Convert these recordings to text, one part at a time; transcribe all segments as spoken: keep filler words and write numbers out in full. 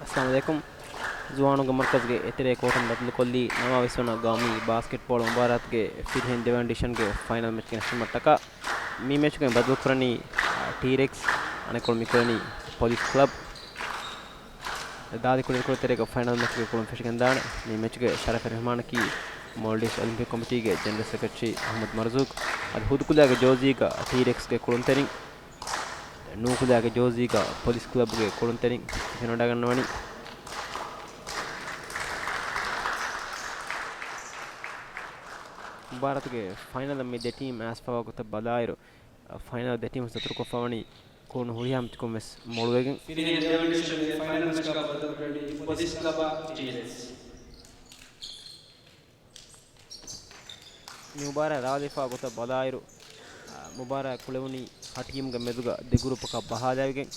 އައްސަލާމު ޢަލައިކުމް. ޒުވާނުންގެ މަރުކަޒުގެ އެތެރޭ ކޯޓުން ބަދަލުކޮށްލީ ނަވާވެސް ވަނަ ގައުމީ ބާސްކެޓްބޯޅަ މުބާރާތުގެ ފިރިހެން ދެވަނަ ޑިވިޝަންގެ ފައިނަލް މެޗް ގެނެސްދިނުމަށްޓަކާ. މި މެޗުގެ ބަދަލުކުރަނީ، އާ، ޓީރެކްސް، އަނެއްކޮޅު މި ކުރަނީ ޕޮލިސް ކްލަބް. ދާދި ކުޅިން ކުޅި ތެރޭގަ ފައިނަލް މެޗުގެ ކުޅުން ފެށިގެންދާނެ. މި މެޗުގެ ޝަރަފީ މެހްމާނަކީ މޯލްޑިވްސް އޮލިމްޕިކް ކޮމިޓީގެ ޖެނެރަލް ސެކްރެޓަރީ އަޙްމަދު މަރްޒޫޤް. އަދި ހުދު ކުލައިގެ ޖޯޒީގަ ޓީރެކްސްގެ ކުޅުންތެރިން، ނޫ ކުލައިގެ ޖޯޒީގަ ޕޮލިސް ކްލަބްގެ ކުޅުންތެރިން ފެށިގެންވަޑައިގަންނަވަނީ. މުބާރާތުގެ ފައިނަލަށް މި ދެ ޓީމް އައިސްފަވާ ގޮތަށް ބަލާއިރު، ފައިނަލް ދެ ޓީމް ދަތުރުކޮށްފަވަނީ ކުޅުނު ހުރިހާ މެޗަކުން ވެސް މޮޅުވެގެން. ފިރިހެން ދެވަނަ ޑިވިޝަންގެ ފައިނަލް މެޗަކަށް ބަދަލުކުރަނީ ޕޮލިސް ކްލަބާ ޓީރެކްސް. މި މުބާރާތް ރާވަލިފާ ގޮތަށް ބަލާއިރު، އާ، މުބާރާތް ކުޅެވުނީ ހަ ޓީމްގެ މެދުގަ ދެ ގްރޫޕަކަށް ބަހާލައިގެން.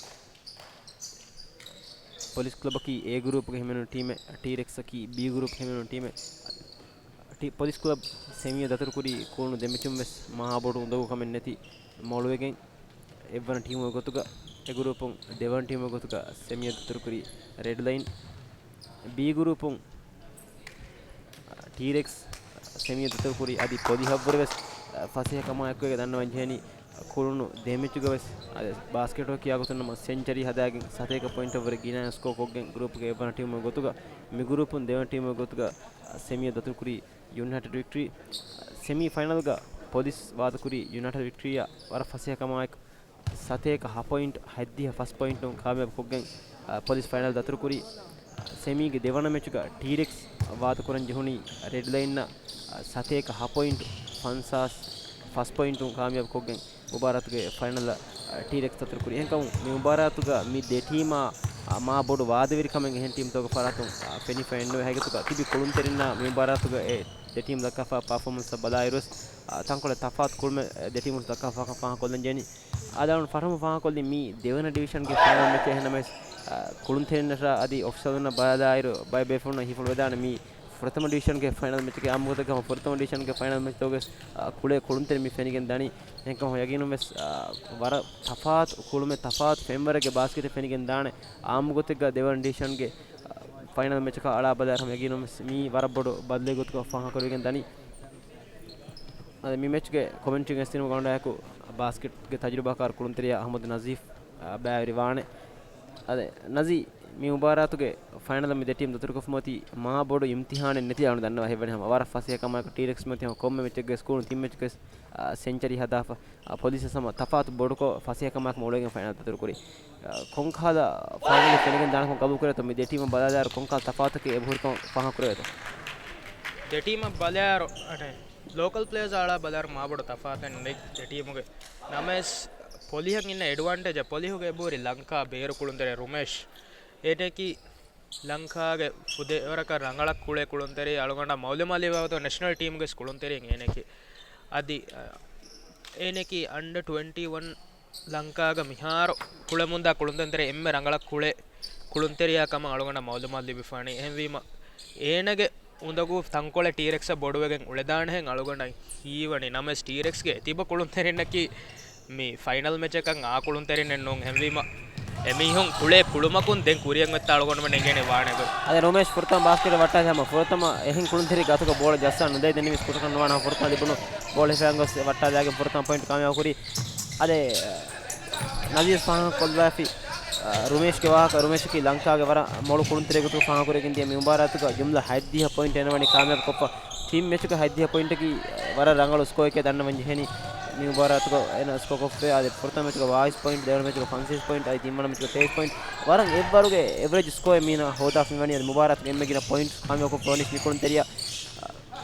ޕޮލިސް ކްލަބަކީ އޭ ގްރޫޕްގެ ހިމެނުނު ޓީމެއް، ޓީރެކްސަކީ ބީ ގްރޫޕް ހިމެނުނު ޓީމެއް. ޓީ-، ޕޮލިސް ކްލަބް ސެމީ ދަތުރުކުރީ ކުޅުނު ދެ މެޗުން ވެސް މާބޮޑު އުނދަގޫކަމެއް ނެތި މޮޅުވެގެން. އެއްވަނަ ޓީމުގެ ގޮތުގަ އެ ގްރޫޕުން ދެވަނަ ޓީމުގެ ގޮތުގަ ސެމީ ދަތުރުކުރީ ރެޑް ލައިން. ބީ ގްރޫޕުން ޓީރެކްސް ސެމީ ދަތުރުކުރީ އަދި ޕޮލިހަށްވުރެ ވެސް ފަސޭހަކަމާއެކު ދަންނަވަން ޖެހެނީ ކުޅުނު ދެ މެޗުގަ ވެސް، އަދި ބާސްކެޓް ކިޔާ ގޮތުން ނަމަ ސެންޗަރީ ހަދާގެން ސަތޭކަ ޕޮއިންޓަށްވުރެ ގިނަ ސްކޯ ކޮށްގެން ގްރޫޕްގެ އެއްވަނަ ޓީމުގެ ގޮތުގަ މި ގްރޫޕުން ދެވަނަ ޓީމުގެ ގޮތުގަ ސެމީ ދަތުރުކުރީ ޔުނައިޓެޑް ވިކްޓަރީ. ސެމީ ފައިނަލްގަ ޕޮލިސް ވާދަކުރީ ޔުނައިޓެޑް ވިކްޓަރީއާ ވަރަށް ފަސޭހަކަމާއެކު ސަތޭކަ ހަ ޕޮއިންޓް ހަތްދިހަ ފަސް ޕޮއިންޓުން ކާމިޔާބުކޮށްގެން، އަ، ޕޮލިސް ފައިނަލް ދަތުރުކުރީ. ސެމީގެ ދެވަނަ މެޗުގަ ޓީރެކްސް ވާދަކުރަން ޖެހުނީ ރެޑް ލައިންއަށް، އަ، ސަތޭކަ ހަ ޕޮއިންޓް ފަންސާސް ފަސް ޕޮއިންޓުން ކާމިޔާބުކޮށްގެން މުބާރާތުގެ ފައިނަލަށް، އަ، ޓީރެކްސް ދަތުރުކުރީ. އެހެންކަމުން މި މުބާރާތުގަ މި ދެ ޓީމާ، އަ، މާ ބޮޑު ވާދަވެރިކަމެއް އެހެން ޓީމްތަކުގެ ފަރާތުން، އަ، ފެނިފައެއް ނުވޭ. ހަގީގަތުގަ ތިބި ކުޅުންތެރިންނާ މި މުބާރާތުގަ އެ ދެ ޓީމް ދައްކާފާ ޕާފޯމަންސް ބަލާއިރުވެސް، އަ، ތަންކޮޅެއް ތަފާތު ކުޅުމެއް ދެ ޓީމުން ދައްކާފާކަން ފާހަގަކޮށްލަން ޖެހެނީ. އާދެ، އަޅުން ފަހުން ފާހަގަކޮށްލީ މީ ދެވަނަ ޑިވިޝަންގެ ފައިނަލް މެޗެއް. އެހެންނަމަވެސް، އަ، ކުޅުންތެރިންނަށާ އަދި އޮފިޝަލުންނަށް ބަލާލާއިރު ބައެއް ބޭފުޅުންނަށް ހިފުޅުވެދާނެ މީ ފުރަތަމަ ޑިވިޝަންގެ ފައިނަލް މެޗެކޭ. އާއްމުގޮތެއްގަ ހަމަ ފުރަތަމަ ޑިވިޝަންގެ ފައިނަލް މެޗްތަކުގެ، އަ، ކުޅޭ ކުޅުންތެރިން މި ފެނިގެން ދަނީ. އެހެންކަމުން ޔަގީނުންވެސް، އަ، ވަރަށް ތަފާތު ކުޅުމެއް، ތަފާތު ފެންވަރެއްގެ ބާސްކެޓެއް ފެނިގެން ދާނެ. އާއްމުގޮތެއްގަ ދެވަނަ ޑިވިޝަންގެ، އަ، ފައިނަލް މެޗަކަށް އަޅާ ބަލާއިރު ހަމަ ޔަގީނުންވެސް މީ ވަރަށް ބޮޑު ބަދަލެއް ގޮތުގަ ފާހަގަކުރެވިގެން ދަނީ. އަދި މި މެޗްގެ ކޮމެންޓްރީ ގެނެސްދިނުމަށް ގަނޑާއެކު ބާސްކެޓްގެ ތަޖުރިބާކާރު ކުޅުންތެރިޔާ އަޙްމަދު ނަޒީފް، އާ، ބައިވެރިވާނެ. އަދި ނަޒީ، މި މުބާރާތުގެ ފައިނަލަށް މި ދެ ޓީމް ދަތުރުކޮށްފަ އޮތީ މާ ބޮޑު އިމްތިހާނެއް ނެތި އަޅުން ދަންނަވާ ހެއްވަނީ ހަމަ ވަރަށް ފަސޭހަކަމާއެކު ޓީރެކްސް މަތި ހަމަ ކޮންމެ މެޗެއްގެ ސްކޯރުން ތިން މެޗެއްގެ، އާ، ސެންޗަރީ ހަދާފަ، އާ، ޕޮލިސް ހަމަ ތަފާތު ބޮޑުކޮށް ފަސޭހަކަމާއެކު މޮޅުވެގެން ފައިނަލް ދަތުރުކުރީ. އާ، ކޮންކަހަލަ ފައިނަލެއް ފެނިގެން ދާނެކަން ގަބޫލުކުރޭތޯ؟ މި ދެ ޓީމަށް ބަލާލާއިރު ކޮންކަހަލަ ތަފާތަކެއް އެބަހުރިކަން ފާހަގަކުރެވޭތޯ؟ ދެ ޓީމަށް ބަލާއިރު، އަނެއް، ލޯކަލް ޕްލޭޔަރސް އަޅާ ބަލާއިރު މާބޮޑު ތަފާތެއް ނެތް ދެ ޓީމުގެ. ނަމަވެސް ޕޮލިހަށް އިންނަ އެޑްވާންޓޭޖަށް ޕޮލިހުގެ އެބަހުރި ލަންކާ ބޭރު ކުޅުންތެރި ރުމޭޝް. އޭނައަކީ ލަންކާގެ ފުދޭވަރަކަށް ރަނގަޅަށް ކުޅޭ ކުޅުންތެރި އަޅުގަނޑަށް މައުލޫމާތު ލިބިފައި އޮތް ނެޝަނަލް ޓީމުގެ ކުޅުންތެރިން އޭނައަކީ. އަދި، އަ، އޭނައަކީ އަންޑަ ޓްވެންޓީ ވަން ލަންކާގަ މިހާރު ކުޅެމުންދާ ކުޅުންތެރިން ތެރޭ އެންމެ ރަނގަޅަށް ކުޅޭ ކުޅުންތެރިޔާ ކަމަށް އަޅުގަނޑަށް މައުލޫމާތު ލިބިފާނީ. އެހެންވީމަ، އޭނަގެ އުނދަގޫ ތަންކޮޅެއް ޓީރެކްސަށް ބޮޑުވެގެން އުޅެދާނެހެން އަޅުގަނޑަށް ހީވަނީ. ނަމަވެސް ޓީރެކްސްގެ ތިބަ ކުޅުންތެރިންނަކީ މި ފައިނަލް މެޗަކަށް އާ ކުޅުންތެރިންނެއް ނޫން. އެހެންވީމަ، އެމީހުން ކުޅޭ ކުޅުމަކުން ދެން ކުރިއަށް އޮތްތާ އަޅުގަނޑުމެން އެނގޭނެ ވާނެ ގޮތް. އަދި ރުމޭޝް ފުރަތަމަ ބާސްކެޓް ވައްޓާލި ހަމަ ފުރަތަމަ އެހެން ކުޅުންތެރި ގަތުގަ ބޯޅަ ޖައްސާ ނުދޭ ދެންނެވިސް ކުށަކަށް ނުވާނެ. ފުރަތަމަ ލިބުނު ބޯޅަ ހިފައިގެން ގޮސް ވައްޓާލާގެން ފުރަތަމަ ޕޮއިންޓް ކާމިޔާބު ކުރީ. އަދި ނަޒީރު ފާހަގަކޮށްލާފި، އަ، ރުމޭޝްގެ ވާހަކަ، ރުމޭޝަކީ ލަންކާގެ ވަރަށް މޮޅު ކުޅުންތެރި ގޮތުގަ ފާހަގަކުރެވިގެން ދިޔަ މި މުބާރާތުގަ ޖުމްލަ ހަތްދިހަ ޕޮއިންޓް އޭނަ ވަނީ ކާމިޔާބު ކޮށްފަ. ޓީމް މެޗުގަ ހަތްދިހަ ޕޮއިންޓަކީ ވަރަށް ރަނގަޅު ސްކޯއެކޭ ދަންނަވަން ޖެހެނީ. މި މުބާރާތުގަ އޭނަ ސްކޯ ކޮށްފައި އަދި ފުރަތަމަ މެޗުގަ ބާވީސް ޕޮއިންޓް، ދެވަނަ މެޗުގަ ފަންސާސް ޕޮއިންޓް އަދި ތިންވަނަ މެޗުގަ ތޭވީސް ޕޮއިންޓް. ވަރަށް އެއްވަރުގެ އެވްރެޖް ސްކޯއެއް މީނަ ހޯދާފަ މިވަނީ. އަދި މުބާރާތުގެ އެންމެ ގިނަ ޕޮއިންޓް ކާމިޔާބު ކޮށްފަ ވަނީސް މި ކުޅުންތެރިޔާ.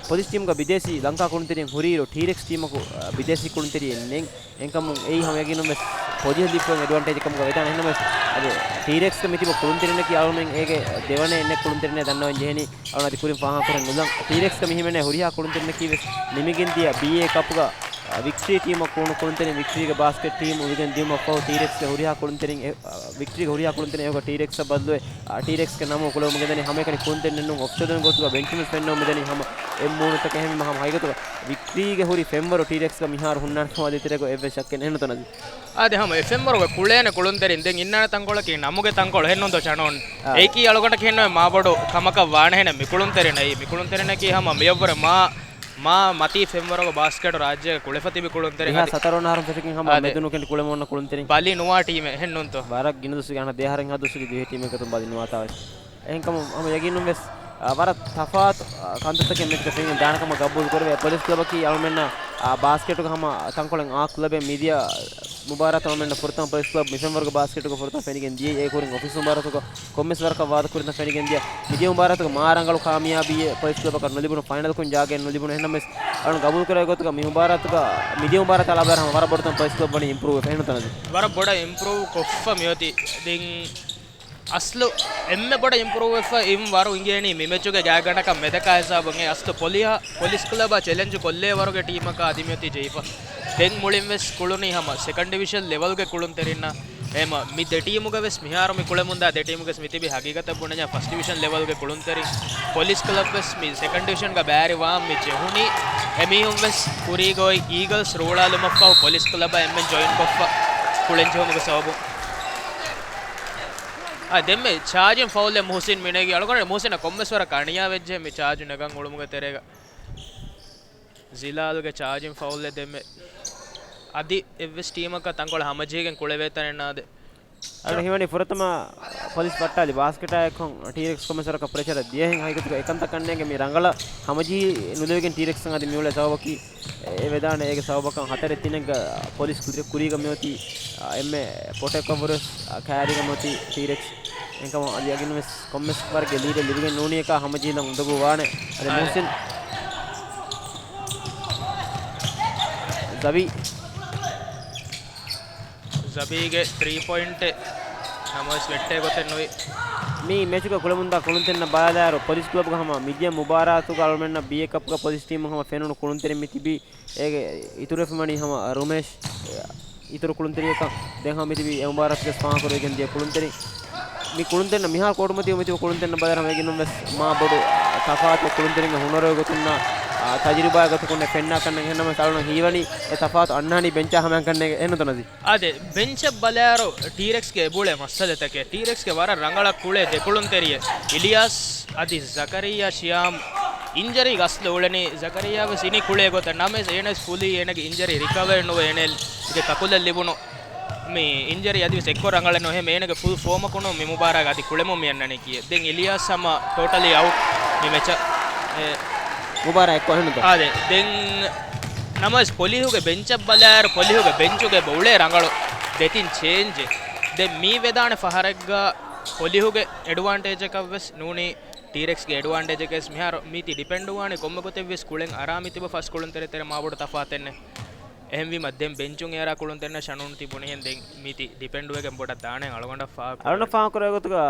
ޕޮލިސް ޓީމްގަ ބިދޭސީ ލަންކާ ކުޅުންތެރިން ހުރިއިރު ޓީރެކްސް ޓީމަކު، އަ، ބިދޭސީ ކުޅުންތެރިން ނެތް. އެހެންކަމުން އެއީ ހަމަ ޔަގީނުން ވެސް ޕޮލިހަށް ލިބިފައި އެޑްވާންޓޭޖެއް ކަމުގަ ވެދާނެ. އެހެންނަމަވެސް އަދި ޓީރެކްސްގެ މިތިބަ ކުޅުންތެރިންނަކީ އަޅުމެން އޭގެ ދެވަނަ އެންމެ ކުޅުންތެރިންނޭ ދަންނަވަން ޖެހެނީ. އަޅުން އަދި ކުރިން ފާހަގަކުރަން ނުލަން. ޓީރެކްސްގަ މިހިމެނޭ ހުރިހާ ކުޅުންތެރިންނަކީ ވެސް ނިމިގެން ދިޔަ ބީއޭ ކަޕްގަ، އަ، ވިކްޓްރީ ޓީމަށް ކުޅުނު ކުޅުންތެރިން ވިކްޓްރީގެ ބާސްކެޓް ޓީމް އުވިގެން ދިޔުމަށްފަހު ޓީރެކްސްގެ ހުރިހާ ކުޅުންތެރިން އެ-، އަ، ވިކްޓްރީގެ ހުރިހާ ކުޅުންތެރިން އެކަކު ޓީރެކްސްއަށް ބަދަލުވެ، އަ، ޓީރެކްސްގެ ނަމުން ކުޅެވުމުގެ ދަނީ ހަމައެކަނި ކުޅުންތެރިންނެއް ނޫން. އޮފްސައިޑުން ގޮތުގަ ބެންޗުން ވެސް ފެންނަވަމުން ދަނީ ހަމަ އެއްމޫނުތަކެއް ހެމި ހަމަ ހަގީގަތުގަ ވިކްޓްރީގެ ހުރި ފެންވަރު ޓީރެކްސްގަ މިހާރު ހުންނާނެ ކަމާ ދޭތެރޭގަ އެއްވެސް ޝައްކެއް ނެހެން ނުތަނަދި. އާދެ، ހަމަ އެ ފެންވަރުގެ ކުޅޭނެ ކުޅުންތެރިން ދެން އިންނާނެ ތަންކޮޅަކީ ނަމުގެ ތަންކޮޅު ހެންނުންތޯ ޝަނޯން. އާ. އެއީކީ އަޅުގަނޑަކީ ހެންނުވޭ މާބޮޑު ކަމަކަށް ވާނެހެނެއް މި ކުޅުންތެރިން. އެއީ މި ކުޅުންތެރިންނަކީ ހަމަ މިއަށްވުރެ މާ، މާ މަތީ ފެންވަރުގެ ބާސްކެޓު ރާއްޖޭގަ ކުޅެފަ ތިބި ކުޅުންތެރިން. ދެހާސް އަދި ސަތަރަ ވަނަ އަހަރުން ފެށިގެން ހަމަ އާދެ. މެދުނުކެނޑި ކުޅެމުންނަ ކުޅުންތެރިން. ބަލި ނުވާ ޓީމެއް ހެންނުންތޯ. ވަރަށް ގިނަ ދުވަސް ގެން ދެހާރެއް ހަ ދުވަސް ދިވެހި ޓީމެއް ގޮތުން ބަލި ނުވާތާވެސް. އެހެންކަމުން ހަމަ ޔަގީނުން ވެސް، އާ، ވަރަށް ތަފާތު، އާ، ކަންތައްތަކެއް މެޗުގަ ފެނިގެން ދާނެ ކަމަށް ގަބޫލު ކުރެވޭ. ޕޮލިސް ކްލަބަކީ އަޅުމެންނަށް، އާ، ބާސްކެޓުގަ ހަމަ ތަންކޮޅެއް އާ ކްލަބެއް. މިދިޔަ މުބާރާތު އަޅުމެންނަށް ފުރަތަމަ ޕޮލިސް ކްލަބް މި ފެންވަރުގެ ބާސްކެޓުގަ ފުރަތަމަ ފެނިގެން ދިޔައީ. އޭގެ ކުރިން އޮފީސް މުބާރާތުގަ ކޮންމެސް ވަރަކަށް ވާދަ ކުރިން ފެނިގެން ދިޔަ. މިދިޔަ މުބާރާތުގަ މާ ރަނގަޅު ކާމިޔާބީއެއް ޕޮލިސް ކްލަބަކަށް ނުލިބުނު، ފައިނަލަކުން ޖާގައެއް ނުލިބުނު. އެހެންނަމަވެސް އަޅުން ގަބޫލު ކުރެވޭ ގޮތުގަ މި މުބާރާތުގަ، މިދިޔަ މުބާރާތާ ލައްވާއިރު ހަމަ ވަރަށް ބޮޑު ތަން ޕޮލިސް ކްލަބް ވަނީ އިމްޕްރޫވް ވެފަ ހެންނުތަނަދި. ވަރަށް ބޮޑަށް އިމްޕްރޫވް ކޮށްފަ މިއޮތީ. ދެން އަސްލު އެންމެ ބޮޑަށް އިމްޕްރޫވް ވެފަ އިން ވަރު އިނގޭނީ މި މެޗުގެ ގާތްގަނޑަކަށް މެދަކާ ހިސާބުން. އެ އަސްލު ޕޮލިހަ-، ޕޮލިސް ކްލަބާ ޗެލެންޖް ކޮށްލޭ ވަރުގެ ޓީމަކާ އަދި މިއޮތީ ޖެހިފަ. ދެން މުޅިން ވެސް ކުޅުނީ ހަމަ ސެކަންޑް ޑިވިޝަން ލެވަލްގެ ކުޅުންތެރިންނަށް. އެހެމަ މި ދެ ޓީމުގަ ވެސް މިހާރު މި ކުޅެމުންދާ ދެ ޓީމުގެ ވެސް މި ތިބި ހަގީގަތަށް ބުނަންޏާ ފަސްޓް ޑިވިޝަން ލެވަލްގެ ކުޅުންތެރިން. ޕޮލިސް ކްލަބް ވެސް މި ސެކަންޑް ޑިވިޝަންގަ ބައިވެރިވާން މި ޖެހުނީ. އެމީހުން ވެސް ކުރީގަ އޮތް އީގަލްސް ރޫޅާލުމަށްފަހު ޕޮލިސް ކްލަބަށް އެންމެން ޖޮއިން ކޮށްފަ ކުޅެން ޖެހުމުގެ ސަބަބުން. އާ، ދެންމެ ޗާޖިން ފައުލެއް މުހުސިން މި ނެގި. އަޅުގަނޑު މުހުސިނަށް ކޮންމެސް ވަރަކަށް އަނިޔާ ވެއްޖެ މި ޗާޖު ނެގަން އުޅުމުގެ ތެރޭގަ. ޒިލާލްގެ ޗާޖިން ފައުލެއް ދެންމެ. އަދި އެއްވެސް ޓީމަކަށް ތަންކޮޅެއް ހަމަޖެހިގެން ކުޅެވޭތަނެއް ނާދެ. އަޅު ހީވަނީ ފުރަތަމަ ޕޮލިސް ވައްޓާލި ބާސްކެޓާ އެއްކޮށް ޓީރެކްސް ކޮންމެސް ވަރަކަށް ޕްރެޝަރެއް ދިޔަހެން ހަގީގަތުގަ އެކަންތައް ކަންނޭނގެ މި ރަނގަޅަށް ހަމަޖެހި ނުލެވިގެން ޓީރެކްސް އަދި މިއުޅޭ ސަބަބަކީ އެ ވެދާނެ އޭގެ ސަބަބަކަށް ހަތަރެއް ތިނެއްގަ ޕޮލިސް ކުރި-، ކުރީގަ މިއޮތީ، އާ، އެންމެ ޕްރޮޓެކްޓް ކަވަރެޖް، އާ، ކައިރީގަ މިއޮތީ ޓީރެކްސް. އެކަމަށް އަދި އަގިން ވެސް ކޮންމެސް ވަރެއްގެ ލީޑެއް ލިބިގެން ނޫނީ އެކާ ހަމަޖެހިލަން އުނދަގޫ ވާނެ. އަދި އާ، މުހުސިން ޒަބީ. ޒަބީގެ ތްރީ ޕޮއިންޓެއް ނަމަވެސް ވެއްޓޭ ގޮތެއް ނުވި. މި މެޗުގަ ކުޅެމުންދާ ކުޅުންތެރިންނަށް ބަލާލާއިރު، ޕޮލިސް ކްލަބުގަ ހަމަ މިދިޔަ މުބާރާތުގަ އަޅުމެންނަށް ބީއޭ ކަޕްގަ ޕޮލިސް ޓީމުން ހަމަ ފެނުނު ކުޅުންތެރިން މި ތިބީ. އޭގެ އިތުރުވެފަ ވަނީ ހަމަ ރުމޭޝް، އިތުރު ކުޅުންތެރިޔަކަށް. ދެން ހަމަ މިތިބީ އެ މުބާރާތުގެ ފާހަގަކުރެވިގެން ދިޔަ ކުޅުންތެރިން. މި ކުޅުންތެރިންނަށް މިހާރު ކޯޓުމަތީ މިތިބި ކުޅުންތެރިންނަށް ބަލާއިރު ހަމަ އެގިނުން ވެސް މާ ބޮޑު، އާ، ތަފާތު ކުޅުންތެރިންގެ ހުނަރުގެ ގޮތުންނާ، އާ، ތަޖުރިބާގެ ގޮތުން ކުންނެ ފެންނާ ކަންނެ އެހެންނަމަވެސް އަޅުން ހީވަނީ އެ ތަފާތު އަންނާނީ ބެންޗާ ހަމައަށް ކަންނޭނގެ އެހެންނުތަނަދި. އާދެ، ބެންޗަށް ބަލާއިރު ޓީރެކްސްގެ އެބުޅޭ މައްސަލަތަކެއް. ޓީރެކްސްގެ ވަރަށް ރަނގަޅަށް ކުޅޭ ދެ ކުޅުންތެރިއެއް. އިލިޔާސް އަދި ޒަކަރިއްޔާ ޝިޔާމް އިންޖަރީގަ އަސްލު އުޅެނީ. ޒަކަރިއްޔާ ވެސް އިނީ ކުޅޭ ގޮތަށް. ނަމަވެސް އޭނަ ވެސް ފުލީ އޭނަގެ އިންޖަރީ ރިކަވަރ ނުވެ އޭނަގެ ކަކުލަށް ލިބުނު މި އިންޖަރީ އަދިވެސް އެއްކޮށް ރަނގަޅެއް ނުވޭ. އޭނަގެ ފުލް ފޯމަކުނު މި މުބާރާތް އަދި ކުޅެމުން މި އަންނަނީ ކިޔޭ. ދެން އިލިޔާސް ހަމަ ޓޯޓަލީ އައުޓް މި މެޗަށް. އެ، މުބާރާތް އެއްކޮށް އެހެންނުތޯ؟ އާދެ، ދެން ނަމަވެސް ޕޮލިހުގެ ބެންޗަށް ބަލާއިރު ޕޮލިހުގެ ބެންޗުގެ އެބަ އުޅޭ ރަނގަޅު ދެތިން ޗޭންޖެއް. ދެން މި ވެދާނެ ފަހަރެއްގަ ޕޮލިހުގެ އެޑްވާންޓޭޖަކަށް ވެސް ނޫނީ ޓީރެކްސްގެ އެޑްވާންޓޭޖަކަށް ވެސް. މިހާރު މީތި ޑިޕެންޑް ވާނީ ކޮންމެ ގޮތެއް ވެސް ކުޅެން އަރާ މިތިބަ ފަސް ކުޅުންތެރި ތެރެ މާބޮޑު ތަފާތެއް ނެތް. އެހެންވީމަ ދެން ބެންޗުން އޭރާ ކުޅުންތެރިންނަށް ޝަނޫން ތިބުނިހެން ދެން މީތި ޑިޕެންޑް ވެގެން ބޮޑަށް ދާނެ އަޅުގަނޑަށް ފާހަގަ އަޅުނަށް ފާހަގަކުރެވޭ ގޮތުގަ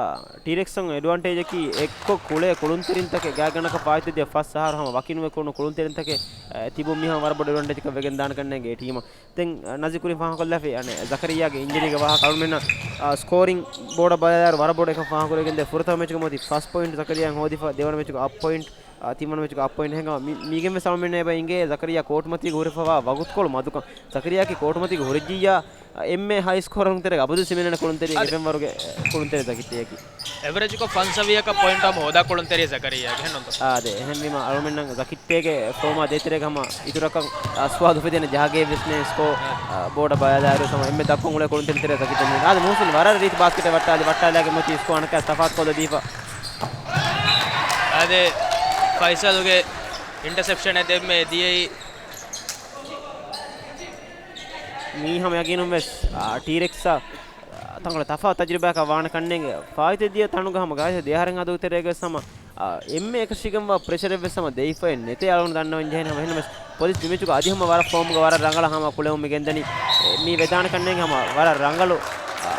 ޓީރެކްސް އެޑްވާންޓޭޖަކީ އެއްކޮށް ކުޅޭ ކުޅުންތެރިންތަކެއް ގާތްގަނޑަކަށް ފާއިތުވެދިޔަ ފަސް އަހަރު ހަމަ ވަކިނުވެ ކުޅުނު ކުޅުންތެރިންތަކެއް، އެ، ތިބުން މިހާ ވަރަށް ބޮޑު އެޑްވާންޓޭޖަކަށް ވެގެން ދާނެ ކަންނޭނގެ ޓީމަށް. ދެން، އަ، ނަޒީ ކުރިން ފާހަގަކޮށްލާފައި، އަނެއް، ޒަކަރިއްޔާގެ އިންޖަރީގެ ވާހަކަ އަޅުމެންނަށް، އަ، ސްކޯރިން ބޯޑަށް ބަލާލާއިރު ވަރަށް ބޮޑު އެކަން ފާހަގަކުރެވިގެންދޭ. ފުރަތަމަ މެޗުގަ މިއޮތީ ފަސް ޕޮއިންޓް ޒަކަރިއްޔާ ހޯދިފަ، ދެވަނަ މެޗުގަ އަށް ޕޮއިންޓް، އާ، ތިންވަނަ މެޗުގަ އަށް ޕޮއިންޓް. އެހެންކަމުން މި-، މީގެން ވެސް އަޅުމެންނަށް އެބަ އިނގޭ ޒަކަރިއްޔާ ކޯޓުމަތީގަ ހުރެފަވާ ވަގުތުކޮޅު މަދުކަން. ޒަކަރިއްޔާއަކީ ކޯޓުމަތީގަ ހުރެއްޖިއްޔާ، އެންމެ ހައި ސްކޯރަރުން ތެރޭގަ އަބަދުވެސް ހިމެނޭނެ ކުޅުންތެރި އަދި އެފްއެމް ވަރުގެ ކުޅުންތެރި ޒަކިއްޔާއަކީ. އެވަރެޖްކޮށް ފަންސަވީއަކަށް ޕޮއިންޓް ހަމަ ހޯދާ ކުޅުންތެރި ޒަކަރިއްޔާގެ ހެންނުންތޯ؟ އާދެ، އެހެންވީމަ އަޅުމެންނަށް ޒަކިއްޔާގެ ފޯމާ ދޭތެރޭގަ ހަމަ އިތުރަކަށް އަސްވާދު އުފެދޭނެ ޖަހާގެ ވެސް ނެތް ސްކޯ، އާ، ބޯޑަށް ބަލާލާއިރު ހަމަ އެންމެ ދަށްކޮށް އުޅޭ ކުޅުންތެރިން ތެރޭ ޒަކިއްޔާ. އާދެ، މުހުސިން ވަރަށް ރީތި ބާސްކެޓެއް ވައްޓާލި، ވައްޓާލާގެ މޮތީ ސްކޯ އަނެއްކާ ތަފާތު ކޮށްލަދީފަ. އާދެ، ފައިސަލްގެ އިންޓަސެޕްޝަނެއް ދެންމެ ދިޔައީ. މީ ހަމަ ޔަގީނުން ވެސް، އާ، ޓީރެކްސްއަށް، އާ، ތަންކޮޅެއް ތަފާތު ތަޖުރިބާއަކަށް ވާނެ ކަންނޭނގެ ފާއިތުވެދިޔަ ތަނުގަ ހަމަ ގާތް ދެއަހަރެއް ހަދު ތެރޭގަ ވެސް ހަމަ، އާ، އެންމެ އެކަށީގެންވާ ޕްރެޝަރެއް ވެސް ހަމަ ދެވިފައެއް ނެތޭ އަޅުގަނޑު ދަންނަވަން ޖެހޭނެ ހަމަ. އެހެންނަމަވެސް ޕޮލިސް މި މެޗުގަ އަދި ހަމަ ވަރަށް ފޯމްގަ ވަރަށް ރަނގަޅަށް ހަމަ ކުޅެވުމުގެ ދަނީ، އެ، މި ވެދާނެ ކަންނޭނގެ ހަމަ ވަރަށް ރަނގަޅު، އާ،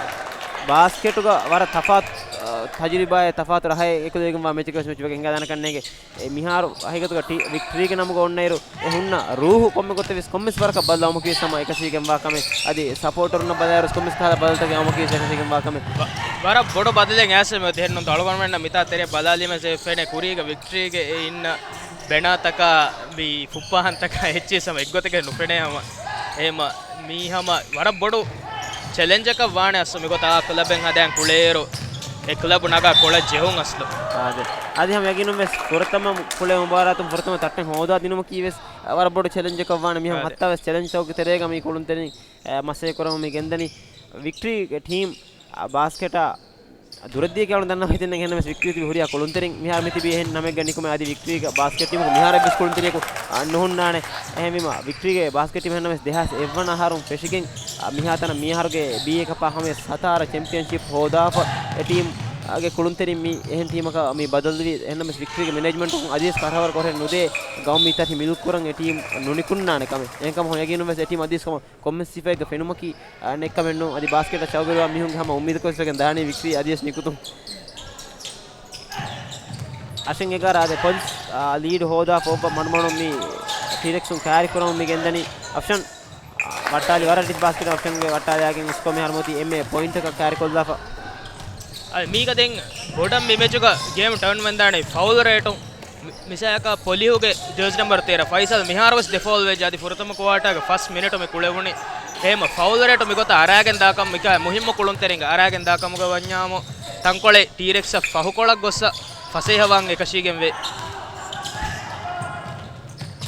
ބާސްކެޓުގަ ވަރަށް ތަފާތު، އާ، ތަޖުރިބާއެއް ތަފާތު ރަހައެއް އެކުލެވިގެންވާ މެޗެއްގަ ވެސް މެޗު ވެގެން ހިނގާދާނެ ކަންނޭނގެ. އެ މިހާރު ހަގީގަތުގަ ޓީ-، ވިކްޓްރީގެ ނަމުގަ އޮންނައިރު އެ ހުންނަ ރޫހު ކޮންމެ ގޮތެއް ވެސް ކޮންމެސް ވަރަކަށް ބައްލަވަމަކީ ވެސް ހަމަ އެކަށީގެންވާ ކަމެއް. އަދި ސަޕޯޓަރުންނަށް ބަލާއިރު ވެސް ކޮންމެސް ކަހަލަ ބަދަލުތަކެއް އައުމަކީ ވެސް އެކަށީގެންވާ ކަމެއް. ވަ-، ވަރަށް ބޮޑު ބަދަލެއް އައިސް މިއޮތީ ހެންނުންތޯ. އަޅުގަނޑުމެންނަށް މިތާ ތެރޭ ބަލާލީމަ ފެނޭ ކުރީގަ ވިކްޓްރީގެ އެ އިންނަ ބެނާތަކާ މި ފުއްޕާހަންތަކާ އެއްޗިސް ހަމަ އެއްގޮތަކަށް ނުފެނޭ ހަމަ. އެހެމަ މީ ހަމަ ވަރަށް ބޮޑު ޗެލެންޖަކަށް ވާނެ އަސް މިގޮތާ ކްލަބެއް ހަދާން ކުޅޭއިރު އެ ކްލަބު ނަގާ ކޮޅަށް ޖެހުން އަސްލު. އާދެ. އަދި ހަމަ ޔަގީނުން ވެސް ފުރަތަމަ ކުޅޭ މުބާރާތުން ފުރަތަމަ ތައްޓެއް ހޯދާ ދިނުމަކީ ވެސް ވަރަށް ބޮޑު ޗެލެންޖަކަށް ވާނެ. މިހާ އާދެ. ހަތާ ވެސް ޗެލެންޖްތަކުގެ ތެރޭގަ މި ކުޅުންތެރިން މަސައްކަތް ކުރަމުން މި ގެންދަނީ. ވިކްޓްރީގެ ޓީމް ބާސްކެޓާ ދުރަށްދިޔަ ކިޔަވަން ދަންނަ ހިތެއް ނެތް. އެހެންނަމަވެސް ވިކްޓްރީ ތިބި ހުރިހާ ކުޅުންތެރިން މިހާރު މިތިބީ އެހެން ނަމެއްގަ ނިކުމެ އަދި ވިކްޓްރީގެ ބާސްކެޓް ޓީމުގެ މިހާރު އެއްވެސް ކުޅުންތެރިޔަކު އަ، ނުހުންނާނެ. އެހެންވީމަ ވިކްޓްރީގެ ބާސްކެޓް ޓީމް އެހެންނަމަވެސް ދެހާސް އެއްވަނަ އަހަރުން ފެށިގެން އަ، މިހާތަނަށް މިއަހަރުގެ ބީއޭ ކަޕާ ހަމަޔަށް ސަތާރަ ޗެމްޕިއަންޝިޕް ހޯދާފަ އެ ޓީމްގެ ކުޅުންތެރިން މި އެހެން ޓީމަކަށް މި ބަދަލުވީ. އެހެންނަމަވެސް ވިކްޓްރީގެ މެނޭޖްމަންޓުން އަދިވެސް ކަރަވަރު ކޮށެއް ނުދޭ ގައުމީ ތަށި މިލްކުރަން އެ ޓީމް ނުނިކުންނާނެ ކަމެއް. އެހެންކަމުން ޔަގީނުން ވެސް އެ ޓީމް އަދިވެސް ކަމަށް ކޮންމެސް ސިފައެއްގަ ފެނުމަކީ، އާ، ނެތްކަމެއްނޫން. އަދި ބާސްކެޓަށް ޝައުގުވެރިވާ މީހުންގެ ހަމަ އުއްމީދު ކޮށްފައިގެން ދާނީ ވިކްޓްރީ އަދިވެސް ނިކުތުން. އަށެއް އެގާރަ އާދެ ޕޮލިސް، އާ، ލީޑް ހޯދާ ފޯއްވަ މަޑުމަޑުން މި ޓީރެކްސުން ކާރި ކުރަމުން މި ގެންދަނީ. އަފްޝަން، އާ، ވައްޓާލި ވަރަށް ރީތި ބާސްކެޓް އަފްޝަންގެ ވައްޓާލާގެން ސްކޯ މިހާރު މޮތީ އެންމެ ޕޮއިންޓަކަށް ކާރި ކޮށްލާފަ. އަދި މީގަ ދެން ބޮޑަށް މި މެޗުގަ ގޭމް ޓާން ވެންދާނެ ފައުލް ރޭޓުން. މި-، މިސާލަކަށް ޕޮލިހުގެ ޖާޒީ ނަމްބަރު ތޭރަ ފައިސަލް މިހާރުވެސް ދެ ފައުލް ވެއްޖެ. އަދި ފުރަތަމަ ކުއާޓާގެ ފަސް މިނެޓު މި ކުޅެވުނީ. އެހެމަ ފައުލް ރޭޓު މިގޮތަށް އަރާގެން ދާކަމު، މިކާ މުހިއްމު ކުޅުންތެރިންގެ އަރާގެން ދާކަމުގަ ވަންޏާމު، ތަންކޮޅެއް ޓީރެކްސްއަށް ފަހުކޮޅަށް ގޮއްސަ ފަސޭހަވާން އެކަށީގެންވޭ.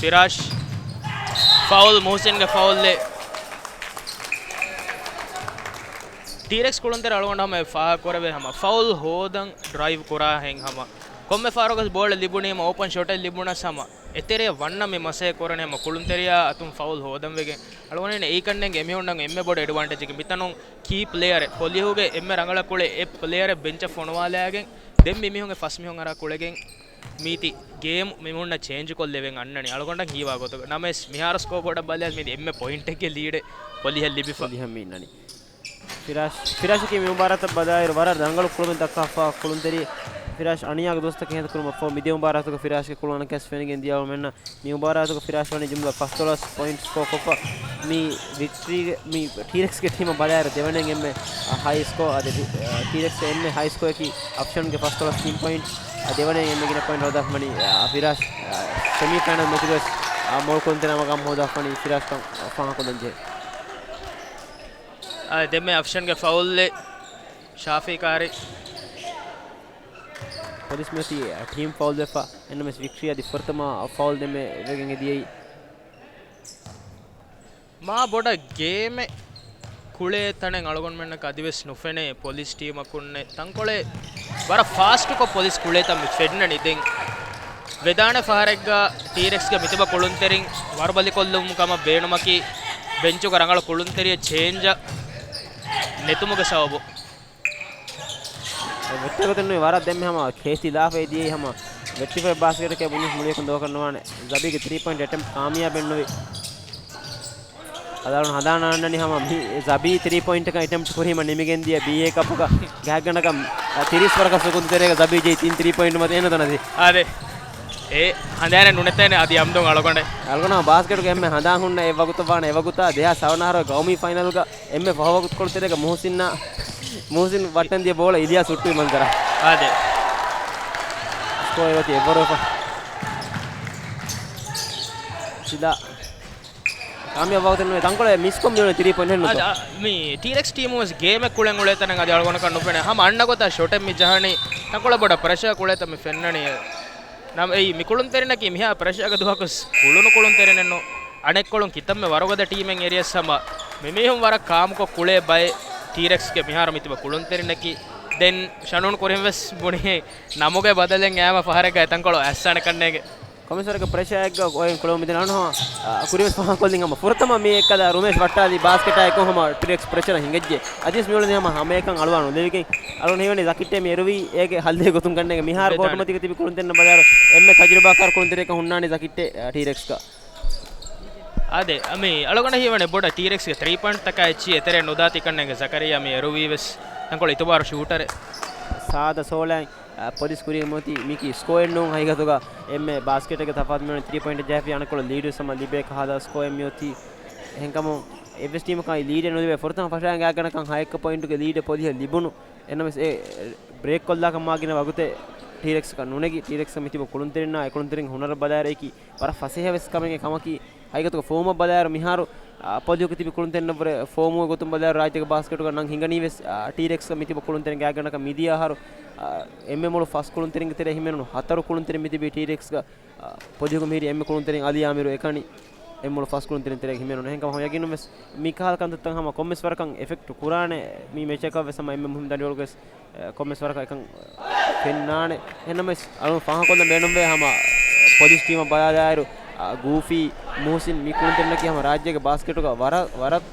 ފިރާޝް ފައުލް، މުހުސިންގެ ފައުލްއެއް. ޓީރެކްސް ކުޅުންތެރި އަޅުގަނޑު ހަމަ ފާހަގަކުރެވޭ ހަމަ ފައުލް ހޯދަން ޑްރައިވް ކުރާހެން ހަމަ ކޮންމެ ފަހަރަކުވެސް ބޯޅަ ލިބުނީމަ އޯޕަން ޝޮޓެއް ލިބުނަސް ހަމަ އެތެރެއަށް ވަންނަ މި މަސޭ ކުރަނީ ހަމަ ކުޅުންތެރިޔާ އަތުން ފައުލް ހޯދަން ވެގެން. އަޅުގަނޑު އެއީ ކަންނޭނގެ އެމީހުންނަށް އެންމެ ބޮޑު އެޑްވާންޓޭޖަކީ މިތަނުން ކީ ޕްލޭޔަރެއް ޕޮލިހުގެ އެންމެ ރަނގަޅަށް ކުޅެ އެ ޕްލޭޔަރެއް ބެންޗަށް ފޮނުވާލާގެން ދެން މި މީހުންގެ ފަސް މީހުން އަރާ ކުޅެގެން މީތި ގޭމް މިމުންނަށް ޗޭންޖް ކޮށްލެވެން އަންނަނީ. އަޅުގަނޑަށް ހީވާ ގޮތުގަ ނަމަވެސް މިހާރު ސްކޯ ބޯޑަށް ބަލާ މީތި އެންމެ ޕޮއިންޓެއްގެ ލީޑެއް ޕޮލިހަށް ލިބިފަ. ޕޮލިހަށް މި އިންނަނީ. ފިރާޝް، ފިރާޝަކީ މި މުބާރާތަށް ބަލާއިރު ވަރަށް ރަނގަޅު ކުޅުމެއް ދައްކާފަ ކުޅުންތެރި. ފިރާޝް އަނިޔާގެ ދުވަސްތަކެއް ހޭދަކުރުމަށް ފަހު މިދިޔަ މުބާރާތުގަ ފިރާޝްގެ ކުޅުން އަނެއްކާވެސް ފެނިގެން ދިޔަ އަޅުމެންނަށް މި މުބާރާތުގަ ފިރާޝް ވަނީ ޖުމްލަ ފަސްދޮޅަސް ޕޮއިންޓް ސްކޯ ކޮށްފަ. މި ވިކްޓްރީގެ، މި ޓީރެކްސްގެ ޓީމަށް ބަލާއިރު ދެވަނައިން އެންމެ ހައި ސްކޯ، އަދި ޓީރެކްސްގެ އެންމެ ހައި ސްކޯއަކީ އަފްޝަންގެ ފަސްދޮޅަސް ތިން ޕޮއިންޓް، ދެވަނައިން އެންމެ ގިނަ ޕޮއިންޓް ހޯދާފަ ވަނީ ފިރާޝް ސެމީ ފައިނަލް މެޗުގަވެސް މޮޅު ކުޅުންތެރިން ހަމަ ގަމު ހޯދާފަ ވަނީ ފިރާޝްކަން ފާހަގަކޮށްލަން ޖެހޭ. އާ، ދެންމެ އަފްޝަންގެ ފައުލްއެއް ޝާފީ ކާރި. ޕޮލިސް މިއޮތީ ޓީމް ފައުލް ވެފަ. އެންނަމެސް ވިކްޓްރީ އަދި ފުރަތަމަ ފައުލް ދެންމެ ވެގެން އެދިޔައީ. މާ ބޮޑަށް ގޭމެއް ކުޅޭ ތަނެއް އަޅުގަނޑުމެންނަކަށް އަދިވެސް ނުފެނޭ. ޕޮލިސް ޓީމަކުންނެއް ތަންކޮޅެއް ވަރަށް ފާސްޓުކޮށް ޕޮލިސް ކުޅޭތަން މި ފެންނަނީ. ދެން ވެދާނެ ފަހަރެއްގަ ޓީރެކްސްގެ މިތިބަ ކުޅުންތެރިން ވަރުބަލިކޮށްލުމުން ކަމަށް ބޭނުމަކީ ބެންޗުގަ ރަނގަޅު ކުޅުންތެރިއެއް ޗޭންޖަށް ނެތުމުގެ ސަބަބު. ވެއްޓެގޮތެއް ނުވި ވަރަށް ދެންމެ ހަމަ ކޭތި ލާފަ އެދިޔައީ ހަމަ ވެއްޓިފައި ބާސްކެޓަކޭ ބުނި މުޅިއަކުން ދޯކަށް ނުވާނެ. ޒަބީގެ ތްރީ ޕޮއިންޓް އެޓެމްޕް ކާމިޔާބެއް ނުވި. އަދާޅުން ހަނދާން އަންނަނީ ހަމަ މި ޒަބީ ތްރީ ޕޮއިންޓަކަށް އެޓެމްޕްޓް ކުރީމަ ނިމިގެން ދިޔަ ބީއޭ ކަޕުގަ ގާތްގަނޑަކަށް ތިރީސް ވަރަކަށް ސުކުންތެރޭގަ ޒަބީ ޖެހި ތިން ތްރީ ޕޮއިންޓް މަތި އޭނަ ދަނަދި. އާދެ. އެ ހަނދާނެއް ނުނެތޭނެ އަދި އަމްދުން އަޅުގަނޑެ. އަޅުގަނޑު ބާސްކެޓުގެ އެންމެ ހަނދާން ހުންނަ އެއް ވަގުތަށް ވާނެ އެ ވަގުތާ ދެހާސް ހަވަނަ އަހަރު ގައުމީ ފައިނަލްގަ އެންމެ ފަހު ވަގުތުކޮޅު ތެރޭގަ މުހުސިން، މުހުސިން ވައްޓަން ދިޔަ ބޯޅަ އިލްޔާސް ހުއްޓުވި މަންޒަރާ. އާދެ. ސްކޯ އެއޮތީ އެއްވަރު ވެފަ. ސިލާ. ކާމިޔާބު ވަގުތެއް ނުވޭ. ތަންކޮޅެއް މިސްކޮށް މިއުޅެނީ ތިރީ ޕޮއިންޓް އެއް ނުތޯ؟ އާދެ، މި ޓީރެކްސް ޓީމު ވެސް ގޭމެއް ކުޅެން އުޅޭ ތަނެއް އަދި އަޅުގަނޑަކަށް ނުފެނޭ. ހަމަ އަންނަ ގޮތަށް ޝޮޓެއް މި ޖަހަނީ. ތަންކޮޅެއް ބޮޑަށް ޕްރެޝަރ ކުޅޭތަން މި ފެންނަނީ. ނަމަ އެއީ މި ކުޅުންތެރިންނަކީ މިހާ ޕްރެޝަރގަ ދުވަހަކުސް ކުޅުނު ކުޅުންތެރިނެއްނު. އަނެއްކޮޅުން ކިތަންމެ ވަރުގަދަ ޓީމެއް އެރިޔަސް ހަމަ މިމީހުން ވަރަށް ކާމްކޮށް ކުޅޭ ބައެއް ޓީރެކްސްގެ މިހާރު މިތިބަ ކުޅުންތެރިންނަކީ. ދެން ޝަނޫން ކުރިން ވެސް ބުނި ނަމުގެ ބަދަލެއް އައިމަ ފަހަރެއްގަ އެތަންކޮޅު އައްސާނެ ކަންނޭނގެ. ކޮމިސަރގެ ޕްރެޝާއެއްގަ އޮތް ކުޅެވުމުން މިދިނަ އަންހާ، އަ، ކުރިންވެސް ފާހަގަކޮށްލިން ހަމަ ފުރަތަމަ މި އެއްކަލަ ރުމޭޝް ވައްޓާލި ބާސްކެޓާ އެކު ހަމަ ޓީރެކްސް ޕްރެޝަރ ހިނގައްޖެ. އަދިވެސް މިއުޅެނީ ހަމަ ހަމައެކަން އަޅުވާ ނުލެވިގެން. އަޅުން ހީވަނީ ޒަކިއްޓޭ މި އެރުވީ އޭގެ ހައްލެއް ގޮތުން ކަންނޭނގެ. މިހާރު ބޯޓުމަތީގަ ތިބި ކުޅުންތެރިންނަށް ބަލާއިރު އެންމެ ތަޖުރިބާކާރު ކުޅުންތެރިޔަކަށް ހުންނާނީ ޒަކިއްޓޭ، އަ، ޓީރެކްސްގަ. އާދެ، މި އަޅުގަނޑަށް ހީވަނީ ބޮޑަށް ޓީރެކްސްގެ ތްރީ ޕޮއިންޓްތަކާ އެއްޗިހި އެތެރެއަށް ނުދާތީ ކަންނޭނގެ. ޒަކަރިޔާ މި އެރުވީ ވެސް ތަންކޮޅެއް އިތުބާރު ޝޫޓަރެއް. ސާދަ ސޯޅައިން އަ، ޕޮލިސް ކުރީގެ މިއޮތީ މީކީ ސްކޯއެއް ނޫން ހަގީގަތުގަ އެންމެ ބާސްކެޓެއްގެ ތަފާތު މިވަނީ ތްރީ ޕޮއިންޓް ޖަހަފި އަނެއްކޮޅު ލީޑު ސަމަ ލިބޭ ކަހަލަ ސްކޯއެއް މިއޮތީ. އެހެންކަމުން އެއްވެސް ޓީމަކަށް އެ ލީޑެއް ނުލިބޭ. ފުރަތަމަ ފަށާގެން ގާތްގަނޑަކަށް ހައެއްކަ ޕޮއިންޓުގެ ލީޑެއް ޕޮލިހަށް ލިބުނު. އެހެންނަމަވެސް އެ ބްރޭކް ކޮށްލާކަށް މާ ގިނަ ވަގުތެއް ޓީރެކްސްއަކަށް ނުނެގި، ޓީރެކްސްއަށް މިތިބު ކުޅުންތެރިންނާ އެކުޅުންތެރިން ހުނަރަށް ބަލާއިރަކީ ވަރަށް ފަސޭހަވެސް ކަމެއް ކަމަކީ. ހަގީގަތުގަ ފޯމަށް ބަލާއިރު މިހާރު، އާ، ޕޮލިހުގަ ތިބި ކުޅުންތެރިންނަށްވުރެ ފޯމުގެ ގޮތުން ބަލާއިރު ރާއްޖޭގެ ބާސްކެޓުގަ ނަން ހިނގަނީވެސް، އާ، ޓީރެކްސްގަ މިތިބު ކުޅުންތެރިން ގާތްގަނޑަކަށް މިދިޔަ އަހަރު، އާ، އެންމެ މޮޅު ފަސް ކުޅުންތެރިންގެ ތެރޭ ހިމެނުނު ހަތަރު ކުޅުންތެރިން މިތިބީ ޓީރެކްސްގަ، އާ، ޕޮލިހުގަ މިހިރީ އެންމެ ކުޅުންތެރިން އަލީ އާމިރު އެކަނި. އެންމެ މޮޅު ފަސް ކުޅުންތެރިން ތެރޭގަ ހިމެނުނު. އެހެންކަމުން ހަމަ ޔަގީނުންވެސް މިކަހަލަ ކަންތައްތައް ހަމަ ކޮންމެސް ވަރަކަށް އެފެކްޓް ކުރާނެ. މި މެޗަކަށްވެސް ހަމަ އެންމެ މުހިންމު ދަނޑިވަޅުގަވެސް އެ، ކޮންމެސް ވަރަކަށް އެކަން ފެންނާނެ. އެހެންނަމަވެސް އަޅުގަނޑު ފާހަގަކޮށްލަން ބޭނުންވޭ ހަމަ ޕޮލިސް ޓީމަށް ބަލާލާއިރު، އާ، ގޫފީ، މުހުސިން މި ކުޅުންތެރިންނަކީ ހަމަ ރާއްޖޭގެ ބާސްކެޓުގަ ވަރަށް، ވަރަށް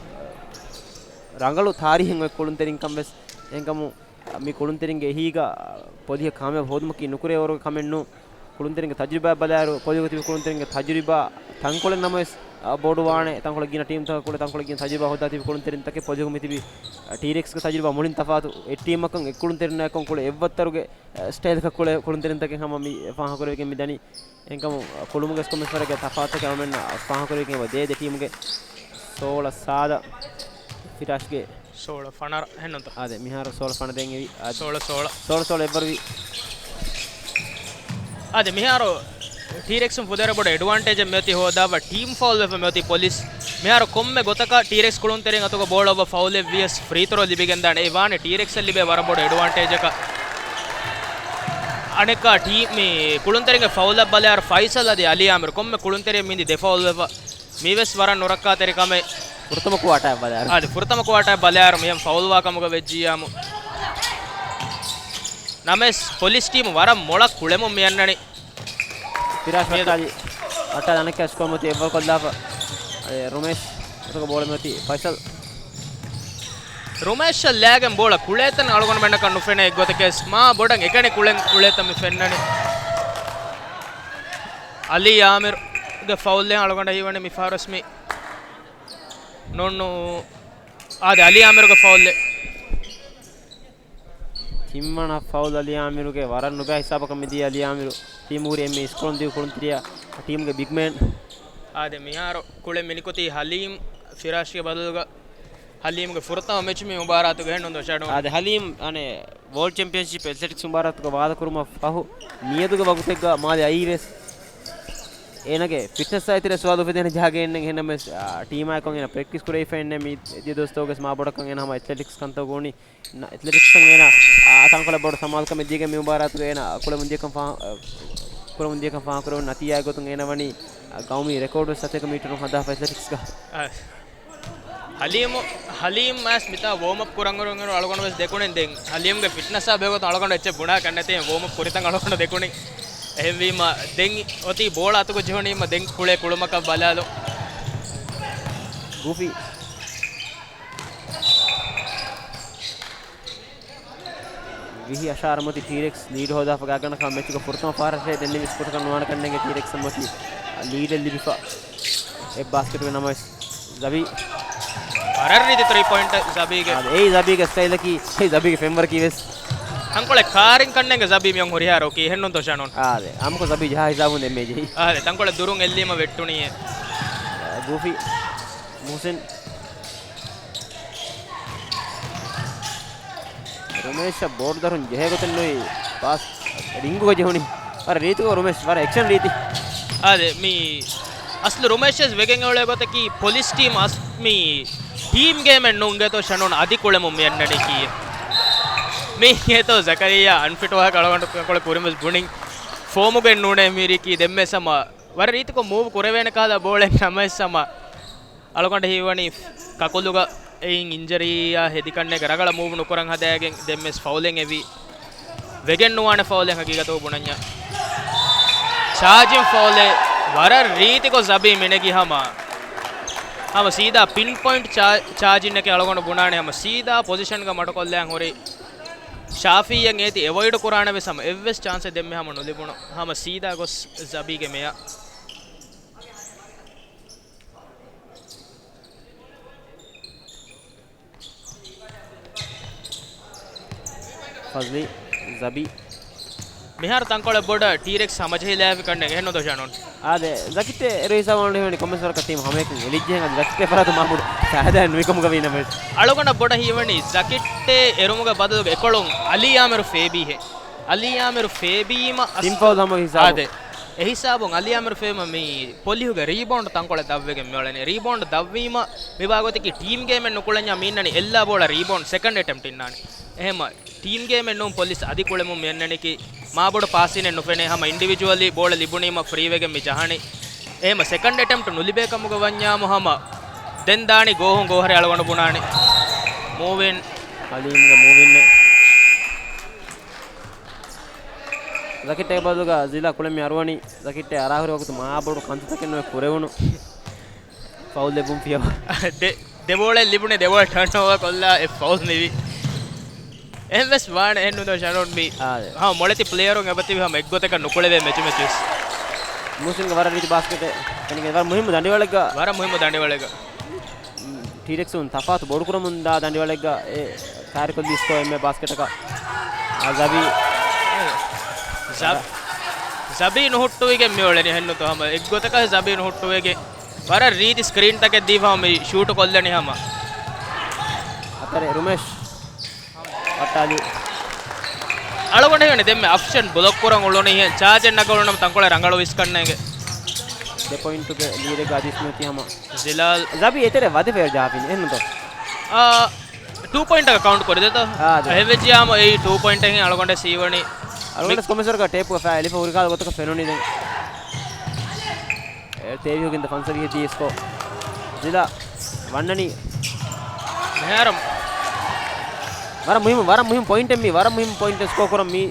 ރަނގަޅު ތާރީހެއް އޮތް ކުޅުންތެރިން ކަން ވެސް. އެހެންކަމުން މި ކުޅުންތެރިންގެ އެހީގަ ޕޮލިހަށް ކާމިޔާބު ހޯދުމަކީ ނުކުރެ އޯވަރުގެ ކަމެއް ނޫން. ކުޅުންތެރިންގެ ތަޖުރިބާ ބަލާއިރު، ޕޮލިހުގަ ތިބި ކުޅުންތެރިންގެ ތަޖުރިބާ ތަންކޮޅެއް ނަމަވެސް، އަ، ބޮޑުވާނެ. ތަންކޮޅެއް ގިނަ ޓީމްތަކަށް ކުޅެ، ތަންކޮޅެއް ގިނަ ތަޖުރިބާ ހޯދާ ތިބި ކުޅުންތެރިންތަކެއް ޕޮލިހުގަ މިތިބި، އަ، ޓީރެކްސްގެ ތަޖުރިބާ މުޅިން ތަފާތު. އެއް ޓީމަކަށް އެއް ކުޅުންތެރިންނާ އެކަން ކުޅެ އެއްވައްތަރުގެ، އަ، ސްޓައިލްކަށް ކުޅެ ކުޅުންތެރިންތަކެއް ހަމަ މި ފާހަގަކުރެވިގެން މި ދަނީ. އެހެންކަމުން ކުޅުމުގެ ކޮންމެސް ވަރެއްގެ ތަފާތުތަކެއް އަޅުމެންނަށް ފާހަގަކުރެވިގެން ދޭ ދެ ޓީމުގެ. ސޯޅަ ސާދަ ފިރާޝްގެ. ސޯޅަ ފަނަރަ ހެންނުންތަ؟ އާދެ، މިހާރު ސޯޅަ ފަނަ ދެން އެވި. އާދެ. ސޯޅަ ސޯޅަ. ސޯޅަ ސޯޅަ އެއްވަރުވި. އާދެ، މިހާރު ޓީރެކްސުން ފުދޭވަރަށް ބޮޑު އެޑްވާންޓޭޖެއް މިއޮތީ ހޯދާފަ، ޓީމް ފައުލް ވެފަ މިއޮތީ ޕޮލިސް. މިހާރު ކޮންމެ ގޮތަކަށް ޓީރެކްސް ކުޅުންތެރިން އަތުގަ ބޯޅަ އޮއްވާ ފައުލެއް ވިޔަސް ފްރީ ތްރޯ ލިބިގެންދާނެ. އެ ވާނެ ޓީރެކްސްއަށް ލިބޭ ވަރަށް ބޮޑު އެޑްވާންޓޭޖަކަށް. އަނެއްކާ ޓީ-، މި ކުޅުންތެރިންގެ ފައުލަށް ބަލާއިރު ފައިސަލް އަދި އަލީ އާމިރު ކޮންމެ ކުޅުންތެރިއެއް މިދި ދެ ފައުލް ވެފަ. މީވެސް ވަރަށް ނުރައްކާތެރި ކަމެއް. ފުރަތަމަ ކުއާޓާއަށް ބަލާއިރު. އާދެ، ފުރަތަމަ ކުއާޓާއަށް ބަލާއިރު މިހެން ފައުލްވާ ކަމުގަ ވެއްޖިއްޔާމު. ނަމަވެސް ޕޮލިސް ޓީމު ވަރަށް މޮޅަށް ކުޅެމުން މި އަންނަނީ. ފިރާޝް މިއަދު ވައްޓާލި، ވައްޓާލި އަނެއްކާ ސްކޯ މަތި އެއްވަރު ކޮށްލާފަ. އެ، ރުމޭޝް އަތުގަ ބޯޅަ މިއޮތީ ފައިސަލް. ރުމޭޝަށް ލާގެން ބޯޅަ ކުޅޭތަން އަޅުގަނޑުމެންނަކަށް ނުފެނޭ އެއްގޮތަކަސް މާ ބޮޑަށް އެކަނި ކުޅެން ކުޅޭތަން މި ފެންނަނީ. އަލީ އާމިރުގެ ފައުލްއެއް އަޅުގަނޑަށް ހީވަނީ މި ފަހަރުވެސް މި ނޫން ނޫ-، އާދެ، އަލީ އާމިރުގެ ފައުލްއެއް. ތިންވަނަ ފައުލް އަލީ އާމިރުގެ. ވަރަށް ނުބައި ހިސާބަކަށް މިދިޔަ އަލީ އާމިރު ޓީމު ހުރި އެންމެ އިސްކޮޅުން ދިޔު ކުޅުންތެރިޔާ ޓީމުގެ ބިގް މޭން. އާދެ، މިހާރު ކުޅެ މިނިކުތީ ހަލީމް ފިރާޝްގެ ބަދަލުގަ. ހަލީމްގެ ފުރަތަމަ މެޗް މި މުބާރާތުގަ ހެންނުން ދޮށާ ނޫން. އާދެ، ހަލީމް އަނެއް ވޯލްޑް ޗެމްޕިއަންޝިޕް އެތްލެޓިކްސް މުބާރާތުގަ ވާދަކުރުމަށް ފަހު މިއަދުގެ ވަގުތެއްގަ މާލެ އައީވެސް އޭނަގެ ފިޓްނަސްއާ އެތެރޭ ސުވާލު އުފެދޭނެ ޖަހާގެން އެއްނެން. އެހެންނަމަވެސް، އާ، ޓީމާއެކު އޭނަ ޕްރެކްޓިސް ކުރެވިފައެއްނެ މި ދިޔަ ދުވަސްތަކުގަސް މާ ބޮޑަކަށް އޭނަ ހަމަ އެތްލެޓިކްސް ކަންތައް ގުޅުނީ. ނަ-، އެތްލެޓިކްސްއަށް އޭނަ، އާ، ތަންކޮޅެއް ބޮޑު ސަމާލުކަމެއް ދީގެން މި މުބާރާތުގަ އޭނަ ކުޅެމުން ދިޔަކަން ފާ-، އާ، ކުޅެމުން ދިޔަކަން ފާހަގަކުރެވުނު ނަތީޖާގެ ގޮތުން އޭނަ ވަނީ، އާ، ގައުމީ ރެކޯޑްވެސް ސަތޭކަ މީޓަރުން ހަދާފަ އެތްލެޓިކްސްގަ. އާ. ހަލީމު، ހަލީމް މާސް މިތާ ވޯމް އަޕް ކުރަން އުޅުނު އަޅުގަނޑު ވެސް ދެކުނިން ދެން. ހަލީމްގެ ފިޓްނަސްއާ ބެހޭގޮތުން އަޅުގަނޑު އެއްޗެއް ބުނާކަށް ނެތޭ. ވޯމް އަޕް ކުރިތަން އަޅުގަނޑު ދެކުނިން. އެހެންވީމަ ދެން އޮތީ ބޯޅަ އަތުގަ ޖެހުނީމަ ދެން ކުޅޭ ކުޅުމަކަށް ބަލާލު. ގޫފީ. ވިހި އަށާރަ މަތި ޓީރެކްސް ލީޑް ހޯދާފަ ގާތްގަނޑަކަށް މެޗުގެ ފުރަތަމަ ފަހަރަށޭ. ދެންނެވި ސްކޯރަކަށް ނުވާނެ ކަންނޭނގެ ޓީރެކްސް މަތި ލީޑެއް ލިބިފަ އެއް ބާސްކެޓުގެ ނަމަވެސް ޒަބީ. ވަރަށް ރީތި ތްރީ ޕޮއިންޓް ޒަބީގެ. އާދެ، އެއީ ޒަބީގެ ސްޓައިލަކީ، އެއީ ޒަބީގެ ފެންވަރަކީ ވެސް. ތަންކޮޅެއް ކާރިން ކަންނޭނގެ ޒަބީ މިއޮން ހުރިހާ ރޯކީ އެހެންނުން ދޮށާ ނޫން. އާދެ، އާމުކޮށް ޒަބީ ޖަހާ ހިސާބުން ދެންމެ ޖެހި. އާދެ، ތަންކޮޅެއް ދުރުން އެއްލީމަ ވެއްޓުނީ. ގޫފީ، މުހުސިން. ރުމޭޝަށް ބޯޑު ދަރުން ޖެހޭ ގޮތެއް ނުވި ޕާސް ރިންގުގަ ޖެހުނީ. ވަރަށް ރީތިކޮށް ރުމޭޝް، ވަރަށް އެކްޝަން ރީތި. އާދެ، މި އަސްލު ރުމޭޝް ވެސް ވެގެން އުޅޭ ގޮތަކީ ޕޮލިސް ޓީމް އަސް މި ޓީމް ގޭމެއް ނޫން ގޭތޯ ޝަނޫން އަދި ކުޅެމުން މި އަންނަނީ ކީއެއް. މީ ގޭތޯ ޒަކަރިއްޔާ އަންފިޓް ވާހަކަ އަޅުގަނޑު ކޮޅެ ކުރިން ވެސް ބުނިން. ފޯމުގެ ނޫނޭ މީރިކީ ދެންމެ ސަމަ ވަރަށް ރީތިކޮށް މޫވް ކުރެވޭނެ ކަހަލަ ބޯޅެއް ނަމަވެސް ހަމަ އަޅުގަނޑަށް ހީވަނީ ކަކުލުގަ އެއިން އިންޖަރީއާ ހެދި ކަންނޭނގެ ރަނގަޅަށް މޫވް ނުކުރަން ހަދައިގެން ދެން ވެސް ފައުލެއް އެވީ. ވެގެން ނުވާނެ ފައުލެއް ހަގީގަތުގަ ބުނަންޏާ. ޗާޖިން ފައުލެއް ވަރަށް ރީތިކޮށް ޒަބީ މިނެގި ހަމަ. ހަމަ ސީދާ ޕިން ޕޮއިންޓް ޗާ-، ޗާޖިންއެކޭ އަޅުގަނޑު ބުނާނެ ހަމަ ސީދާ ޕޮޒިޝަންގަ މަޑުކޮށްލާން ހުރި. ޝާފީއަށް އޭތި އެވޮއިޑް ކުރާނެ ވެސް ހަމަ އެއްވެސް ޗާންސެއް ދެންމެ ހަމަ ނުލިބުނު. ހަމަ ސީދާ ގޮސް ޒަބީގެ މެޔަށް. ފަޒްލީ، ޒަބީ. މިހާރު ތަންކޮޅެއް ބޮޑަށް ޓީރެކްސް ހަމަޖެހިލާފި ކަންނޭނގެ އެހެންނު ދޮށާ ނޫން. އާދެ، ޒަކިއްޓޭ އެރު ހިސާބު އަޅުގަނޑު ހީވަނީ ކޮންމެސް ވަރަކަށް ޓީމް ހަމަޔަކުން އެޅިއްޖެހެން އަދި ޒަކިއްޓޭ ފަރާތު މާބޮޑު ފައިދާއެއް ނުވިކަމުގަ ވީ ނަމަވެސް. އަޅުގަނޑަށް ބޮޑަށް ހީވަނީ ޒަކިއްޓޭ އެރުމުގެ ބަދަލުގަ އެކޮޅުން އަލީ އާމިރު ފޭބީހޭ. އަލީ އާމިރު ފޭބީމަ އަސް-، ތިން ފައުލް ހަމަ ހިސާބު. އާދެ. އެ ހިސާބުން އަލީ އާމިރު ފޭބީމަ މި ޕޮލިހުގެ ރީބައުންޑް ތަންކޮޅެއް ދަށްވެގެން މިއުޅެނީ. ރީބައުންޑް ދަށްވީމަ މި ބާގޮތަކީ ޓީމް ގޭމެއް ނުކުޅެންޏާ މި އިންނަނީ އެއްލާ ބޯޅަ ރީބައުންޑް ސެކަންޑް އެޓެމްޕްޓް އިންނާނެ. އެހެމަ ޓީމް ގޭމެއް ނޫން ޕޮލިސް އަދި ކުޅެމުން މި އަންނަނީކީ މާބޮޑު ޕާސިނެއް ނުފެނޭ ހަމަ އިންޑިވިޖުއަލީ ބޯޅަ ލިބުނީމަ ފްރީވެގެން މި ޖަހަނީ. އެހެމަ ސެކަންޑް އެޓެމްޕްޓް ނުލިބޭ ކަމުގަ ވަންޏާމު ހަމަ ދެން ދާނީ ގޯހުން ގޯހަރެ އަޅުގަނޑު ބުނާނީ. މޫވިން. އަލީމްގެ މޫވިން. ޒަކިއްޓޭ ބަދަލުގަ ޒިލާ ކުޅެން މި އަރުވަނީ. ޒަކިއްޓޭ އަރާހުރި ވަގުތު މާބޮޑު ކަންތައްތަކެއް ނުވެ ކުރެވުނު. ފައުލް ލެއްވުން ފިޔަވާ. ދެ-، ދެ ބޯޅައެއް ލިބުނީ ދެ ބޯޅަ ޓާންއޯވާ ކޮށްލާ އެއް ފައުލް ނިވި. އެހެން ވެސް ވާނެ އެހެން ނުދޯ ޝަނޯން މީ. އާ، ދެ. ހާ، މޮޅެތި ޕްލޭޔަރުން އެބަތިބި ހަމަ އެއްގޮތަކަށް ނުކުޅެވޭ މެޗު މެޗު ވެސް. މޫސިންގެ ވަރަށް ރީތި ބާސްކެޓެއް. ފެނިގެން ވަރަށް މުހިއްމު ދަނޑިވަޅެއްގަ. ވަރަށް މުހިއްމު ދަނޑިވަޅެއްގަ. ޓީރެކްސުން ތަފާތު ބޮޑުކުރަމުންދާ ދަނޑިވަޅެއްގަ އެ ކާރިކޮށްލީ ސްކޯ އެންމެ ބާސްކެޓަކަށް. އާ، ޒަބީ. ޒަ-، ޒަބީ ނުހުއްޓުވިގެން މިއުޅެނީ ހެންނުތޯ ހަމަ އެއްގޮތަކަށް ޒަބީ ނުހުއްޓުވެގެން. ވަރަށް ރީތި ސްކްރީންތަކެއް ދީފަ މި ޝޫޓު ކޮށްލަނީ ހަމަ. އަތަރެ ރުމޭޝް. ވައްޓާލި. އަޅުގަނޑު ހެން ދެންމެ އަފްޝަން ބްލޮކް ކުރަން އުޅުނީ ހެން ޗާޖެއް ނަގައުޅުނަމަ ތަންކޮޅެއް ރަނގަޅު ވިސްކަންނޭގެ. ދެ ޕޮއިންޓުގެ ލީޑެއްގަ އަދިސް ނުވެތި ހަމަ. ޒިލާލް. ޒަބީ އެތެރެ ވަދެ ފެއިލް ޖާފިން އެހެންނުތޯ؟ އާ، ޓޫ ޕޮއިންޓަކަށް ކައުންޓް ކުރިދޭތޯ؟ އާ، އާދެ. އެހެންވެއްޖިޔާމު އެއީ ޓޫ ޕޮއިންޓެއް އަޅުގަނޑަށް ސީވަނީ. އަޅުގަނޑަށް ކޮމެސަރުގަ ޓޭޕުގަ ފައި އެޅިފަ ހުރިކާލަ ގޮތަކަށް ފެނުނީ ދެން. އެ، ތޭވީހުގެ އިން ފަންސަވީހަށް ދިޔަ ސްކޯ. ޒިލާ ވަންނަނީ. މިހާރު. ވަރަށް މުހިއްމު، ވަރަށް މުހިއްމު ޕޮއިންޓެއް މީ، ވަރަށް މުހިއްމު ޕޮއިންޓެއް ސްކޯ ކުރަން މީ.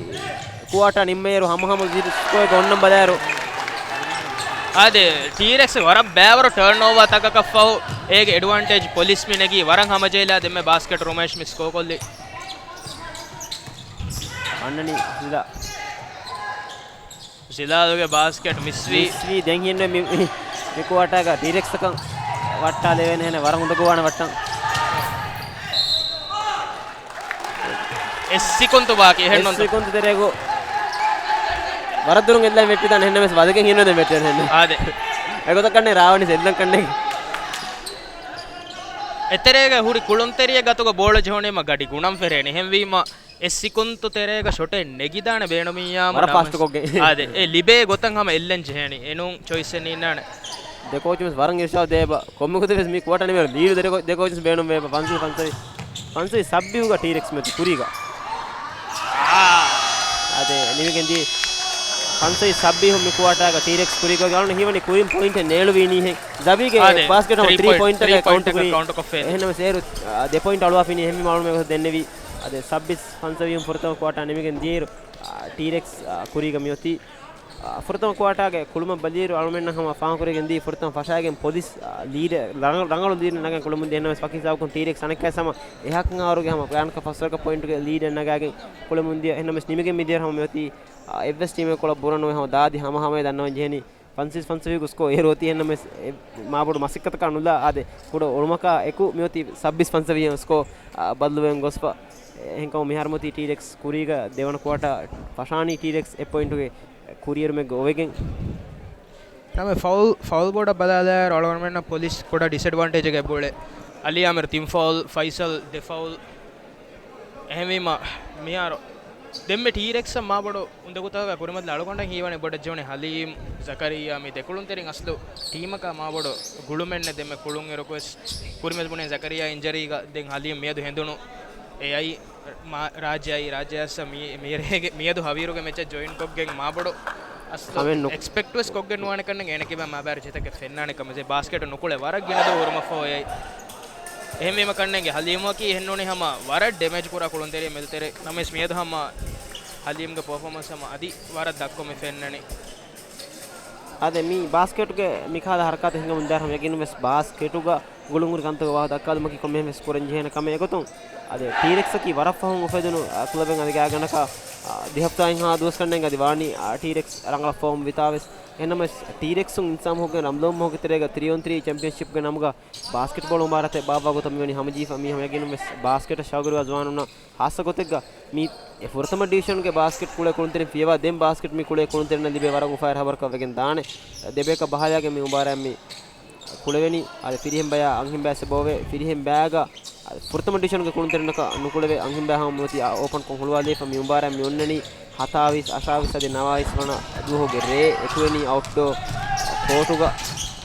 ކުއާޓާ ނިންމައިރު ހަމަހަމަ ސްކޯއެއް އޮންނަން ބަލާއިރު. އާދެ، ޓީރެކްސް ވަރަށް ބައިވަރު ޓާންއޯވާ ތަކަކަށްފަހު އޭގެ އެޑްވާންޓޭޖް ޕޮލިސް މި ނެގީ ވަރަށް ހަމަޖެހިލާ ދެންމެ ބާސްކެޓް ރުމޭޝް މި ސްކޯ ކޮށްލީ. އަންނަނީ ޒިލާ. ޒިލާލުގެ ބާސްކެޓް މިސްވީ. މިސްވީ ދެން ހިންނެ މި، މި، މި ކުއާޓާގަ ޓީރެކްސް ތަކަށް ވައްޓާލެވޭނެ ހެނެއް ވަރަށް އުނދަގޫވާނެ ވައްޓަން. އެއް ސިކުންތު ބާކީ އެހެންނުންތަ؟ އެއް ސިކުންތު ތެރޭގަ ވަރަށް ދުރުން އެއްލައި ވެއްޓިދާނެ ހެންނަމެސް ވަދެގެން ހިންނަދެން ވެއްޓެން ހެންނެ. އާދެ. އެގޮތަށް ކަންނޭ ރާވަނީ ސެއްލަން ކަންނޭ. އެތެރޭގަ ހުރި ކުޅުންތެރިއެއް ގަތުގަ ބޯޅަ ޖެހުނީމަ ގަޑި ގުނަން ފެރޭނެ. އެހެންވީމަ އެއް ސިކުންތު ތެރޭގަ ޝޮޓެއް ނެގިދާނެ ބޭނުމިއްޔާމު ވަރަށް ނަމަ-، ފާސްޓް ކޮށްގެން. އާދެ، އެ ލިބޭ ގޮތަށް ހަމަ އެއްލެން ޖެހޭނީ. އެނޫން ޗޮއިސްއެއް ނީންނާނެ. ދެ ކޯޗުން ވެސް ވަރަށް އިރްޝާދު ދޭބަ. ކޮންމެ ގޮތެއް ވެސް މި ކުއާޓާ ނިމޭ ލީޑު ދެ ކޯ-، ދެ ކޯޗުން ބޭނުން ވޭބަ. ފަންސަވީ، ފަންސަވީ ސައްބީހުގަ ޓީރެކްސް މެޗު ކުރީގަ. އާދެ، ނިމިގެން ދީ. ފަންސަވީ ސައްބީހު މި ކުއާޓާގަ ޓީރެކްސް ކުރީގަ އަޅުން ހީވަނީ ކުރިން ޕޮއިންޓެއް ނޭޅުވީނީހެން. ޒަބީގެ އާދެ، ބާސްކެޓް ހަމަ ތްރީ ތްރީ ޕޮއިންޓަކަށް ކައުންޓް ކުރީ. ކައުންޓް ކޮށްފޭ. އެހެންނަމަ ސޭރު، އާ، ދެ ޕޮއިންޓް އަޅުވާފިނީ ހެންވީމަ އަޅުމެ ދެންނެވީ. އާދެ، ސައްބީސް ފަންސަވީހުން ފުރަތަމަ ކުއާޓާ ނިމިގެން ދިޔައިރު، އާ، ޓީރެކްސް، އާ، ކުރީގަ މިއޮތީ. އާ، ފުރަތަމަ ކުއާޓާގެ ކުޅުމަށް ބަލިއިރު އަޅުމެންނަށް ހަމަ ފާހަގަކުރެވިގެން ދީ ފުރަތަމަ ފަށާގެން ޕޮލިސް، އާ، ލީޑެއް ރަނގަ-، ރަނގަޅު ލީޑެއް ނަގަން ކުޅެމުން ދިޔަ ހެންނަމަސް ވަކި ހިސާބަކުން ޓީރެކްސް އަނެއްކާވެސް ހަމަ އެހާކަން އަހަރުގެ ހަމަ ގާނަކަ ފަސްވަރަކަށް ޕޮއިންޓުގެ ލީޑެއް ނަގާގެން ކުޅެމުން ދިޔަ ހެންނަމަސް ނިމިގެން މިދިޔަ ހަމަ މިއޮތީ، އާ، އެއްވެސް ޓީމެއް ކޮޅަށް ބުރަން ނުވެ ހަމަ ދާދި ހަމަހަމައޭ ދަންނަވަން ޖެހެނީ. ފަންސަވީސް ފަންސަވީހުގެ ސްކޯ އޭރު އޮތީ ހެންނަމަސް އެ މާބޮޑު މަސައްކަތަކާ ނުލާ އާދެ، ކުޑަ އޮޅުމަކާ އެކު މިއޮތީ ސައްބީސް ފަންސަވީހުގެ ސްކޯ، އާ، ބަދަލުވެގެން ގޮސްފަ. އެހެންކަމުން މިހާރު މިއޮތީ ޓީރެކްސް ކުރީގަ ދެވަނަ ކުއާޓާ ފަށާނީ ޓީރެކްސް އެއް ޕޮއިންޓުގެ ކުރިއެރުމެއްގަ އޮވެގެން. ނަމެ ފައުލް، ފައުލް ބޯޑަށް ބަލާލާއިރު އަޅުގަނޑުމެންނަށް ޕޮލިސް ކުޑަ ޑިސްއެޑްވާންޓޭޖެއް އެބައުޅޭ. އަލީ އާމިރު ތިން ފައުލް، ފައިސަލް ދެ ފައުލް. އެހެންވީމަ، މިހާރު ދެންމެ ޓީރެކްސްއަށް މާބޮޑު އުނދަގޫތަކަށް ކުރިމަތިލާ އަޅުގަނޑަށް ހީވަނީ ބޮޑަށް ޖެހުނީ ހަލީމް، ޒަކަރިއްޔާ މި ދެކުޅުންތެރިން އަސްލު ޓީމަކާ މާބޮޑު ގުޅުމެއް ނެތް. ދެންމެ ކުޅުން އިރުކޮށް ވެސް ކުރިމަތި ބުނީ ޒަކަރިއްޔާ އިންޖަރީގަ ދެން ހަލީމް މިއަދު ހެނދުނު އެއައި މާ-، ރާއްޖެއައި ރާއްޖެއަށް މި-، މިރޭގެ މިއަދު ހަވީރުގެ މެޗަށް ޖޮއިން ކޮށްގެން މާބޮޑު އަސްލު އެކްސްޕެކްޓް ވެސް ކޮށްގެން ނުވާނެ ކަންނޭނގެ އޭނަ ކިބާ މާބާރު ޖެހިތަކެއް ފެންނާނެ ކަމަށް. ބާސްކެޓް ނުކުޅެ ވަރަށް ގިނަ ދުވަހު ހުރުމަށްފަހު އެއައި. އެހެންވީމަ ކަންނޭނގެ ހަލީމަކީ އެހެންނޫނީ ހަމަ ވަރަށް ޑެމޭޖް ކުރާ ކުޅުންތެރި މެދުތެރެ. ނަމަވެސް މިއަދު ހަމަ ހަލީމްގެ ޕަރފޯމަންސް ހަމަ އަދި ވަރަށް ދަށްކޮށް މި ފެންނަނީ. އާދެ، މި ބާސްކެޓުގެ މިކަހަލަ ހަރަކާތެއް ހިނގަމުން ދާއިރު ހަމަ ޔަގީނުން ވެސް ބާސްކެޓުގަ ގުޅުންހުރި ކަންތަކުގެ ވާހަކަ ދައްކާލުމަކީ ކޮންމެހެން ވެސް ކުރަން ޖެހޭނެ ކަމެއް. އެގޮތުން އާދެ، ޓީރެކްސްއަކީ ވަރަށް ފަހުން އުފެދުނު، އާ، ކްލަބެއް އަދި ގާތްގަނޑަކަށް، އާ، ދެ ހަފްތާއެއްހާ ދުވަސް ކަންނޭނގެ އަދި ވާނީ، އާ، ޓީރެކްސް ރަނގަޅަށް ފޯމް ވިތާވެސް. އެހެންނަމަވެސް ޓީރެކްސުން އިންސާމް ހޮއްގެން ރަމްލޯމް ހޮގި ތެރޭގަ ތްރީ އޮން ތްރީ ޗެމްޕިއަންޝިޕްގެ ނަމުގަ ބާސްކެޓްބޯޅަ މުބާރާތެއް ބާއްވާ ގޮތަށް މިވަނީ ހަމަޖެހިފަ. މީ ހަމަ ޔަގީނުން ވެސް ބާސްކެޓަށް ޝައުގުވެރިވާ ޒުވާނުންނަށް ހާއްސަ ގޮތެއްގަ މި އެ ފުރަތަމަ ޑިވިޝަންގެ ބާސްކެޓް ކުޅޭ ކުޅުންތެރިން ފިޔަވާ ދެން ބާސްކެޓް މި ކުޅޭ ކުޅުންތެރިންނަށް ލިބޭ ވަރަށް އުފާވެރި ހަބަރަކަށް ވެގެން ދާނެ. ދެބޭކަށް ބަހައިގެން މި މުބާރާތް މި ކުޅެވެނީ. އަދި ފިރިހެން ބަޔާ އަންހެން ބަޔަސް އެބައޮވޭ. ފިރިހެން ބަޔާގަ ފުރަތަމަ ޑިވިޝަނުގެ ކުޅުންތެރިންނަކަށް ނުކުޅެވޭ އަންހެން ބައި ހަމަ މިއޮތީ އާ އޯޕަންކޮށް ހުޅުވާލައިފަ. މި މުބާރާތް މި އޮންނަނީ ހަތާވީސް، އަށާވީސް އަދި ނަވާވީސް ވަނަ ދުވަހުގެ ރޭ އެކުވެނީ އައުޓްޑޯ ކޯޓުގަ.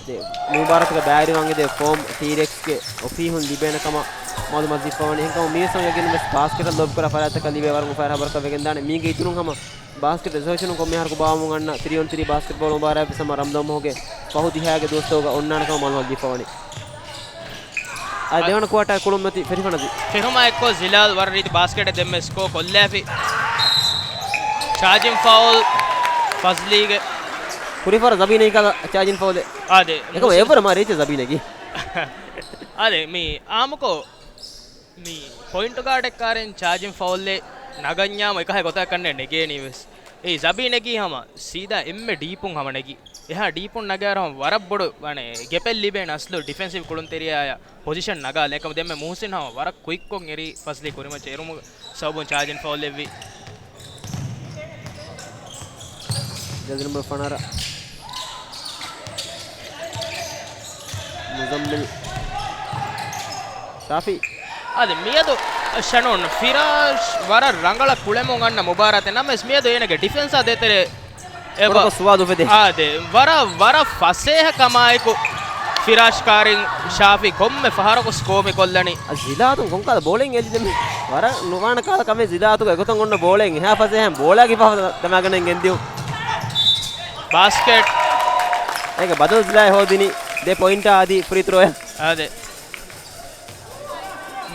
ދެ، މި މުބާރާތުގަ ބައިވެރިވާން އެދޭ ފޯމް ޓީރެކްސްގެ އޮފީހުން ލިބޭނެ ކަމަށް މައުލޫމާތު ދީފަވަނީ. އެހެންކަމުން މީސް އަން ޔަގީނުން ވެސް ބާސްކެޓަށް ލޯބިކުރާ ފަރާތްތަކަށް ލިބޭ ވަރަށް އުފައެއް ހަބަރަކަށް ވެގެންދާނެ. މީގެ އިތުރުން ހަމަ ބާސްކެޓް އެސޯސިއޭޝަނުން ކޮންމެ އަހަރަކު ބާއްވަމުން އަންނަ ތްރީ އޮން ތްރީ ބާސްކެޓްބޯޅަ މުބާރާތް ވެސް ހަމަ ރަމަޟާން މަހުގެ ފަހު ދިހައިގެ ދުވަސްތަކުގަ އޮންނާނެ ކަމަށް މައުލޫމާތު ދީފަވަނީ. އަދި އަ-، ދެވަނަ ކުއާޓާ ކުޅުން މަތި ފެށިފަނަދި. ފެހުމާ އެއްކޮށް ޒިލާލް ވަރަށް ރީތި ބާސްކެޓެއް ދެންމެ ސްކޯ ކޮށްލާފި. ޗާޖިން ފައުލް ފަޒްލީގެ. ކުރިފަރ ޒަބީނަ ކަލަ ޗާޖިން ފައުލެ. އާދެ، އެކަމަ މުސް-، އެވަރ މާ ރީތި ޒަބީނަގީ. އާދެ، މި އާމުކޮށް މި ޕޮއިންޓު ގާޑެއް ކާރިން ޗާޖިން ފައުލްއެއް ނަގަންޏާމު އެކަހަ ގޮތަކަށް ކަންނޭ ނެގޭނީ ވެސް. އެއީ ޒަބީ ނެގީ ހަމަ ސީދާ އެންމެ ޑީޕުން ހަމަ ނެގި. އެހާ ޑީޕުން ނަގާއިރު ހަމަ ވަރަށް ބޮޑު ވަނެ ގެޕެއް ލިބޭނެ އަސްލު ޑިފެންސިވް ކުޅުންތެރިޔާއަށް ޕޮޒިޝަން ނަގާލެ. އެކަމު ދެންމެ މުހުސިން ހަމަ ވަރަށް ކުއިކްކޮށް އެރީ ފަޒްލީ ކުރިމައްޗަށް އެރުމުގެ ސަބަބުން ޗާޖިން ފައުލްއެއްވި. ޖެސް ނަމްބަރު ފަނަރަ. މުޒައްމިލް. ޝާފި. އާދެ، މިއަދު ޝަނޫން ފިރާޝް ވަރަށް ރަނގަޅަށް ކުޅެމުން އަންނަ މުބާރާތެއް ނަމަވެސް، މިއަދު އޭނަގެ ޑިފެންސާ ދޭތެރޭ އެބަ-، ކޮޑަކޮށް ސުވާދު އުފެދޭ. އާދެ، ވަރަށް، ވަރަށް ފަސޭހަ ކަމާއެކު ފިރާޝް ކާރިން ޝާފި ކޮންމެ ފަހަރަކު ސްކޯ މި ކޮށްލަނީ. އަ، ޒިލާތުން ކޮންކަހަލަ ބޯޅެއް ގެންދިދެން ވަރަށް ނުވާނެ ކަހަލަ ކަމެއް ޒިލާތުގަ އެގޮތަށް އޮންނަ ބޯޅެއް އެހާ ފަސޭހައިން ބޯޅައިގެ ފަހަ ދަމާގަނެން ގެންދިއު. ބާސްކެޓް. އޭގެ ބަދަލު ޒިލާއެ ހޯދިނީ ދެ ޕޮއިންޓާ އަދި ފްރީ ތްރޯއެއް. އާދެ.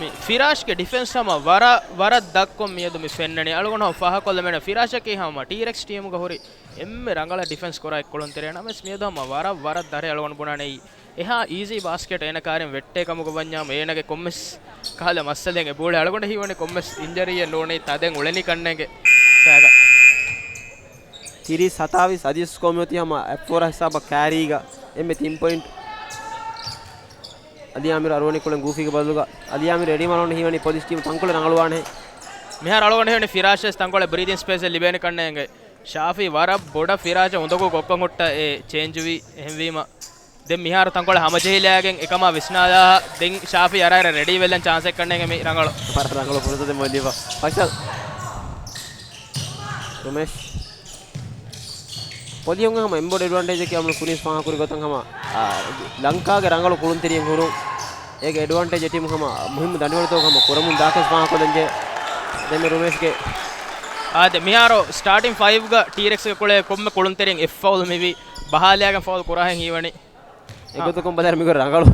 މި ފިރާޝްގެ ޑިފެންސް ހަމަ ވަރަށް، ވަރަށް ދަށްކޮށް މިއަދު މި ފެންނަނީ. އަޅުގަނޑު ހަމަ ފާހަގަކޮށްލަމެން ފިރާޝަކީ ހަމަ ޓީރެކްސް ޓީމުގަ ހުރި އެންމެ ރަނގަޅަށް ޑިފެންސް ކުރާ އެއް ކުޅުންތެރިޔާ ނަމަވެސް މިއަދު ހަމަ ވަރަށް، ވަރަށް ދަށް އަޅުގަނޑު ބުނާނެ އެއީ. އެހާ އީޒީ ބާސްކެޓް އޭނަ ކާރިން ވެއްޓޭ ކަމުގަ ވަންޏާމު އޭނަގެ ކޮންމެސް ކަހަލަ މައްސަލައެއް އެ ބޯޅަ އަޅުގަނޑަށް ހީވަނީ ކޮންމެސް އިންޖަރީއެއް ނޫނީ ތަދެއް އުޅެނީ ކަންނޭނގެ ފައިގަ. ތިރީސް ހަތާވީސް އަދި ސްކޯ މިއޮތީ ހަމަ އެއް ފޯރ ހިސާބަށް ކާރީގަ އެންމެ ތިން ޕޮއިންޓް. އަލީ އާމިރު އަރުވަނީ ކުޅެން ގޫފީގެ ބަދަލުގަ އަލީ އާމިރު އެޑީމަރޯން ހީވަނީ ޕޮލިސް ޓީމު ތަންކޮޅެއް ރަނގަޅުވާނެހެން. މިހާރު އަޅުގަނޑު ހީވަނީ ފިރާޝަސް ތަންކޮޅެއް ބްރީދިން ސްޕޭސްއެއް ލިބޭނެ ކަންނޭނގެ. ޝާފީ ވަރަށް ބޮޑަށް ފިރާޝަށް އުނދަގޫ ކޮއްކޮން ހުއްޓަ އެ ޗޭންޖުވީ. އެހެންވީމަ ދެން މިހާރު ތަންކޮޅެއް ހަމަޖެހިލާގެން އެކަމާ ވިސްނާލާ ދެން ޝާފީ އަރާއިރަށް ރެޑީ ވެލަން ޗާންސެއް ކަންނޭނގެ މި ރަނގަޅު. ވަރަށް ރަނގަޅު ފުރުސަތެއް މޮލިފަ. ފައިސަލް. ރުމޭޝް. ޕޮލިހުންގެ ހަމަ އެންބޮޑު އެޑްވާންޓޭޖަކީ އަމުނު ކުރީސް ފާހަގަކުރި ގޮތަށް ހަމަ، އާ، ލަންކާގެ ރަނގަޅު ކުޅުންތެރިއެއް ހުރުން. އޭގެ އެޑްވާންޓޭޖް އެ ޓީމު ހަމަ މުހިއްމު ދަނޑިވަޅުތަކުގަ ހަމަ ކުރަމުން ދާކަން ފާހަގަކޮށްލަންޖެހޭ. ދެންމެ ރުމޭޝްގެ. އާދެ، މިހާރު ސްޓާޓިން ފައިވްގަ ޓީރެކްސްގެ ކުޅޭ ކޮންމެ ކުޅުންތެރިން އެއް ފައުލް މިވީ ބަހާލާގެން ފައުލް ކުރާހެން ހީވަނީ. އެގޮތަކުން ބަލާއިރު މިގޮތް ރަނގަޅު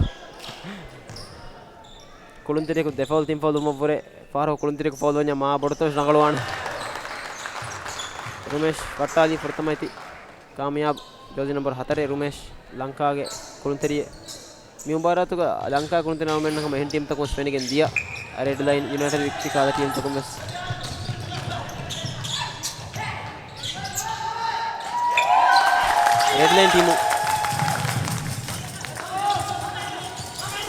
ކުޅުންތެރިޔަކު ދެ ފައުލް ތިން ފައުލް ވުމަށްވުރެ ފަހަރަކު ކުޅުންތެރިޔަކު ފައުލް ވަންޏާ މާ ބޮޑުތަނަށް ރަނގަޅުވާނެ. ރުމޭޝް ވައްޓާލީ ފުރަތަމަ އެތި ކާމިޔާބު ޖާޒީ ނަމްބަރު ހަތަރެއް ރުމޭޝް ލަންކާގެ ކުޅުންތެރިޔެއް. މި މުބާރާތުގަ ލަންކާ ކުޅުންތެރިން އަޅުމެންނަށް ހަމަ އެހެން ޓީމްތަކުން ވެސް ފެނިގެން ދިޔަ. ރެޑް ލައިން ޔުނައިޓެޑް ވިކްޓަރީ ކާލަ ޓީމްތަކުން ވެސް. ރެޑް ލައިން ޓީމު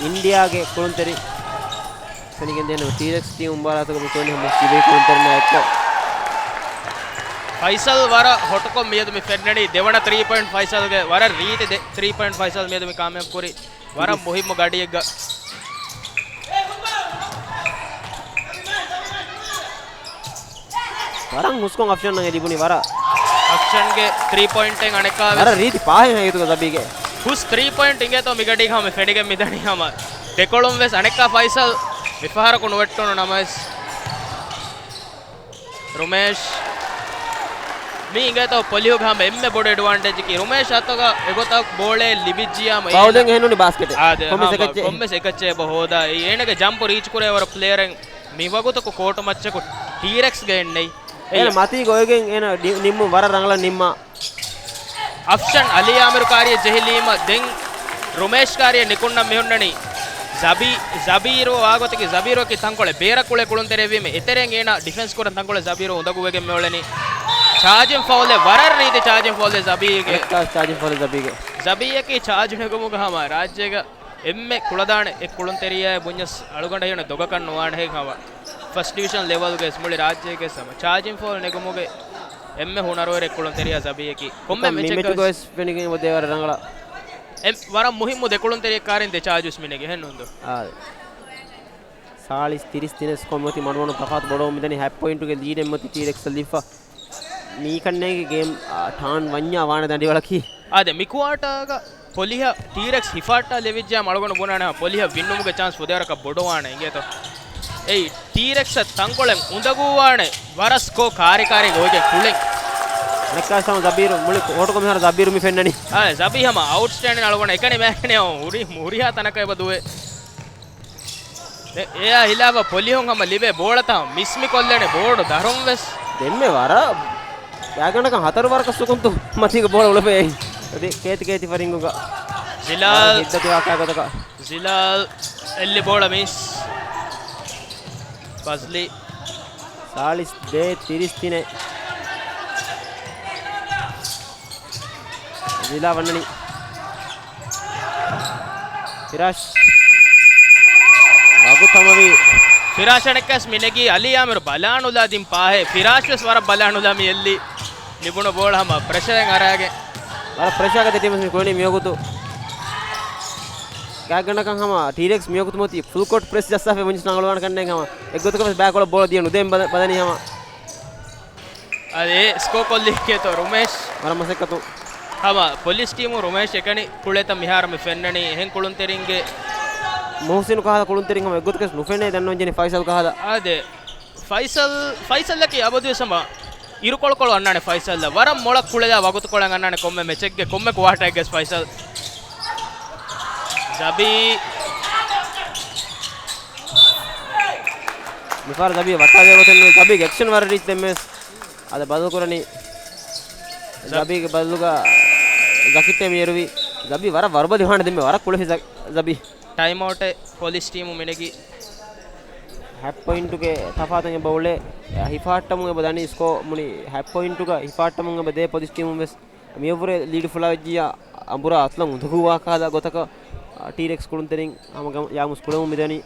އިންޑިއާގެ ކުޅުންތެރި ފެނިގެން ދޭނަމަ ޓީރެކްސް ޓީމު މުބާރާތުގަ މި ކުޅުނީ ހަމަ ސިވޭ ކުޅުންތެރިންނާ އެއްކޮށް. ފައިސަލް ވަރަށް ހޮޓުކޮށް މިއަދު މި ފެންނަނީ ދެވަނަ ތްރީ ޕޮއިންޓް ފައިސަލްގެ ވަރަށް ރީތި ދެ ތްރީ ޕޮއިންޓް ފައިސަލް މިއަދު މި ކާމިޔާބު ކުރީ. ވަރަށް މުހިއްމު ގަޑިއެއްގަ. ވަރަށް ހުސްކޮށް އަފްޝަން އަށް ލިބުނީ ވަރަށް. އަފްޝަންގެ ތްރީ ޕޮއިންޓެއް އަނެއްކާ ވެސް. ވަރަށް ރީތި ޕާހެއް ހަގީގަތުގަ ޒަބީގެ. ހުސް ތްރީ ޕޮއިންޓް އިނގޭތޯ މިގަޑީގަ ހަމަ ފެނިގެން މިދަނީ ހަމަ. ދެކޮޅުން ވެސް އަނެއްކާ ފައިސަލް މިފަހަރަކު ނުވެއްޓުނު ނަމަވެސް. ރުމޭޝް. މީ އިނގޭތޯ ޕޮލިހުގެ ހަމަ އެންމެ ބޮޑު އެޑްވާންޓޭޖަކީ ރުމޭޝް އަތުގަ އެގޮތަށް ބޯޅައެއް ލިބިއްޖިޔާމަ ފައުލެއް އެހެންނޫނީ ބާސްކެޓެއް. އާދެ، ކޮންމެސް ހަމަ އެކައްޗެއް. ކޮންމެސް އެކައްޗެއް އެބަ ހޯދާ. އެ އޭނަގެ ޖަމްޕް ރީޗް ކުރޭ ވަރަށް ޕްލޭޔަރެއް މިވަގުތަކު ކޯޓު މައްޗަކު ޓީރެކްސްގަ އެއްނެތް. އޭނަ މަތީގަ އޮވެގެން އޭނަ ނި-، ނިންމުން ވަރަށް ރަނގަޅަށް ނިންމާ. އަފްޝަން އަލީ އާމިރު ކާރިއަށް ޖެހިލީމަ ދެން ރުމޭޝް ކާރިއަށް ނިކުންނަން މިހުންނަނީ. ޒަބީ-، ޒަބީރު ވާގޮތަކީ ޒަބީރުއަކީ ތަންކޮޅެއް ބޭރަށް ކުޅޭ ކުޅުންތެރިއެއްވީމަ އެތެރެއިން އޭނަ ޑިފެންސް ކުރަން ތަންކޮޅެއް ޒަބީރު އުނދަގޫވެގެން މިއުޅެނީ. ޗާޖިން ފައުލެއް ވަރަށް ރީތި ޗާޖިން ފައުލެއް ޒަބީގެ. އަނެއްކާ ޗާޖިން ފައުލެއް ޒަބީގެ. ޒަބީއަކީ ޗާޖު ނެގުމުގަ ހަމަ ރާއްޖޭގަ އެންމެ ކުޅަދާނެ އެއް ކުޅުންތެރިޔާއެއް ބުންޏަސް އަޅުގަނޑަށް ހީވަނީ ދޮގަކަށް ނުވާނެހެން ހަމަ. ފަސްޓް ޑިވިޝަން ލެވަލްގެ މުޅި ރާއްޖޭގެ ހަމަ ޗާޖިން ފައުލް ނެގުމުގެ އެންމެ ހުނަރުވެރި ކުޅުންތެރިޔާ ޒަބީއަކީ. ކޮންމެ އެކަމް މި މެޗެއްގަ މެޗުގަ ވެސް ވެސް ފެނިގެން އޮތީ ވަރަށް ރަނގަޅަށް. އެ ވަރަށް މުހިއްމު ދެ ކުޅުންތެރިޔަކާރިން ދެ ޗާޖު ވެސް މި ނެގި އެހެން ނޫންދޯ؟ އާ. ސާޅީސް ތިރީސް ތިނެއް ސްކޯ މިއޮތީ މަޑުމަޑުން ތަފާތު ބޮޑުވަމުން މިދަނީ. ހަތް ޕޮއިންޓުގެ ލީޑެއް މިއޮތީ ޓީރެކްސްއަށް ލިބިފަ. މީކަންނޭނގެ ގޭމް، އާ، ޓާން ވަންޏާ ވާނެ ދަނޑިވަޅަކީ. އާދެ، މި ކުއާޓާގަ ޕޮލިހަށް ޓީރެކްސް ހިފާއްޓާ ލެވިއްޖެ އަޅުގަނޑު ބުނާނެ ހަމަ ޕޮލިހަށް ވިންނުމުގެ ޗާންސް ފުދޭވަރަކަށް ބޮޑުވާނެ އިނގޭތޯ. އެއީ، ޓީރެކްސްއަށް ތަންކޮޅެއް އުނދަގޫވާނެ. ވަރަށް ސްކޯ ކާރިކާރީ ގޮތްގެ ކުޅެން. ނައްކާސް ހަމަ ޒަބީރު މުޅި ކޯޓުގަ މިހާރު ޒަބީރު މި ފެންނަނީ. އާ، ޒަބީ ހަމަ އައުޓްސްޓޭންޑިން އަޅުގަނޑު އެކަނި މޭކަނެ ހުރި، ހުރިހާ ތަނަކަށް އެބަ ދުވޭ. ދެ-، އެއާ ހިލާފަށް ޕޮލިހުން ހަމަ ލިބޭ ބޯޅަތައް މިސް މި ކޮށްލޭނެ ބޯޑު ދަރުން ވެސް. ދެންމެ ވަރަށް ގާތްގަނޑަކަށް ހަތަރު ވަރަކަށް ސުކުންތު މަތީގަ ބޯޅަ އުޅެފައި. އަދި ކޭތި ކޭތި ފަރިންގުގަ. ޒިލާލް. ވަރަށް ހިތްދަތި ވާހަކައެއް ގޮތަކަށް. ޒިލާލް އެއްލި ބޯޅަ މިސް. ބަޒްލީ. ސާޅީސް ދޭއް ތިރީސް ތިނެއް. ޒިލާ ވަންނަނީ. ފިރާޝް. ވަގުތު ހަމަވީ. ފިރާޝް އަނެއްކާސް މި ނެގީ އަލީ އާމިރު ބަލާނުލާ ދިން ޕާހެއް. ފިރާޝް ވެސް ވަރަށް ބަލާނުލާ މި އެއްލީ. ލިބުނު ބޯޅަ ހަމަ ޕްރެޝަރެއް އަރާގެން. ވަރަށް ޕްރެޝާގަ ތި ޓީމް މި ކުޅެނީ މިވަގުތު. ގާތްގަނޑަކަށް ހަމަ ޓީރެކްސް މިވަގުތު މިއޮތީ ފުލް ކޯޓް ޕްރެސް ޖައްސާފަ ވަންޏިސް ރަނގަޅުވާނެ ކަންނޭނގެ ހަމަ. އެއްގޮތަކަށް ވެސް ބައިކޮޅަށް ބޯޅަ ދިޔަ ނުދޭން ބަލަ-، ބަލަނީ ހަމަ. އަދި ސްކޯ ކޮށްލީ ކޭތޯ ރުމޭޝް. ވަރަށް މަސައްކަތު. ހަމަ ޕޮލިސް ޓީމު ރުމޭޝް އެކަނި ކުޅޭތައް މިހާރު މި ފެންނަނީ އެހެން ކުޅުންތެރިންގެ. މުހުސިނު ކަހަލަ ކުޅުންތެރިން ހަމަ އެއްގޮތަކަށް ނުފެނޭ ދަންނަވަންޖެހެނީ ފައިސަލް ކަހަލަ. އާދެ. ފައިސަލް، ފައިސަލްއަކީ އަބަދުވެސް ހަމަ އިރުކޮޅުކޮޅު އަންނާނެ ފައިސަލްއަށް. ވަރަށް މޮޅަށް ކުޅެލާ ވަގުތުކޮޅެއް އަންނާނެ ކޮންމެ މެޗެއްގެ ކޮންމެ ކުއާޓައެއްގެ ފައިސަލް. ޒަބީ. މިފަހަރު ޒަބީ ވައްޓާލެވޭ ގޮތެއް ނޫން. ޒަބީގެ އެކްޝަން ވަރަށް ރީތި ދެންމެސް. އަދި ބަދަލުކުރަނީ. ޒަ-، ޒަބީގެ ބަދަލުގަ ޒަކިއްޓޭ މި އެރުވީ. ޒަބީ ވަރަށް ވަރުބަލި ވާނެ ދެންމެ ވަރަށް ކުޅެފި ޒަ-، ޒަބީ. ޓައިމްއައުޓެއް ޕޮލިސް ޓީމު މިނެގި. ހަތް ޕޮއިންޓުގެ ތަފާތުން އެބަ އުޅޭ. ހިފާއްޓަމުން އެބަ ދަނީ ސްކޯ މުޅި ހަތް ޕޮއިންޓުގަ ހިފާއްޓަމުން އެބަ ދޭ ޕޮލިސް ޓީމުން ވެސް. މިއަށްވުރެ ލީޑު ފުޅާވެއްޖިއްޔާ އަނބުރާ އަތުލަން އުނދަގޫވާ ކަހަލަ ގޮތަކަށް، އާ، ޓީރެކްސް ކުޅުންތެރިން ހަމަ ގަ-، ޔާމުސް ކުޅެމުން މިދަނީ.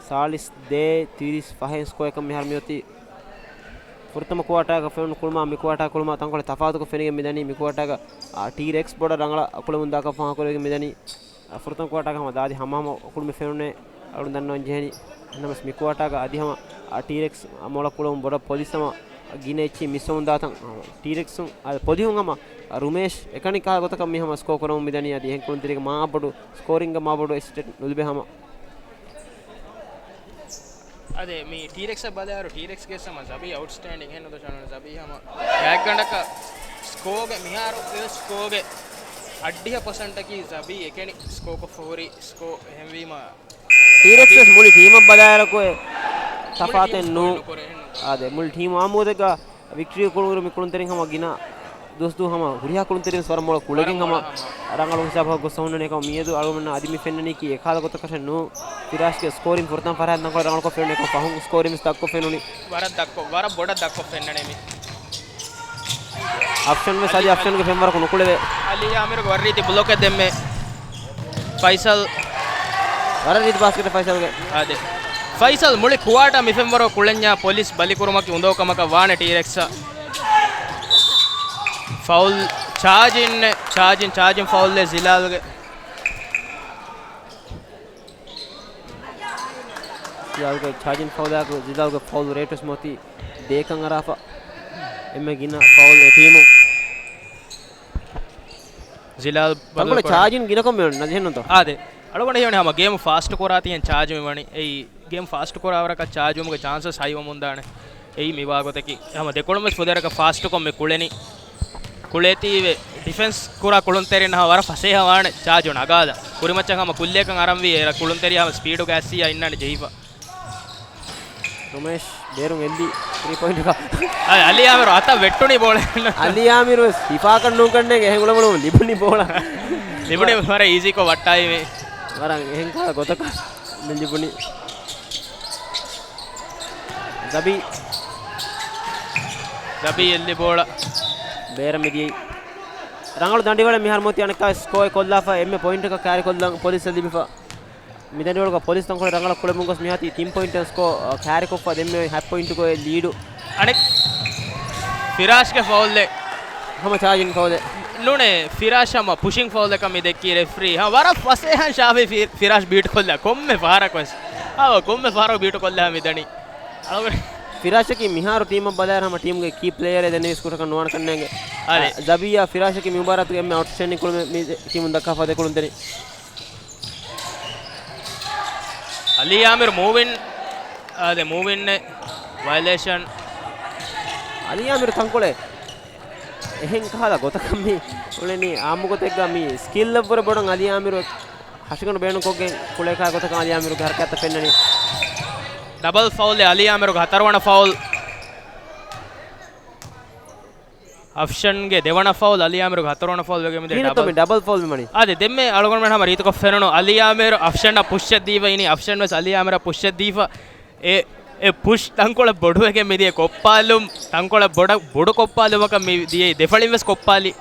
ސާޅީސް ދޭއް ތިރީސް ފަހެއް ސްކޯއަކަށް މިހާރު މިއޮތީ. ފުރަތަމަ ކުއާޓާގަ ފެނުނު ކުޅުމާ މި ކުއާޓާ ކުޅުމާ ތަންކޮޅެއް ތަފާތުކޮށް ފެނިގެން މިދަނީ. މި ކުއާޓާގަ، އާ، ޓީރެކްސް ބޮޑަށް ރަނގަޅަށް ކުޅެމުން ދާކަށް ފާހަގަކުރެވިގެން މިދަނީ. އަ، ފުރަތަމަ ކުއާޓާގަ ހަމަ ދާދި ހަމަހަމަ ކުޅުމެއް ފެނުނޭ. އަޅުން ދަންނަވަން ޖެހެނީ. ނަމަވެސް މި ކުއާޓާގަ އަދި ހަމަ، އަ، ޓީރެކްސް މޮޅަށް ކުޅެމުން ބޮޑަށް ޕޮލިސް ހަމަ ގިނަ އެއްޗިހި މިސްވަމުން ދާތަން، އަ، ޓީރެކްސުން، އަ، ޕޮލިހުން ހަމަ، އަ، ރުމޭޝް އެކަނި ކަހަލަ ގޮތަކަށް މި ހަމަ ސްކޯ ކުރަމުން މިދަނީ. އަދި އެހެން ކުޅުންތެރިންގެ މާބޮޑު ސްކޯރިންގ މާބޮޑު އެސިސްޓެންޓް ނުލިބޭ ހަމަ. އަދި މި ޓީރެކްސްއަށް ބަލާއިރު، ޓީރެކްސްގެ ހަމަ ޒަބީ އައުޓްސްޓޭންޑިން އެހެން ނުދަންނަވަން. ޒަބީ ހަމަ ގާތްގަނޑަކަށް ސްކޯގެ މިހާރު ސްކޯގެ އަށްޑިހަ ޕަސެންޓަކީ ޒަބީ އެކަނި ސްކޯކޮށްފަ ހުރި ސްކޯ. އެހެންވީމަ، ޓީރެކްސް ވެސް މުޅި ޓީމަށް ބަލާއިރަކު އެ ތަފާތެއް ނޫން. އާދެ، މުޅި ޓީމު އާއްމުވެގަ ވިކްޓްރީ ކުޅުނުއިރު މި ކުޅުންތެރިން ހަމަ ގިނަ ދުވަސް ދުވަހު ހަމަ ހުރިހާ ކުޅުންތެރިން ވަރަށް މޮޅަށް ކުޅެގެން ހަމަ ރަނގަޅު ހިސާބަކަށް ގޮސް ހުންނަނީ. އެކަމަ މިއަދު އަޅުގަނޑަށް އަދި މި ފެންނަނީކީ އެކަހަލަ ގޮތަކަށެއް ނޫން. ފިރާޝްގެ ސްކޯރިން ފުރަތަމަ ފަހަރަށް ރަނގަޅު ކޮށް ފެނުނީ. އެކަމަ ފަހުން ސްކޯރިން ވެސް ދަށްކޮށް ފެނުނީ. ވަރަށް ދަށްކޮށް، ވަރަށް ބޮޑަށް ދަށްކޮށް ފެންނަނީ މި. އަފްޝަން ވެސް އަދި އަފްޝަންގެ ފެންވަރަކު ނުކުޅެވޭ. އަލީ އާމިރުގެ ވަރަށް ރީތި ބްލޮކެއް ދެންމެ. ފައިސަލް. ވަރަށް ރީތި ބާސްކެޓެއް ފައިސަލްގެ. އާދެ. ފައިސަލް މުޅި ކުއާޓާ މި ފެންވަރު ކުޅެންޏާ ޕޮލިސް ބަލިކުރުމަކީ އުނދަގޫ ކަމަކަށް ވާނެ ޓީރެކްސްއަށް. ފައުލް ޗާޖިން، ޗާޖިން، ޗާޖިން ފައުލްއެއް ޒިލާލްގެ. ޒިލާލްގެ ޗާޖިން ފައުލާއެކު ޒިލާލްގެ ފައުލް ރޭޓްވެސް މިއޮތީ ދޭކަން އަރާފަ. އެންމެ ގިނަ ފައުލް އެ ޓީމު. ޒިލާލް ތަންކޮޅެއް ބަދަލުކުރަން. ޗާޖިން ގިނަކޮށް މި ނަޖެހެންނުތޯ؟ އާދެ. އަޅުގަނޑު ހީވަނީ ހަމަ ގޭމު ފާސްޓް ކުރާތީ ހެން ޗާޖު މިވަނީ. އެއީ ގޭމް ފާސްޓް ކުރާވަރަކަށް ޗާޖުވުމުގެ ޗާންސަސް ހައިވަމުންދާނެ. އެއީ މިވާގޮތަކީ. ހަމަ ދެކޮޅުންވެސް ފުދޭވަރަކަށް ފާސްޓްކޮށް މި ކުޅެނީ. ކުޅޭތީވެ ޑިފެންސް ކުރާ ކުޅުންތެރިންނަށް ވަރަށް ފަސޭހަވާނެ ޗާޖު ނަގާލަން. ކުރިމައްޗަށް ހަމަ ކުއްލިއަކަށް އަރަންވީ އޭރަށް ކުޅުންތެރި ހަމަ ސްޕީޑުގަ އައްސިއްޔާ އިންނާނެ ޖެހިފަ. ރުމޭޝް ބޭރުން އެއްލީ ތްރީ ޕޮއިންޓްގަ. އަދި އަލީ އާމިރު އަތަށް ވެއްޓުނީ ބޯޅަ. އަލީ އާމިރު ވެސް ހިފާކަށް ނޫންކަންނޭނގެ އެހެން އުޅެމުޅެމުން ލިބުނީ ބޯޅަ. ލިބުނީ ވަރަށް އީޒީކޮށް ވައްޓާއިމޭ. ވަރަށް އެހެން ކަހަލަ ގޮތަކަށް މި ލިބުނީ. ޒަބީ. ޒަބީ އެއްލި ބޯޅަ. ބޭރަށް މިދިޔައީ. ރަނގަޅު ދަނޑިވަޅެއް މިހާރު މިއޮތީ އަނެއްކާ ސްކޯއެއް ކޮށްލާފަ އެންމެ ޕޮއިންޓަކަށް ކާރިކޮށްލަން ޕޮލިސްއަށް ލިބިފަ. މި ދަނޑިވަޅުގަ ޕޮލިސް ތަންކޮޅެއް ރަނގަޅަށް ކުޅެމުން ގޮސް މިއޮތީ ތިން ޕޮއިންޓެއް ސްކޯ، އަ، ކާރިކޮށްފަ ދެންމެ ހަތް ޕޮއިންޓުގައި ލީޑު. އަނެއް ފިރާޝްގެ ފައުލެއް. ހަމަ ޗާޖިން ފައުލެއް. ނޫނޭ، ފިރާޝް ހަމަ ޕުޝިން ފައުލަކަށް މި ދެއްކީ ރެފްރީ. ހަ، ވަރަށް ފަސޭހަން ޝާފި ފި-، ފިރާޝް ބީޓް ކޮށްލާ ކޮންމެ ފަހަރަކު ވެސް. އާ، ކޮންމެ ފަހަރަކު ބީޓު ކޮށްލާ މިދަނީ. އަޅުގަނޑު ފިރާޝަކީ މިހާރު ޓީމަށް ބަލާއިރު ހަމަ ޓީމުގެ ކީ ޕްލޭޔަރެއް ދެންނެވިސް ކުޑަކަށް ނުވާނެ ކަންނޭނގެ. އާދެ. އާ، ޒަބިޔާ ފިރާޝަކީ މި މުބާރާތުގެ އެންމެ އައުޓްސްޓޭންޑިން ކުޅުމެއް މި ޓީމުން ދައްކާފަ ދެ ކުޅުންތެރިން. އަލީ އާމިރު މޫވިން. އާދެ، މޫވިން ވަޔަލޭޝަން. އަލީ އާމިރު ތަންކޮޅެއް. އެހެން ކަހަލަ ގޮތަކަށް މި އުޅެނީ އާއްމު ގޮތެއްގަ މި ސްކިލްއަށްވުރެ ބޮޑަށް އަލީ އާމިރު ހަށިގަނޑު ބޭނުންކޮށްގެން ކުޅޭކާ ގޮތަކަށް އަލީ އާމިރުގެ ހަރަކާތްތައް ފެންނަނީ. ޑަބަލް ފައުލް އަލީ އާމިރުގެ ހަތަރުވަނަ ފައުލް. އަފްޝަންގެ ދެވަނަ ފައުލް، އަލީ އާމިރުގެ ހަތަރުވަނަ ފައުލް ވެގެން މިދިޔަ. ކިހިނެއްތޯ ޑަބަލް؟ މި ޑަބަލް ފައުލް މި މަނީ. އާދެ، ދެންމެ އަޅުގަނޑުމެން ހަމަ ރީތިކޮށް ފެނުނު އަލީ އާމިރު އަފްޝަންއަށް ޕުޝްއެއް ދީފަ އިނީ، އަފްޝަން ވެސް އަލީ އާމިރަށް ޕުޝްއެއް ދީފަ. އެ، އެ ޕުޝް ތަންކޮޅެއް ބޮޑުވެގެން މިދިޔަ ކޮއްޕާލުން، ތަންކޮޅެއް ބޮޑަށް، ބޮޑު ކޮއްޕާލުމަކަށް މި ދިޔައީ. ދެ ފަޅިން ވެސް ކޮއްޕާލި.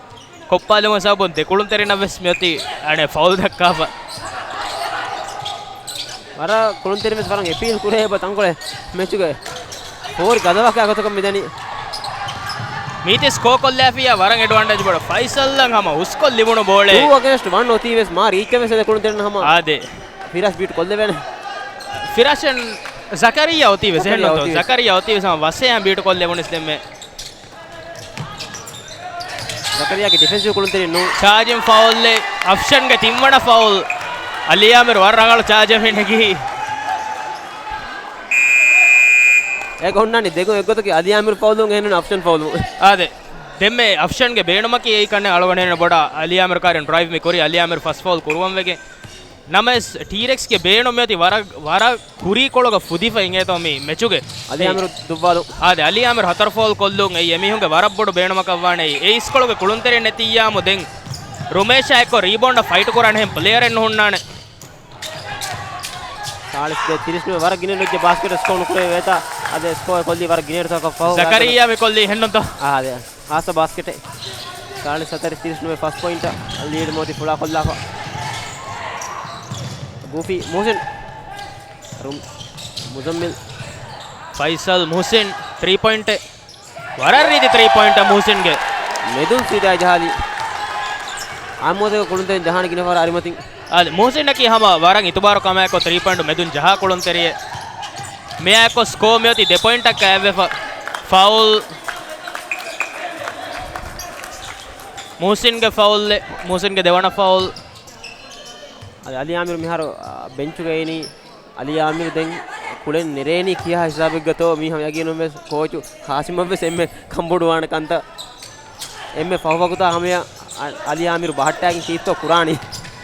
ކޮއްޕާލުމުގެ ސަބަބުން ދެ ކުޅުންތެރިންނަށް ވެސް މިއޮތީ އަނެއް ފައުލް ދައްކާފަ. ވަރަށް ކުޅުންތެރިން ވެސް ވަރަށް އެޕީލް ކުރޭ އެބަ ތަންކޮޅެއް މެޗުގެ ފޯރި ގަދަވާކާ ގޮތަކަށް މިދަނީ. މީތި ސްކޯ ކޮށްލާފިޔާ ވަރަށް އެޑްވާންޓޭޖް ބޮޑަށް. ފައިސަލްއަށް ހަމަ ހުސްކޮށް ލިބުނު ބޯޅެއް. ޓޫ އަގޭންސްޓް ވަން އޮތީ ވެސް މާ ރީއްޗަށް ވެސް އެ ކުޅުންތެރިން ހަމަ. އާދެ. ފިރާޝް ބީޓް ކޮށްލެވޭނެ. ފިރާޝަން ޒަކަރިއްޔާ އޮތީ ވެސް. ޒަކަރިއްޔާ އެހެންނުތޯ؟ އޮތީ ވެސް. ޒަކަރިއްޔާ އޮތީ ވެސް ހަމަ ވަސޭހަން ބީޓް ކޮށްލެވުނީސް ދެންމެ. ޒަކަރިއްޔާގެ ޑިފެންސިވް ކުޅުންތެރިން ނޫން. ޗާޖިން ފައުލް، އަފްޝަންގެ ތިންވަނަ ފައުލް. އަލީ އާމިރު ވަރަށް ރަނގަޅު ޗާޖެއް މި ނެގީ. އޭގަ ހުންނާނީ ދެގޮތް އެއްގޮތަކީ އަލީ އާމިރު ފައުލުން އެހެންނުން އަފްޝަން ފައުލުން. އާދެ. ދެންމެ އަފްޝަންގެ ބޭނުމަކީ އެއީ ކަންނޭނގެ އަޅުގަނޑު ހެންނަ ބޮޑަށް އަލީ އާމިރު ކާރިން ޑްރައިވް މި ކުރީ އަލީ އާމިރު ފަސް ފައުލް ކުރުވަން ވެގެން. ނަމަވެސް ޓީރެކްސްގެ ބޭނުން މިއޮތީ ވަރަށް، ވަރަށް ކުރީކޮޅުގަ ފުދިފަ އިނގޭތޯ މި މެޗުގެ. އަލީ އާމިރު ދުއްވާލު. އާދެ، އަލީ އާމިރު ހަތަރު ފައުލް ކޮށްލުން އެއީ އެމީހުންގެ ވަރަށް ބޮޑު ބޭނުމަކަށް ވާނެ. އެ އިސްކޮޅުގެ ކުޅުންތެރިން ނެތިއްޔާމު ދެން ރުމޭޝާ އެއްކޮށް ރީބޯންޑަށް ފައިޓް ކުރާނެ އެހެން ޕްލޭޔަރެއް ނުހުންނާނެ. ސާޅީސް ދޭއް ތިރީސް ނުވެ ވަރަށް ގިނަ ނުޖެ ބާސްކެޓް ސްކޯ ނުކުރެވޭތާ. އަދި ސްކޯ ކޮށްލީ ވަރަށް ގިނައިރުތަކަށް ފަހު. ޒަކަރިއްޔާ މި ކޮށްލީ އެހެންނުތޯ؟ އާދެ. ހާސް ބާސްކެޓެއް. ސާޅީސް ހަތަރެއް ތިރީސް ނުވެ ފަސް ޕޮއިންޓަށް ލީޑް މިއޮތީ ފުޅާކޮށްލާފަ. ގޫފީ މުހުސިން. ރުމް-، މުޒައްމިލް. ފައިސަލް މުހުސިން ތްރީ ޕޮއިންޓެއް. ވަރަށް ރީތި ތްރީ ޕޮއިންޓަށް މުހުސިންގެ. މެދުން ސީދާ ޖަހާލި. އާއްމު ގޮތަކަށް ކުޅުންތެރިން ޖަހާނެ ގިނަ ފަހަރަށް އަރިމަތިން. އާދެ، މުހުސިންއަކީ ހަމަ ވަރަށް އިތުބާރު ކަމާއެކު ތްރީ ޕޮއިންޓް މެދުން ޖަހާ ކުޅުންތެރިއެއް. މިއާއެކު ސްކޯ މިއޮތީ ދެ ޕޮއިންޓަށް ކައިވެފަ. ފައުލް. މުހުސިންގެ ފައުލްއެއް، މުހުސިންގެ ދެވަނަ ފައުލް. އަދި އަލީ އާމިރު މިހާރު، އާ، ބެންޗުގަ އިނީ. އަލީ އާމިރު ދެން ކުޅެން ނެރޭނީ ކިހާ ހިސާބެއްގަތޯ މީ ހަމަ ޔަގީނުން ވެސް ކޯޗު ހާސިމަށް ވެސް އެންމެ ކަންބޮޑުވާނެ ކަންތައް. އެންމެ ފަހު ވަގުތާ ހަމަޔަށް އަ-، އަލީ އާމިރު ބަހައްޓާގެން ކީއްތޯ ކުރާނީ؟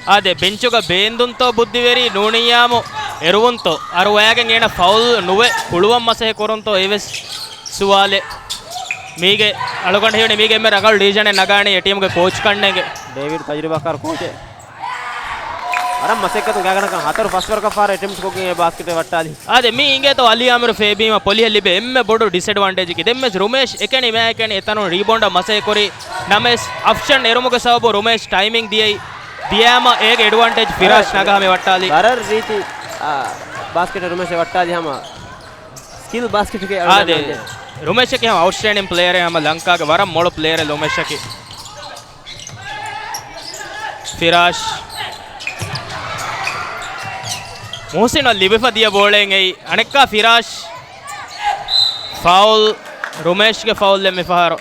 އާދެ، ބެންޗުގަ ބޭންދުންތޯ ބުއްދިވެރި ނޫނިއްޔާމު އެރުވުންތޯ؟ އަރުވައިގެން އޭނަ ފައުލް ނުވެ ހުޅުވަން މަސައްކަތް ކުރުންތޯ؟ އެވެސް ސުވާލެއް. މީގެ އަޅުގަނޑު ހީވަނީ މީގެ އެންމެ ރަނގަޅު ޑިސިޝަނެއް ނަގާނީ އެ ޓީމުގެ ކޯޗް ކަންނޭނގެ. ޑޭވިޑް ތަޖުރިބާކާރު ކޯޗެއް. ވަރަށް މަސައްކަތުން ގާތްގަނޑަކަށް ހަތަރު ފަސްވަރަކަށް ފަހަރަށް އެޓެމްޕްޓް ކޮށްގެން އެ ބާސްކެޓެއް ވައްޓާލި. އާދެ، މީ އިނގޭތޯ އަލީ އާމިރު ފޭބީމަށް ޕޮލިހެއް ލިބޭ އެންމެ ބޮޑު ޑިސްއެޑްވާންޓޭޖަކީ. ދެން މެޗް ރުމޭޝް އެކަނި މާ އެކަނި އެތަނުން ރީބޯންޑަށް މަސައްކަތް ކުރި. ނަމަވެސް އަފްޝަން އެރުމުގެ ސަބަބުން ރުމޭޝް ޓައިމިން ދިޔައީ. ދިޔާމަ އޭގެ އެޑްވާންޓޭޖް ފިރާޝް ނަގާ މި ވައްޓާލި. ވަރަށް ރީތި، އާ، ބާސްކެޓެއް ރުމޭޝް ވައްޓާލި ހަމަ. ސްކިލް ބާސްކެޓްގެ އާދެ. ރުމޭޝަކީ ހަމަ އައުޓްސްޓޭންޑިން ޕްލޭޔަރެއް، ހަމަ ލަންކާގެ ވަރަށް މޮޅު ޕްލޭޔަރެއް ރުމޭޝަކީ. ފިރާޝް. މުހުސިނަށް ލިބިފަ ދިޔަ ބޯޅައެއް އެއީ. އަނެއްކާ ފިރާޝް. ފައުލް. ރުމޭޝްގެ ފައުލްއެއް މި ފަހަރު.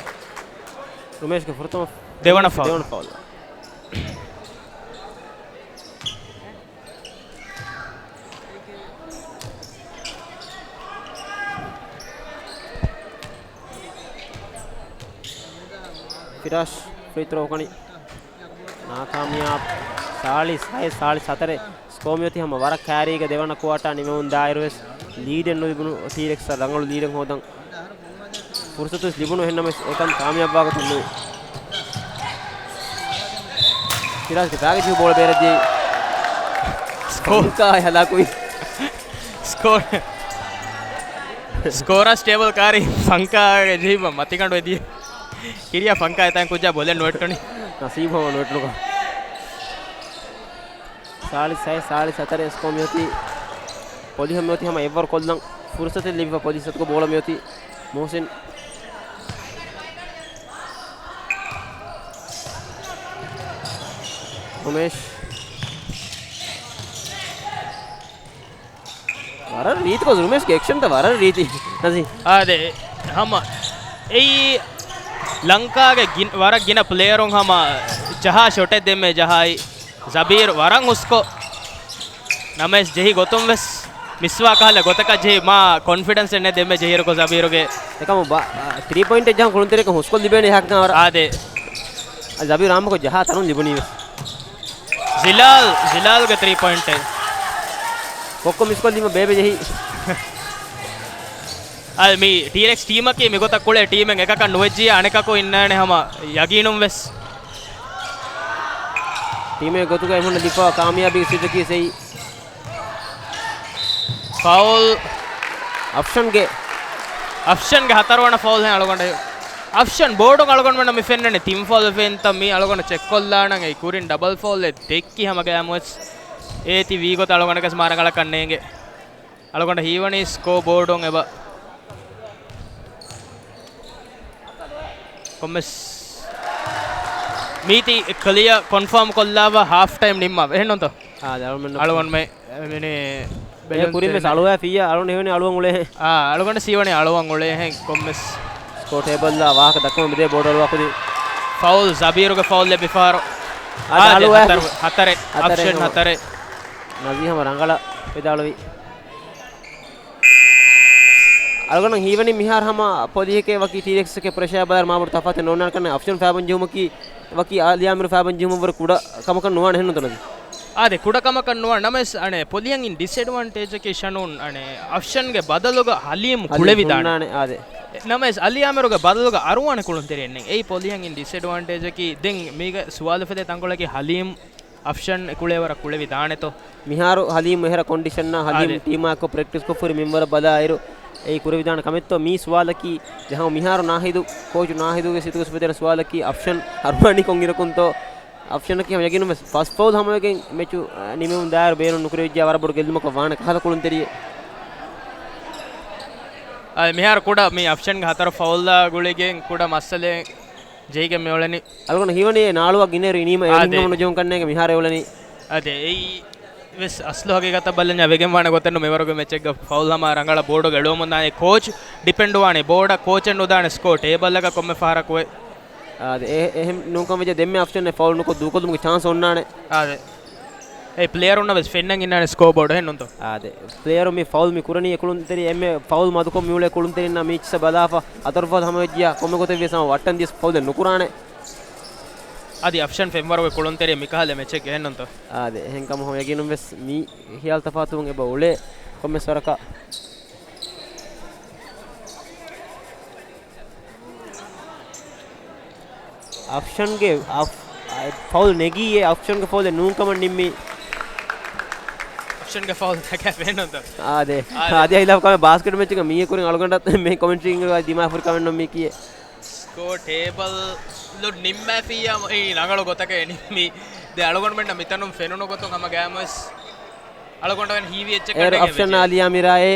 ރުމޭޝްގެ ފުރަތަމަ. ދެވަނަ ފައުލް. ދެވަނަ ފައުލް. ފިރާޝް ފްރީ ތްރޯ ކަނި ނާކާމިޔާބު. ސާޅީސް ހައެއް ސާޅީސް ހަތަރެއް ސްކޯ މިއޮތީ ހަމަ ވަރަށް ކައިރީގަ ދެވަނަ ކުއާޓާ ނިމެވުން ދާއިރުވެސް ލީޑެއް ނުލިބުނު ޓީރެކްސް ރަނގަޅު ލީޑެއް ހޯދަން ފުރުސަތުވެސް ލިބުނު އެހެންނަމަވެސް އެކަން ކާމިޔާބުވާގޮތެއް ނުވި. ފިރާޝްގެ ބާގެ ޖިހު ބޯޅަ ބޭރަށް ދިޔައީ. ސްކޯ. ފަންކާ ހަލާކުވި. ސްކޯ. ސްކޯރާ ސްޓޭބަލް ކާރި ފަންކާގެ ޖިހި މަތިގަނޑު އެދި. ކިރިޔާ ފަންކާ އެތާން ކުއްޖާ ބޮލެއް ނުވެއްޓުނި. ނަސީބު ހަމަ ނުވެއްޓުނުކަން. ސާޅީސް ހައެއް ސާޅީސް ހަތަރެއް ސްކޯ މިއޮތީ. ޕޮލިހަށް މިއޮތީ ހަމަ އެއްވަރު ކޮށްލަން ފުރުސަތެއް ލިބިފަ ޕޮލިހަށް ސަތުކޮށް ބޯޅަ މިއޮތީ. މުހުސިން. ރުމޭޝް. ވަރަށް ރީތިކޮށް ޒުމޭޝްގެ އެކްޝަންތައް ވަރަށް ރީތި. ނަޒީ. އާދެ، ހަމަ އެއީ ލަންކާގެ ގިން-، ވަރަށް ގިނަ ޕްލޭޔަރުން ހަމަ ޖަހާ ޝޮޓެއް ދެންމެ ޖަހާއި. ޒަބީރު ވަރަށް ހުސްކޮށް، ނަމަވެސް ޖެހި ގޮތުން ވެސް މިސްވާ ކަހަލަ ގޮތަކަށް ޖެހި، މާ ކޮންފިޑެންސް އެއް ނެތް ދެންމެ ޖެހިއިރުކޮށް ޒަބީރުގެ. އެކަމު ބަ-، އަ، ތްރީ ޕޮއިންޓެއް ޖަހަން ކުޅުންތެރިޔަކަށް ހުސްކޮށް ލިބޭނެ އެހާކަން އަވަރ. އާދެ. ޒަބީރު އާއްމުކޮށް ޖަހާ ތަނުން ލިބުނީ ވެސް. ޒިލާލް، ޒިލާލްގެ ތްރީ ޕޮއިންޓެއް. ކޮއްކޮ މިސްކޮށްލީމަ ބޭބެ ޖެހި. އަދި މި ޓީރެކްސް ޓީމަކީ މިގޮތަށް ކުޅޭ ޓީމެއް އެކަކަށް ނުވެއްޖިއްޔާ އަނެކަކު އިންނާނެ ހަމަ ޔަގީނުން ވެސް. ޓީމެއް ގޮތުގައި ހުންނަ ދިފާއު ކާމިޔާބީގެ ސިއްރަކީ ސެއި. ފައުލް. އަފްޝަންގެ. އަފްޝަންގެ ހަތަރުވަނަ ފައުލް ހެން އަޅުގަނޑަ. އަފްޝަން ބޯޑުން އަޅުގަނޑުމެންނަށް މި ފެންނަނީ ތިން ފައުލް ފެންތަ މީ އަޅުގަނޑު ޗެކްކޮށްލާނަން އެއީ ކުރިން ޑަބަލް ފައުލް އެއް ދެއްކި ހަމަ ގައިމުވެސް އޭތި ވީ ގޮތަށް އަޅުގަނޑަކަސް މާ ރަނގަޅަކަށް ނޭނގެ. އަޅުގަނޑަށް ހީވަނީ ސްކޯ ބޯޑުން އެބަ ކޮންމެސް މީތި ކްލިއަ ކޮންފާމް ކޮށްލާފަ ހާފް ޓައިމް ނިންމާ އެހެންނުންތޯ؟ އާ، ދެ އަޅުމެން އަޅުގަނޑުމެ މިނި އެ ކުރިން ވެސް އަޅުވާ ފިއްޔާ އަޅުން ހީވަނީ އަޅުވަން އުޅޭހެން. އާ، އަޅުގަނޑަށް ހީވަނީ އަޅުވަން އުޅޭހެން ކޮންމެސް. ސްކޯ ޓޭބަލްއާ ވާހަކަ ދައްކަމުން މިދޭ ބޯޑު އަޅުވާ ކުދިން. ފައުލް ޒަބީރުގެ ފައުލް ލެއްބިފާރު. އާދެ، އާދެ، ހަތަރު، ހަތަރެއް. ހަތަރެއް. އަފްޝަން ހަތަރެއް. ނަޒީ ހަމަ ރަނގަޅަށް ވިދާޅުވި. އަޅުގަނޑަށް ހީވަނީ މިހާރު ހަމަ ޕޮލިހެކޭ ވަކި ޓީރެކްސްގެ ޕްރެޝާ ބަލާއިރު މާބޮޑު ތަފާތެއް ނޯންނާނެ ކަން. އަފްޝަން ފައިބަން ޖެހުމަކީ ވަކި އަލިއާމިރު ފައިބަން ޖެހުމަށްވުރެ ކުޑަ ކަމަކަށް ނުވާނެ ހެންނުތަ ނަޒީ؟ އާދެ، ކުޑަ ކަމަކަށް ނުވާނެ. ނަމަވެސް އަނެއް ޕޮލިހަށް އިން ޑިސްއެޑްވާންޓޭޖަކީ ޝަނޫން އަނެއް އަފްޝަންގެ ބަދަލުގަ ހަލީމް ހަލީމް ކުޅެވިދާނެ. ހުންނާނެ، އާދެ. ނަމަވެސް އަލިއާމިރުގެ ބަދަލުގަ އަރުވާނެ ކުޅުންތެރިއެއް ނެތް. އެއީ ޕޮލިހަށް އިން ޑިސްއެޑްވާންޓޭޖަކީ. ދެން މީގަ ސުވާލު ފެދޭ ތަންކޮޅަކީ ހަލީމް އަފްޝަން އެކުޅޭވަރަށް ކުޅެވިދާނެތޯ؟ މިހާރު ހަލީމް އެހެރަ ކޮންޑިޝަންނާ ހަލީމް އާދެ. ޓީމާއެކު ޕްރެކްޓިސްކޮށްފަހުރި މިންވަރަށް ބަލާއިރު އެއީ ކުރެވިދާނެ ކަމެއްތޯ؟ މީ ސުވާލަކީ ޖަހަމު މިހާރު ނާހިދު، ކޯޗު ނާހިދުގެ ސިތުގަސް ފެދޭނެ ސުވާލަކީ އަފްޝަން ހަރުވާނީ ކޮންއިރަކުންތޯ؟ އަފްޝަނަކީ ހަމަ ޔަގީނުން ވެސް ފަސް ފައުލް ހަމަވެގެން މެޗު، އަ، ނިމެވުން ދާއިރު ބޭނުން ނުކުރެވިއްޖާ ވަރަށް ބޮޑު ގެއްލުމަކަށް ވާނެ ކަހަލަ ކުޅުންތެރިއެއް. އާ، މިހާރު ކުޑަ މި އަފްޝަންގެ ހަތަރު ފައުލްއާ ގުޅިގެން ކުޑަ މައްސަލައެއް ޖެހިގެން މި އުޅެނީ. އަޅުގަނޑު ހީވަނީ އެ ނާޅުއަށް ގިނައިރު އިނީމަ އެ އާ، އިނިންގ ދެ. ނުޖެހުން ކަންނޭނގެ މިހާރު އެ އުޅެނީ. އާ، ދެ. އެއީ ވެސް އަސްލު ހަގީގަތަށް ބަލަންޏާ ވެގެން ވާނެ ގޮތެއް ނޫން މިވަރުގެ މެޗެއްގަ ފައުލް ހަމަ ރަނގަޅަށް ބޯޑުގަ އެޅުވަމުން ދާނެ. ކޯޗް ޑިޕެންޑް ވާނެ ބޯޑަށް ކޯޗެއް ނުދާނެ ސްކޯ ޓޭބަލްއަކަށް ކޮންމެ ފަހަރަކު އެ. އާދެ، އެ-، އެހެން ނޫންކަމަށް ވެއްޖެ ދެންމެ އަފްޝަން އެ ފައުލް ނުކޮށް ދޫކޮށްލުމުގެ ޗާންސް އޮންނާނެ. އާދެ. އެ ޕްލޭޔަރުންނަށް ވެސް ފެންނަން އިންނާނެ ސްކޯ ބޯޑު އެހެން ނޫންތޯ؟ އާދެ. ޕްލޭޔަރު މި ފައުލް މި ކުރަނީ އެ ކުޅުންތެރި އެންމެ ފައުލް މަދުކޮށް މިއުޅޭ ކުޅުންތެރިންނާ މީޗްސަ ބަލާފަ ހަތަރު ފައުލް ހަމަވެއްޖިޔާ ކޮންމެ ގޮތެއް ވިޔަސް ހަމަ ވައްޓަން ދިޔަސް ފައުލެއް ނުކުރާނެ. އަދި އަފްޝަން ފެންވަރުގެ ކުޅުންތެރި މިކަހަލަ މެޗެއް އެހެންނޫންތޯ؟ އާދެ، އެހެންކަމުން ހަމަ ޔަގީނުން ވެސް މީ ހިޔާލު ތަފާތުވުން އެބަ އުޅޭ ކޮންމެސް ވަރަކަށް. އަފްޝަންގެ އަފް-، އަ، ފައުލް ނެގީ އެ އަފްޝަންގެ ފައުލެއް ނޫން ކަމަށް ނިންމީ. އަފްޝަންގެ ފައުލް ނެގޭ ފެންނޫންތޯ؟ އާދެ. އާދެ. އާދެ، އާދެ، އިލާފް ކަމެއް ބާސްކެޓް މެޗްގަ މީ ކުރިން އަޅުގަނޑަށް މެ ކޮމެންޓްރީ ދިމާ ފުރި ކަމެއް ނޫން މީ ކިޔޭ. ސްކޯ ޓޭބަލް ލު ނިންމާފިއްޔާ އެއީ ރަނގަޅު ގޮތަކަށް ނިންމީ. ދެ އަޅުގަނޑުމެންނަށް މިތަނުން ފެނުނު ގޮތުން ހަމަ ގައިމުވެސް އަޅުގަނޑުމެން ހީވި އެއްޗެއް އޭރު ކަންނޭނގެ އަފްޝަން ވެއްޖެ. އާލިޔާ މިރާއޭ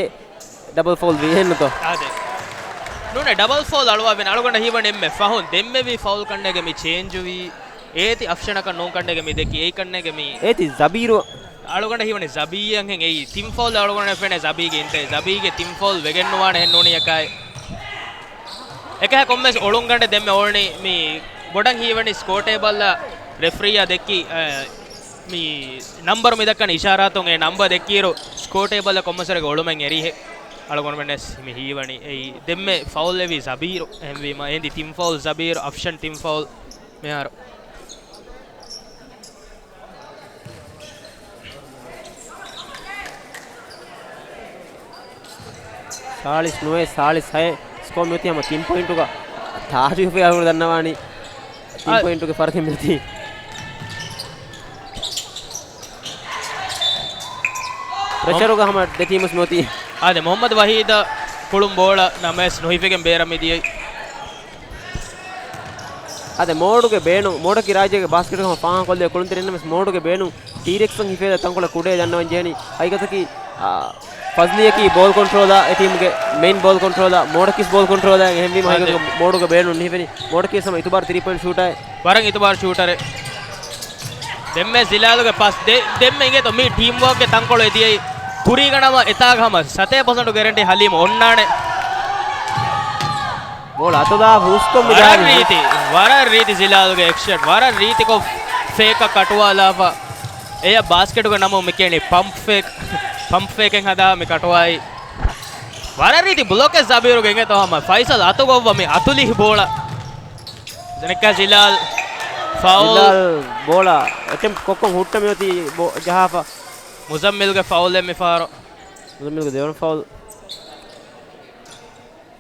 ޑަބަލް ފައުލް ވީ ހެންނުތޯ؟ އާދެ. ނޫނޭ ޑަބަލް ފައުލް އަޅުވާ ވެން އަޅުގަނޑަށް ހީވަނީ އެންމެ ފަހުން ދެންމެވީ ފައުލް ކަންނޭނގެ މި ޗޭންޖުވީ. އޭތި އަފްޝަނަކަށް ނޫން ކަންނޭނގެ މި ދެއްކި އެއީ ކަންނޭނގެ މި. އޭތި ޒަބީރު. އަޅުގަނޑަށް ހީވަނީ ޒަބީއަށް ހެން އެއީ ތިން ފައުލް އަޅުގަނޑަށް ފެނޭ ޒަބީގެ އިންތެ. ޒަބީގެ ތިން ފައުލް ވެގެން ނުވާނެ ހެން ނޫނީ އެކާއެއް. އެކަހަ ކޮންމެސް އޮޅުންގަނޑެއް ދެންމެ އޮޅުނީ މި ބޮޑަށް ހީވަނީ ސްކޯ ޓޭބަލްއަށް ރެފްރީއާ ދެއްކި، އަ، މި ނަންބަރު މި ދައްކަނީ އިޝާރާތުން އެ ނަންބަރު ދެއްކިއިރު ސްކޯ ޓޭބަލްއަށް ކޮންމެސްވަރެއްގެ އޮޅުމެއް އެރިހެ. އަޅުގަނޑުމެން ވެސް ހިމެ ހީވަނީ އެއީ ދެންމެ ފައުލް އެވީ ޒަބީރު އެހެންވީމަ އޭނދި ތިން ފައުލް ޒަބީރު، އަފްޝަން ތިން ފައުލް މިހާރު. ސާޅީސް ނުވައެއް، ސާޅީސް ހައެއް ސްކޯ މިއޮތީ ހަމަ ތިން ޕޮއިންޓުގަ ތާޖު ހިފައި އަޅުގަނޑު ދަންނަވާނީ. ތިން އަ- ޕޮއިންޓުގެ ފަރަކެއް މިއޮތީ. ޕްރެޝަރުގަ ހަމަ ދެ ޓީމުސް މިއޮތީ. އާދެ، މުހައްމަދު ވަހީދަށް ކުޅުން ބޯޅަ ނަމަވެސް ނުހިފިގެން ބޭރަށް މިދިޔައީ. އާދެ، މޯޑުގެ ބޭނުން، މޯޑަކީ ރާއްޖޭގެ ބާސްކެޓްގަ ހަމަ ފާހަގަކޮށްލޭ ކުޅުންތެރިންނަމެސް މޯޑުގެ ބޭނުން ޓީރެކްސަށް ހިފޭދާ ތަންކޮޅެއް ކުޑައޭ ދަންނަވަން ޖެހެނީ. ހަގީގަތަކީ، އާ، ފަޒްލީއަކީ ބޯލް ކޮންޓްރޯލާ އެ ޓީމްގެ މެއިން ބޯލް ކޮންޓްރޯލާ، މޯޑަކީސް ބޯލް ކޮންޓްރޯލާ އެހެންވީމަ އާދެ. ހަގީގަތަކީ މޯޑުގެ ބޭނުން ނުހިފެނީ. މޯޑަކީސް ހަމަ އިތުބާރު ތްރީ ޕޮއިންޓް ޝޫޓާއެއް. ވަރަށް އިތުބާރު ޝޫޓަރެއް. ދެންމެ ޒިލާލުގެ ޕަސް. ދެ-، ދެންމެ އިނގޭތޯ މީ ޓީމް ވޯކްގެ ތަންކޮޅު އެދިޔައީ. ކުރީގަ ނަމަ އެތާގަ ހަމަ ސަތޭ ޕަސެންޓު ގެރެންޓީ ހަލީމް އޮންނާނެ. ބޯޅަ އަތުލާ ހުސްކޮށް މި ވަރަށް ދާނީ. ރީތި، ވަރަށް ރީތި ޒިލާލްގެ އެކްޝަޓް. ވަރަށް ރީތިކޮށް ފޭކަށް ކަޓުވާލާފަ. އެޔަށް ބާސްކެޓުގެ ނަމުން މި ކިޔަނީ ޕަމްޕް ފޭކް. ޕަމްޕް ފޭކެއް ހަދާ މި ކަޓުވާއި. ވަރަށް ރީތި ބްލޮކެއް ޒަބީރުގެ އިނގޭތޯ ހަމަ. ފައިސަލް އަތުގަ އޮއްވަ މި އަތުލި ބޯޅަ. ދެނެއްކާ ޒިލާލް ފައުލް. ޒިލާލް ބޯޅަ އެޓެމްޕް ކޮށްކޮށް ހުއްޓަ މިއޮތީ ބޯ-، ޖަހާފަ. މުޒައްމިލްގެ ފައުލެއް މިފަހަރު. މުޒައްމިލްގެ ދެވަނަ ފައުލް.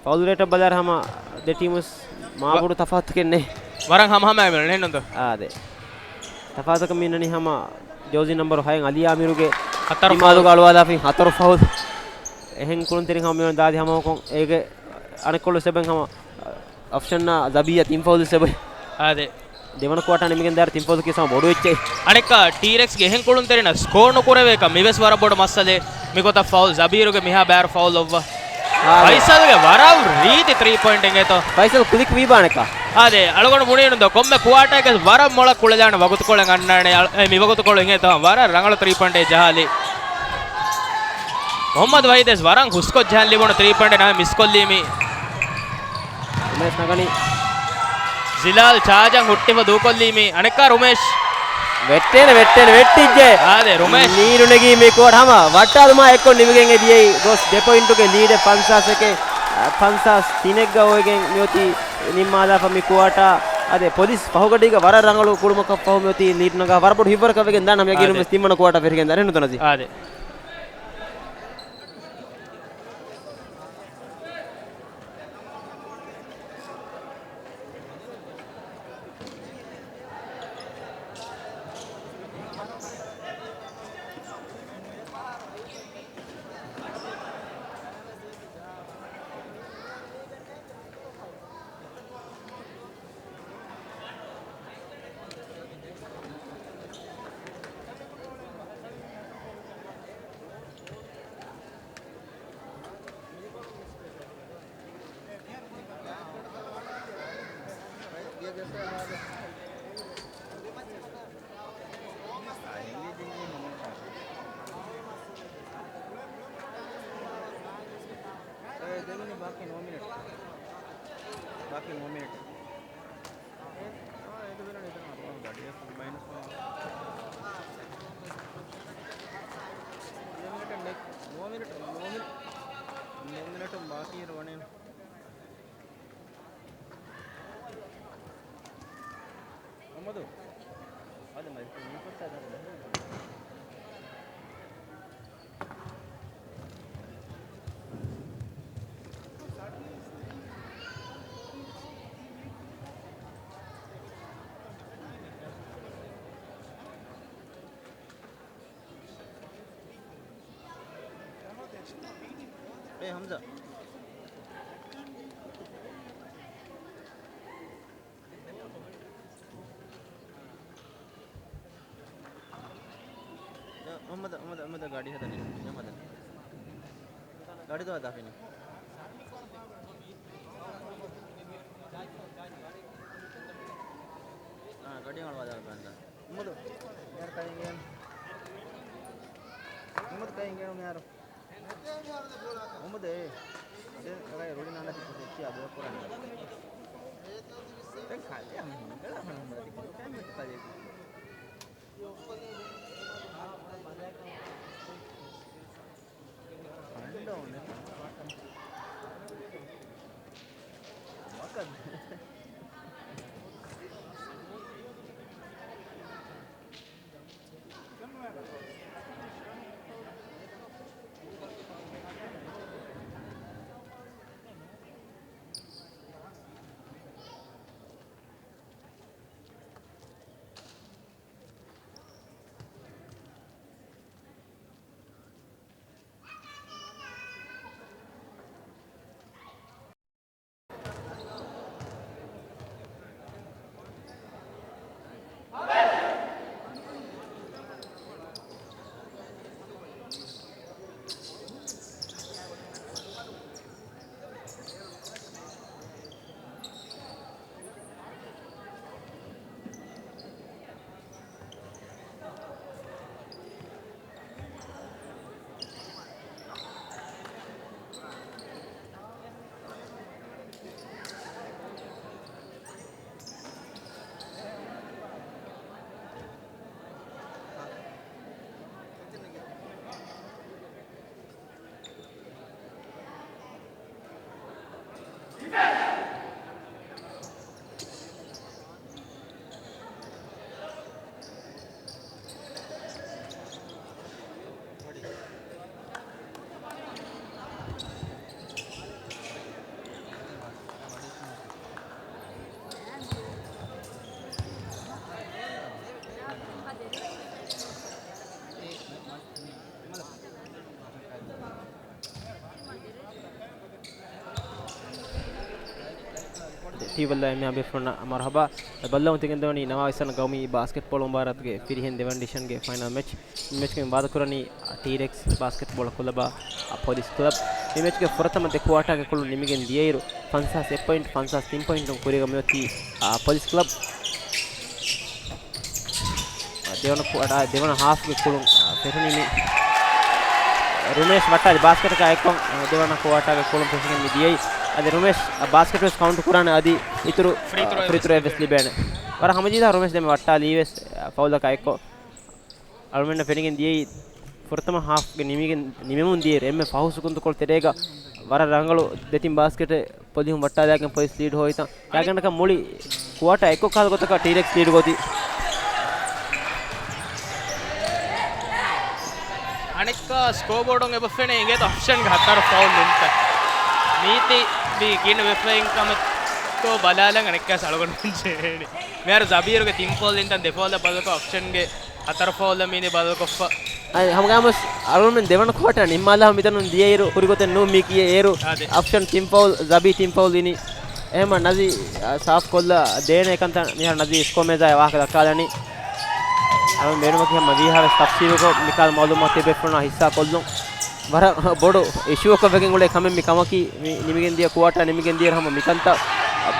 ފައުލް ރޭޓަށް ބަލާއިރު ހަމަ ދެ ޓީމުސް މާބޮޑު ތަފާތުކެއް ނެތް. ވަރަށް ހަމަހަމައި މި ނެހެންނުންތޯ؟ އާދެ. ތަފާތުކަން މި ނަނީ ހަމަ ޖޯޒީ ނަމްބަރު ހައެއް އަލީ އާމިރުގެ ހަތަރު ދިމާލުގަ ފައުލް. އަޅުވާލާފި ހަތަރު ފައުލް. އެހެން ކުޅުންތެރިން ހަމަ މި ދާދި ހަމަހަމަކޮށް އޭގެ އަނެއްކޮޅު ސެބެން ހަމަ އޮޕްޝަންއާ ޒަބީއާ ތިން ފައުލު ސެބެ. އާދެ. ދެވަނަ ކުއާޓާ ނިމިގެން ދާއިރު ތިން ފައުލު ކިޔަސް ހަމަ ބޮޑު އެއްޗެއް. އަނެއްކާ ޓީރެކްސްގެ އެހެން ކުޅުންތެރިންނަށް ސްކޯރ ނުކުރެވޭކަން މިވެސް ވަރަށް ބޮޑު މައްސަލައެއް. މިގޮތަށް ފައުލް ޒަބީރުގެ މިހާ ބާރު ފައުލް އޮއްވަ. އާދެ. ފައިސަލްގެ ވަރަށް ރީތި ތްރީ ޕޮއިންޓް އެނގޭތޯ. ފައިސަލް ކުލިކު ވީބާނެކާ. އާދެ، އަޅުގަނޑު ބުނީނުންތޯ ކޮންމެ ކުއާޓާގެ ވަރަށް މޮޅަށް ކުޅެލާނެ ވަގުތުކޮޅެއް އަންނާނެ. އަ-، އެ މި ވަގުތުކޮޅު އިނގޭތޯ ވަރަށް ރަނގަޅު ތްރީ ޕޮއިންޓެއް ޖަހާލީ. މުހައްމަދު ވަހީދެސް ވަރަށް ހުސްކޮށް ޖަހަން ލިބުނު ތްރީ ޕޮއިންޓެއް ނަމަ މިސްކޮށްލީމީ. ރުމޭޝް ނަގަނީ. ޒިލާލް ޗާޖަން ހުއްޓިފަ ދޫކޮށްލީމީ. އަނެއްކާ ރުމޭޝް. ވެއްޓޭނެ، ވެއްޓޭނެ، ވެއްޓިއްޖެ. އާދެ، ރުމޭޝް. ނީރު ނެގީ މި ކޯޓް ހަމަ ވައްޓާލުމާ އެއްކޮށް ނިމިގެން އެ ދިޔައީ. ގޮސް ދެ ޕޮއިންޓުގެ ލީޑެއް ފަންސާސް އެކެއް، އަ، ފަންސާސް ތިނެއްގަ އޮވެގެން މިއޮތީ ނިންމާލާފަ މި ކުއާޓާ. އާދެ، ޕޮލިސް ފަހުގަޑީގަ ވަރަށް ރަނގަޅު ކުޅުމަކަށް ފަހު މިއޮތީ ލީޑް ނަގާ ވަރަށް ބޮޑު ހިތްވަރަކަށް ވެގެން ދާނަ ހަމަ އާދެ. އެގެނުމެސް ތިންވަނަ ކުއާޓާ ފެށިގެން ދާނެ ނުތަނަސީ. އާދެ. އެ، ދެވަނީ ބާކީ ނުވަ މިނެޓް. ބާކީ ނުވަ މިނެޓް. ގަޑިއަކު މައިނަސް ވަން. ނުވަ މިނެޓެއް ނެ-، ނުވަ މިނެޓް، ނުވަ މިނެޓް، ނުވަ މިނެޓު ބާކީ ވަނީ. މުހައްމަދު. އަދި މައި ފުން ފުރުސަތު ދަން. އޭ ހަމްޒާ. އަ، އަހްމަދަށް، އަހްމަދަށް، އަހްމަދަށް ގާޑި ހަދަނީ. އަހްމަދަށް. ގާޑި ދޯ ހަދާފިނި. އާ، ގާޑި އަޅުވާ ދާ ބަންދާ. އަހްމަދު، މިހާރު ކައިން ގެން. އަހްމަދު ކައިން ގެން މިހާރު. އުމުދޭ. އަދެ ރުޅި ނާންނަ ތި ކުދިއްކި އަދު ކުރަނީ. ދެން ކަލޭ ހަމަ ހިނގަލާ ހަމަ ހަމަ ތި ކުދި ކައިމެ ތި ކަލޭ. ކަންޑަވަނެ. މަކަން. ޓީވީ ވައްލާ އެންމެ ހަމަ ބޭފުޅުންނަށް މަރުހަބާ. ބައްލަވަން ތިގެންދަވަނީ ނަވާ ވިސްނަ ގައުމީ ބާސްކެޓްބޯޅަ މުބާރާތުގެ ފިރިހެން ދެވަނަ ޑިވިޝަންގެ ފައިނަލް މެޗް. މެޗްގެ ވާދަކުރަނީ ޓީރެކްސް ބާސްކެޓްބޯޅަ ކުލަބާ ޕޮލިސް ކްލަބް. މި މެޗްގެ ފުރަތަމަ ދެ ކުއާޓާގެ ކުޅުން ނިމިގެން ދިޔައިރު، ފަންސާސް އެއް ޕޮއިންޓް، ފަންސާސް ތިން ޕޮއިންޓުން ކުރީގަ މިއޮތީ، އާ، ޕޮލިސް ކްލަބް. ދެވަނަ ކުއާޓާ، ދެވަނަ ހާފްގެ ކުޅުން، އާ، ފެށުނީ މި ރުމޭޝް ވައްޓާލި ބާސްކެޓަކާ އެއްކޮށް، ދެވަނަ ކުއާޓާގެ ކުޅުން ފެށިގެން މި ދިޔައީ. އަދި ރުމޭޝް ބާސްކެޓް ވެސް ކައުންޓް ކުރާނެ، އަދި އިތުރު ފްރީ ތްރޯ އެއް ވެސް ލިބޭނެ. ވަރަށް ހަމަޖީދާ ރުމޭޝް ދެންމެ ވައްޓާލީ ވެސް، އާ، ފައުލަކާ އެއްކޮށް. އަޅުމެންނަށް ފެނިގެން ދިޔައީ ފުރަތަމަ ހާފްގެ ނިމިގެން، ނިމެމުން ދިޔައިރު އެންމެ ފަހު ސެކަންޑު ކޮޅު ތެރޭގަ ވަރަށް ރަނގަޅު ދެތިން ބާސްކެޓެއް ޕޮލިހުން ވައްޓާލާގެން ޕޮލިސް ލީޑް ހޯދިތަން. އަނެއް- ކާގަނޑަކަށް މުޅި ކުއާޓާ އެއްކޮށް ކަހަލަ ގޮތަކަށް ޓީރެކްސް ލީޑް ގޮތީ. އަނެއްކާ ސްކޯ ބޯޑުން އެބަ ފެނޭ އިނގޭތޯ އޮފްޝަންގެ ހަތަރު ފައުލް ނުންތަ. މީތި މި ގިނަ ވެފައިން ކަމެއްތޯ ބަލާލަން އަނެއްކާސް އަޅުގަނޑުމެން ޖެހޭނެ. މިހާރު ޒަބީރުގެ ތިން ފައުލް އިންތަން ދެ ފައުލް ބަލަކޮށް އޮފްޝަންގެ ހަތަރު ފައުލް މީނި ބަދަލުކޮށްފަ. އަދި ހަމަގައިމުވެސް އަޅުމެން ދެވަނަ ކުއާޓާ ނިންމާލާ މިތަނުން ދިޔައިރު ހުރި ގޮތެއް ނޫން މީކީއޭ އޭރު. އާދެ. އޮފްޝަން ތިން ފައުލް، ޒަބީ ތިން ފައުލް އިނީ. އެހެމަ ނަޒީ، އާ، ސާފް ކޮށްލާ ދޭނެ ކަންތައް މިހާރު ނަޒީ ސްކޯ މޭޒާއެއް ވާހަކަ ދައްކާލަނީ. އަޅުމެން ބޭނުމަކީ ހަމަ ވީހާވެސް ތަފްސީލުކޮށް މިކަހަލަ މައުލޫމާތު ތިބޭފުޅުންނާ ހިއްސާ ކޮށްލުން. ވަރަށް ބޮޑު އިޝޫއަކަށް ވެގެން އުޅޭ ކަމެއް މި ކަމަކީ، މި ނިމިގެން ދިޔަ ކުއާޓާ ނިމިގެން ދިޔައިރު ހަމަ މިކަންތައް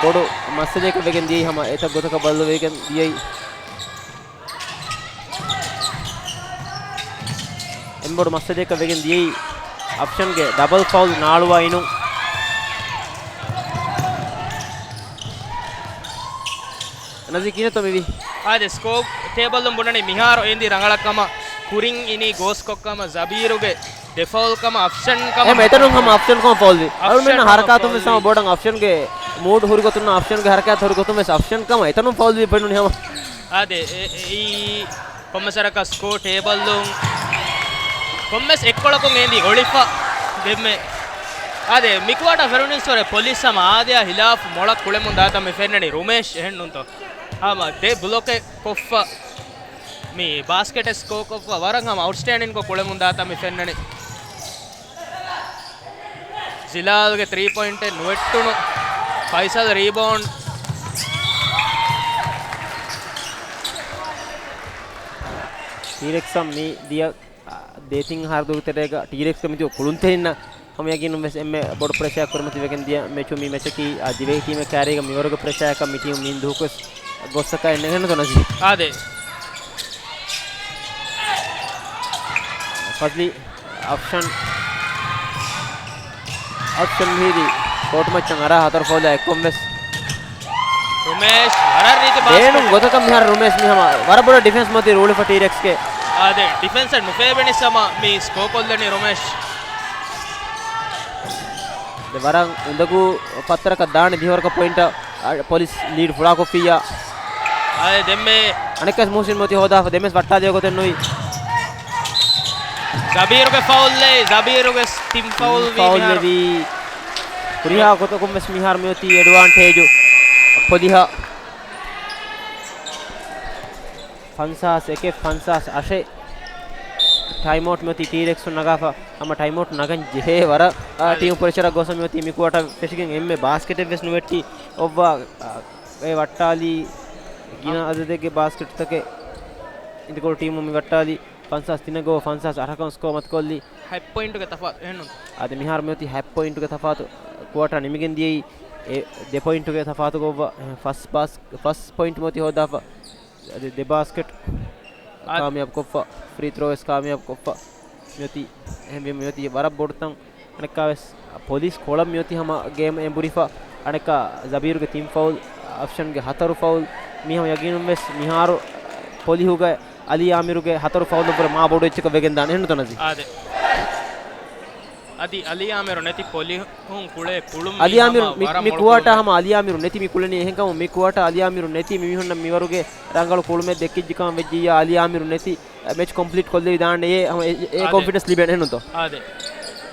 ބޮޑު މައްސަލައަކަށް ވެގެން ދިޔައީ ހަމަ އެތައް ގޮތަކަށް ބަދަލުވެގެން ދިޔައީ. އެންމެ ބޮޑު މައްސަލައަކަށް ވެގެން ދިޔައީ އޮފްޝަންގެ ޑަބަލް ފައުލް ނާޅުވާ އިނުން. ނަޒީ ކިހިނެއްތޯ މިވީ؟ އާދެ، ސްކޯ ޓޭބަލުން ބުނަނީ މިހާރު އެނދި ރަނގަޅަށް ކަމަށް. ކުރިން އިނީ ގޯސްކޮށް ކަމަށް، ޒަބީރުގެ ދެ ފައުލް ކަމަށް، އޮފްޝަން ކަމަށް. އެހެމަ އެތަނުން ހަމަ އޮފްޝަން ކަމަށް ފައުލްވީ. އަޅުމެންނަށް ހަރަކާތުން ވެސް ހަމަ ބޮޑަށް އޮފްޝަންގެ މޫޑް ހުރި ގޮތުން، އޮފްޝަންގެ ހަރަކާތް ހުރި ގޮތުން ވެސް އޮފްޝަން ކަމަށް އެތަނުން ފައުލްވީ ފެނުނީ ހަމަ. އާދެ، އެ، އެ، އެއީ ކޮންމެސް ވަރަކަށް ސްކޯ ޓޭބަލުން ކޮންމެސް އެއްކޮޅަކުން އެނދި އޮޅިފަ ދެންމެ. އާދެ، މި ކުއާޓާ ފެރުނިސްވަރެ ޕޮލިސް ހަމަ އާދެއާ ހިލާފް މޮޅަށް ކުޅެމުން ދާތަން މި ފެންނަނީ ރުމޭޝް އެހެންނުންތޯ؟ ހަމަ ދެ ބްލޮކެއް ކޮށްފަ މި ބާސްކެޓެއް ސްކޯ ކޮށްފަ ވަރަށް ހަމަ އައުޓްސްޓޭންޑިންކޮށް ކުޅެމުން ދާތަން މި ފެންނަނީ. ޒިލާލްގެ ތްރީ ޕޮއިންޓެއް ނުވެއްޓުނު. ފައިސަލް ރީބައުންޑް. ޓީރެކްސް މި ދިޔަ، އާ، ދޭތިން ހާރދޫގެ ތެރޭގަ ޓީރެކްސްގެ މިދިޔަ ކުޅުންތެރިންނަށް ހަމަ ޔަގީނުން ވެސް އެންމެ ބޮޑު ޕްރެޝާއެއް ކުރިމަތި ވެގެން ދިޔަ މެޗު މި މެޗަކީ، އާ، ދިވެހި ޓީމެއް ކާރީގަ މިވަރުގެ ޕްރެޝާއަކަށް މި ޓީމު މި ދުވަހު ވެސް ގޮއްސަކަށް އެންނެ ހެންނުތޯ ނަޒީ؟ އާދެ. ފަޒްލީ އޮފްޝަން، އޮފްޝަން ހީވީ ކޯޓު މައްޗަށް އަރާ ހަތަރު ފައުލާ އެއްކޮށް ވެސް. ރުމޭޝް ވަރަށް ރީތި ބޭނުން ބާސްކެޓް. ގޮތަކަށް މިހާރު ރުމޭޝް މި ހަމަ ވަރަށް ބޮޑަށް ޑިފެންސް މަތި ރޫޅިފަ ޓީރެކްސްގެ. އާދެ، ޑިފެންސަށް ނުފޭބެނި ސަމަ މި ސްކޯ ކޮށްލަނީ ރުމޭޝް. ދެ ވަރަށް އުނދަގޫ ފަތަރަކަށް ދާނެ ދިހަވަރަކަށް ޕޮއިންޓަށް، އަ، ޕޮލިސް ލީޑް ފުޅާކޮށްފިއްޔާ. އާދެ، ދެންމެ އަނެއްކާސް މުހުސިން މޮތި ހޯދާފަ ދެމެސް ވައްޓާލިޔަ ގޮތެއް ނުވި. ޒަބީރުގެ ފައުލް އެއީ، ޒަބީރުގެ ތިން ފައުލް ވީ ފައުލް މިހާރު. ވީ. ހުރިހާ ގޮތަކުން ވެސް މިހާރު މިއޮތީ އެޑްވާންޓޭޖު ޕޮލިހަށް. ފަންސާސް އެކެއް ފަންސާސް އަށެއް. ޓައިމްއައުޓް މިއޮތީ ޓީރެކްސުން ނަގާފަ. ހަމަ ޓައިމްއައުޓް ނަގަން ޖެހޭ ވަރަށް، އާ، އަދި. ޓީމް ޕްރެޝަރަށް ގޮސް މިއޮތީ މި ކުއާޓަ ފެށިގެން އެންމެ ބާސްކެޓެއް ވެސް ނުވެއްޓި. އޮއްވާ، އާ، އެ ވައްޓާލީ ގިނަ އަދަދެއްގެ ބާސްކެޓްތަކެއް އިދިކޮޅު ޓީމު މި ވައްޓާލީ. ފަންސާސް ތިނަކަށް ފަންސާސް އަށަކަށް ސްކޯ މަތިކޮށްލީ. ހަތް ޕޮއިންޓުގެ ތަފާތު އެހެންނުން. އަދި މިހާރު މިއޮތީ ހަތް ޕޮއިންޓުގެ ތަފާތު. ކުއާޓާ ނިމިގެން ދިޔައީ އެ ދެ ޕޮއިންޓުގެ ތަފާތުގަ އޮއްވާ. ފަސް ބާސް-، ފަސް ޕޮއިންޓު މިއޮތީ ހޯދާފަ. އަދި ދެ ބާސްކެޓް އަދި. ކާމިޔާބު ކޮށްފަ، ފްރީ ތްރޯ ވެސް ކާމިޔާބު ކޮށްފަ. މިއޮތީ، އެހެންވީމަ މިއޮތީ ވަރަށް ބޮޑު ތަން. އަނެއްކާވެސް ޕޮލިސް ކޮޅަށް މިއޮތީ ހަމަ ގޭމް އެނބުރިފަ. އަނެއްކާ ޒަބީރުގެ ތިން ފައުލް، އޮފްޝަންގެ ހަތަރު ފައުލް. މީ ހަމަ ޔަގީނުން ވެސް މިހާރު ޕޮލިހުގައި އަލީ އާމިރުގެ ހަތަރު ފައުލުން ވުރެ މާ ބޮޑު އެއްޗަކަށް ވެގެން ދާނެ. އެހެންނުތޯ ނަޒީ؟ އާދެ. އަދި އަލީ އާމިރު ނެތި ޕޮލިހުން ކުޅޭ ކުޅުން އަލީ މީ އާމިރު ހަމަ މި، ވަރަށް މި މޮޅު ކުއާޓާ ކުޅުމެއް. ހަމަ އަލީ އާމިރު ނެތި މި ކުޅެނީ. އެހެންކަމުން މި ކުއާޓާ އަލީ އާމިރު ނެތި މި މީހުންނަށް މިވަރުގެ ރަނގަޅު ކުޅުމެއް ދެއްކިއްޖިކަމަށް ވެއްޖިއްޔާ އަލީ އާމިރު ނެތި މެޗް ކޮމްޕްލީޓް ކޮށްލެވިދާނެޔޭ ހަމަ އެ، އެ، އާދެ. ކޮންފިޑެންސް ލިބޭނެ ނުތޯ؟ އާދެ.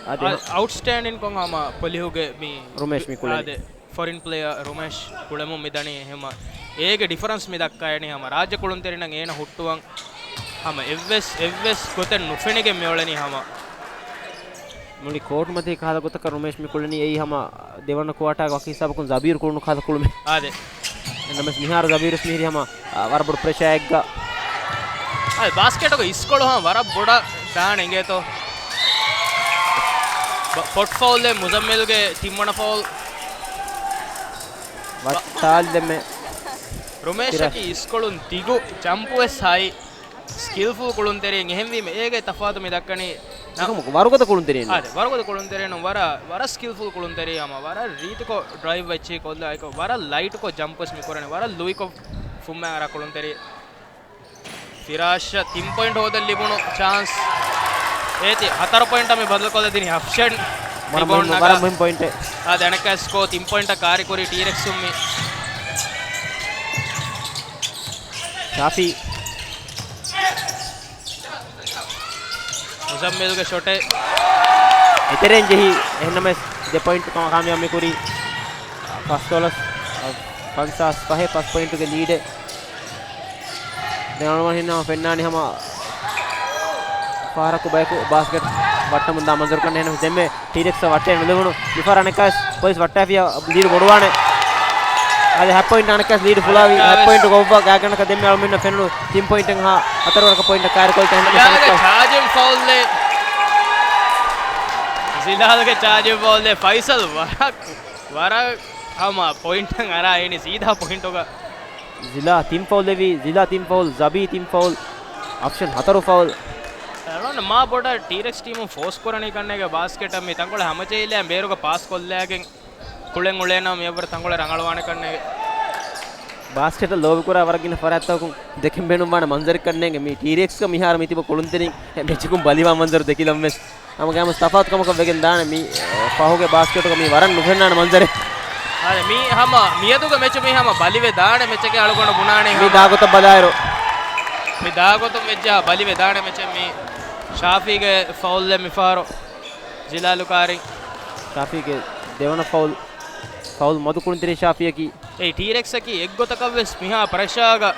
އާދެ. އަ، އައުޓްސްޓޭންޑިން ކޮން ހަމަ ޕޮލިހުގެ މި ރުމޭޝް މި ކުޅެނީ. އާދެ. ފޮރިން ޕްލޭޔަރ ރުމޭޝް ކުޅެމުން މިދަނީ ހަމަ އޭގެ ޑިފަރެންސް މި ދައްކާއިނީ ހަމަ ރާއްޖެ ކުޅުންތެރިންނަށް އޭނަ ހުއްޓުވަން ހަމަ އެއްވެސް، އެއްވެސް ގޮތެއް ނުފެނިގެން މިއުޅެނީ ހަމަ. މުޅި ކޯޓު މަތީ ކަހަލަ ގޮތަކަށް ރުމޭޝް މި ކުޅެނީ. އެއީ ހަމަ ދެވަނަ ކުއާޓާގެ ވަކި ހިސާބަކުން ޒަބީރު ކުޅުނު ކަހަލަ ކުޅުމެއް. އާދެ. ނަމަވެސް މިހާރު ޒަބީރު މިހިރީ ހަމަ، އާ، ވަރަށް ބޮޑު ޕްރެޝާއެއްގަ. އާދެ، ބާސްކެޓުގެ އިސްކޮޅު ހަމަ ވަރަށް ބޮޑަށް ދާނެ އިނގޭތޯ. ބަ-، ޕޮޓް ފައުލެއް މުޒައްމިލްގެ ތިންވަނަ ފައުލް. ވައްޓާލި ދެމެ. ރުމޭޝަކީ ފިރާޝް. އިސްކޮޅުން ދިގު، ޖަމްޕް ވެސް ހައި. ސްކިލްފުލް ކުޅުންތެރިއެއް. އެހެންވީމަ އޭގެ ތަފާތު މި ދައްކަނީ ނަ-، އެކަމަކު ވަރުގަދަ ކުޅުންތެރިއެއް ނޫން. އާދެ، ވަރުގަދަ ކުޅުންތެރިއެއް ނޫން. ވަރަށް، ވަރަށް ސްކިލްފުލް ކުޅުންތެރިއެއް ހަމަ. ވަރަށް ރީތިކޮށް ޑްރައިވް އެއްޗެއް ކޮށްލާ އެކަ، ވަރަށް ލައިޓްކޮށް ޖަމްޕް ވެސް މި ކުރަނީ. ވަރަށް ލުއިކޮށް ފުއްމާ އަރާ ކުޅުންތެރިއެއް. ފިރާޝް ތިން ޕޮއިންޓް ހޯދަން ލިބުނު ޗާންސް. އޭތި ހަތަރު ޕޮއިންޓަށް މި ބަދަލުކޮށްލަދިނީ އަފްޝަން. ވަރަށް މުހިންމު، ރިބައުންޑް ނަގާ. ވަރަށް މުހިންމު ޕޮއިންޓެއް. އާދެ، އަނެއްކާ ސްކޯ ތިން ޕޮއިންޓަށް ކާރި ކުރީ ޓީރެކްސުން މި. ޝާފީ. މުޒައްމިލްގެ ޝޮޓެއް. އެތެރެއިން ޖެހި، އެހެންނަމަވެސް ދެ ޕޮއިންޓް ކަމަށް ކާމިޔާބު މިކުރީ. ފަސްދޮޅަސް ފަންސާސް ފަހެއް ފަސް ޕޮއިންޓުގެ ލީޑެއް. ދެން އަޅުގަނޑު ހިންނާ ފެންނާނީ ހަމަ ފަހަރަކު ބަޔަކު ބާސްކެޓް ވައްޓަމުންދާ މަންޒަރު ކަން. އެހެންނަމަވެސް ދެންމެ ޓީރެކްސް ވައްޓައެއް ނުލެވުނު. މިފަހަރު އަނެއްކާވެސް ޕޮލިސް ވައްޓާފިޔާ ލީޑު ބޮޑުވާނެ. އަދި ހަތް ޕޮއިންޓް އަނެއްކާވެސް ލީޑު ފުޅާވި. ހަތް ޕޮއިންޓު ގޮއްވާ ގާތްގަނޑަކަށް ދެންމެ އަޅުމެންނަށް ފެނުނު ތިން ޕޮއިންޓެއް ހާ ހަތަރު ވަރަކަށް ޕޮއިންޓަށް ކާރި ކޮށް ތަހެން ޒިލާލްގެ ޗާޖިން ފައުލްއެއް. ޒިލާލްގެ ޗާޖިން ފައުލްއެއް. ފައިސަލް ވަރަށް، ވަރަށް ހަމަ ޕޮއިންޓަށް އަރާ އިނީ ސީދާ ޕޮއިންޓުގަ. ޒިލާ ތިން ފައުލް އެވީ، ޒިލާ ތިން ފައުލް، ޒަބީ ތިން ފައުލް، އަފްޝަން ހަތަރު ފައުލް. އަޅުގަނޑު މާ ބޮޑަށް ޓީރެކްސް ޓީމުން ފޯސް ކުރަނީ ކަންނޭގެ ބާސްކެޓަށް މި ތަންކޮޅެއް ހަމަޖެހިލައި ބޭރުގަ ޕާސް ކޮށްލައިގެން ކުޅެން އުޅޭނަމަ މިއަށްވުރެ ތަންކޮޅެއް ރަނގަޅުވާނެ ކަންނޭގެ. ބާސްކެޓަށް ލޯބިކުރާ ވަރަށް ގިނަ ފަރާތްތަކުން ދެކެން ބޭނުންވާނެ މަންޒަރެއް ކަންނޭނގެ މި ޓީރެކްސްގަ މިހާރު މި ތިބި ކުޅުންތެރިން މެޗަކުން ބަލިވާ މަންޒަރު ދެކިލަންވެސް. ހަމަގައިމު ތަފާތުކަމަކަށް ވެގެން ދާނެ މި، އެ، ފަހުގެ ބާސްކެޓުގަ މި ވަރަށް ނުފެންނާނެ މަންޒަރެއް. އާދެ، މި ހަމަ މިއަދުގެ މެޗު މި ހަމަ ބަލިވެ ދާނެ މެޗެކޭ އަޅުގަނޑު ބުނާނީ މި ހަމަ. ދާގޮތަށް ބަލާއިރު. މި ދާގޮތުން ވެއްޖާ ބަލިވެ ދާނެ މެޗެއް މި. ޝާފީގެ ފައުލްއެއް މިފަހަރު ޒިލާލު ކާރި. ޝާފީގެ ދެވަނަ ފައުލް، ފައުލް މަދު ކުޅުންތެރި ޝާފީއަކީ. އެ ޓީރެކްސްއަކީ އެއްގޮތަކަށްވެސް މިހާ ޕްރެޝާގަ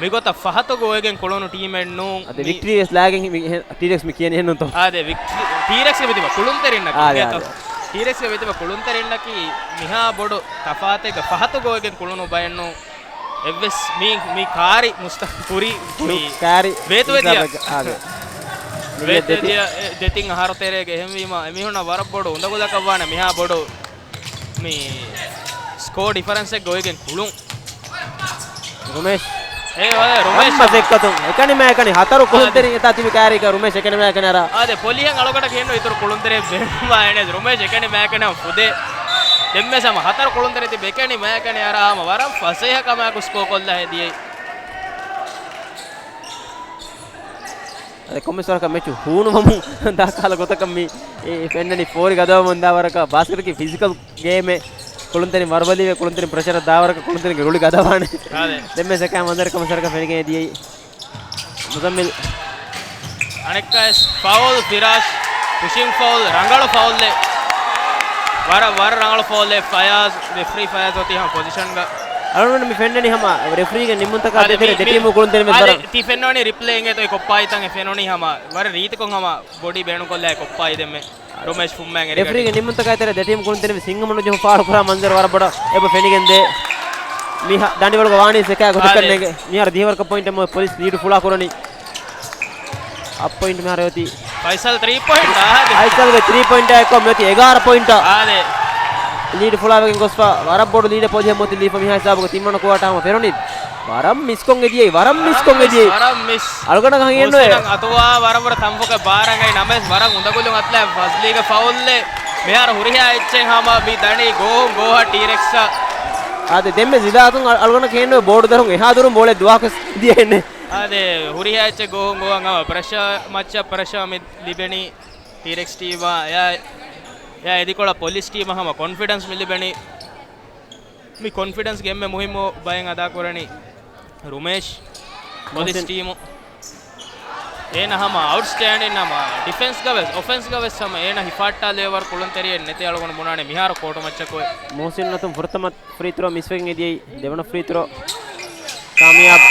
މިގޮތަށް ފަހަތުގަ އޮވެގެން ކުޅުނު ޓީމެއް ނޫން. އަދި މި ވިކްޓްރީވެސް ލާގެން މި ހެ-، ޓީރެކްސް މި ކިޔަނީ އެހެންނޫންތޯ؟ އާދެ، ވިކްޓްރީ-، ޓީރެކްސްގެ މިތިބަ ކުޅުންތެރިންނަކީ އާދެ، އިނގޭތޯ؟ އާދެ. ޓީރެކްސްގެ މިތިބަ ކުޅުންތެރިންނަކީ މިހާ ބޮޑު ތަފާތެއްގަ ފަހަތުގަ އޮވެގެން ކުޅުނު ބައެއް ނޫން. އެއްވެސް މި، މި ކާރި މުސްތަ-، ކުރި، ކުރި ކުރި ކާރި ވޭތުވެދިޔަ. އާދެ. ވޭތުވެދިޔަ، އެ، ދެތިން އަހަރު ތެރޭގަ އެހެންވީމަ، އެމީހުންނަށް ވަރަށް ބޮޑު އުނދަގުލަކަށް ވާނެ މިހާ ބޮޑު މި ސްކޯ ޑިފަރެންސެއްގަ އޮވެގެން ކުޅުން. ރުމޭޝް. އޭ، އޮތް ރުމޭޝް. ރަން މަސައްކަތުން. އެކަނި މާ އެކަނި ހަތަރު ކުޅުންތެރިން އެތާ ތިބި ކާރީގަ ރުމޭޝް އެކަނި މާ އެކަނި އަރާ. އާދެ، ޕޮލިހަށް އަޅުގަނޑަށް ކިހިންނު އިތުރު ކުޅުންތެރި ބޭނުންވާ އެނެސް. ރުމޭޝް އެކަނި މާ އެކަނި ފުދޭ. ދެންމެ ސަމަ ހަތަރު ކުޅުންތެރި ތިބި އެކަނި މާ އެކަނި އަރާ ހަމަ ވަރަށް ފަސޭހަ ކަމާއެކު ސްކޯ ކޮށްލާ ހެދިޔައީ. އަދި ކޮންމެސް ވަރަކަށް މެޗު ހޫނުވަމުން ދާ ކަހަލަ ގޮތަކަށް މި، އެ، ފެންނަނީ ފޯރި ގަދަވަމުން ދާ ވަރަކަށް. ބާސްކެޓަކީ ފިޒިކަލް ގޭމެއް. ކުޅުންތެރިން ވަރުބަލިވެ، ކުޅުންތެރިން ޕްރެޝަރަށް ދާ ވަރަކަށް ކުޅުންތެރިންގެ ރުޅި ގަދަވާނެ. އާދެ. ދެންމެ ސެކާ މަންޒަރެއް ކަމަށް ސަރަކަށް ފެނިގެން ދިޔައީ. މުޒައްމިލް. އަނެއްކާވެސް ފައުލް ފިރާޝް، ޕުޝިން ފައުލް، ރަނގަޅު ފައުލެއް. ވަރަށް، ވަރަށް ރަނގަޅު ފައުލެއް ފަޔާޒް، ރެފްރީ ފަޔާޒް އޮތީ ހަމަ ޕޮޒިޝަންގަ. އަޅުގަނޑު މި ފެންނަނީ ހަމަ ރެފްރީގެ ނިންމުންތަކާ އާދެ، ދޭތެރޭ މި، ދެ މި، ޓީމު ކުޅުންތެރިން ވެސް އާދެ، ވަރަށް. ތި ފެންނަނީ ރިޕްލޭ އިނގޭތޯ ކޮއްޕާއި ތަން އެ ފެނުނީ ހަމަ ވަރަށް ރީތިކޮށް ހަމަ ބޮޑީ ބޭނުންކޮށްލާ ކޮއްޕާއި ދެންމެ. ރުމޭޝް ފުއްމާ އެރިގަޑި. ރެފްރީގެ ނިންމުންތަކާ ދޭތެރޭ ދެ ޓީމު ކުޅުންތެރިން ވެސް ހިނގަމުނުޖެހުނު ފާޅު ކުރާ މަންޒަރު ވަރަށް ބޮޑަށް އެބަ ފެނިގެންދޭ. މި ހަ-، ދަނޑިވަޅުގަ ވާނީ ސެކާ ގޮތަކަށް އާދެ. ނޭނގެ. މިހާރު ދިހަވަރަކަށް ޕޮއިންޓެއް މޮ-، ޕޮލިސް ލީޑު ފުޅާ ކުރަނީ. އަށް ޕޮއިންޓް މިހާރު އޮތީ. ފައިސަލް ތްރީ ޕޮއިންޓް އާދެ. ފައިސަލްގެ ތްރީ ޕޮއިންޓާ އެއްކޮށް މިއޮތީ އެގާރަ ޕޮއިންޓަށް. އާދެ. ލީޑު ފުޅާވެގެން ގޮސްފަ ވަރަށް ބޮޑު ލީޑެއް ޕޮލިހަށް މޮތި ލީފަ މިހާ ހިސާބުގަ ތިންވަނަ ކުއާޓާ ހަމަ ފެނުނީ. ވަރަށް މިސްކޮށް އެދިޔައީ، ވަރަށް މިސްކޮށް ވަރަށް އެދިޔައީ. މިސް، ވަރަށް މިސް. އަޅުގަނޑަށް ހަނގިއެއްނުވޭ. މުހުސިނަށް އަތުވާ ވަރަށް ވަރަށް ތަންފޮކެއް ބާރަށް އައި ނަމަވެސް ވަރަށް އުނދަގުލުން އަތުލާ ފަޒްލީގެ ފައުލްއެއް. މިހާރު ހުރިހާ އެއްޗެއް ހަމަ މި ދަނީ ގޯހުން ގޯހަށް ޓީރެކްސްއަށް. އާދެ، ދެންމެ ޒިލާތުން އަ-، އަޅުގަނޑަށް ކެންނުވޭ ބޯޑު ދަރުން އެހާ ދުރުން ބޯޅަ ދުވާކަސް ދިޔައެއްނެ. އާދެ، ހުރިހާ އެއްޗެއް ގޯހުން ގޯހަށް ހަމަ ޕްރެޝާ މައްޗަށް ޕްރެޝާ މި ލިބެނީ ޓީރެކްސް ޓީމާ. އެއާ، އެއާ އެދިކޮޅަށް ޕޮލިސް ޓީމަށް ހަމަ ކޮންފިޑެންސް މި ލިބެނީ. މި ކޮންފިޑެންސްގެ އެންމެ މުހިއްމު ބައެއް އަދާކުރަނީ ރުމޭޝް، ޕޮލިސް މުހުސިން. ޓީމު. އޭނަ ހަމަ އައުޓްސްޓޭންޑިން ހަމަ ޑިފެންސްގަ ވެސް، އޮފެންސްގަ ވެސް ހަމަ އޭނަ ހިފާއްޓާލެވޭ ވަރު ކުޅުންތެރިއެއް ނެތޭ އަޅުގަނޑު ބުނާނެ މިހާރު ކޯޓު މައްޗަކު. މުހުސިން ނަތުން ފުރަތަމަ ފްރީ ތްރޯ މިސްވެގެން އެދިޔައީ. ދެވަނަ ފްރީ ތްރޯ ކާމިޔާބު.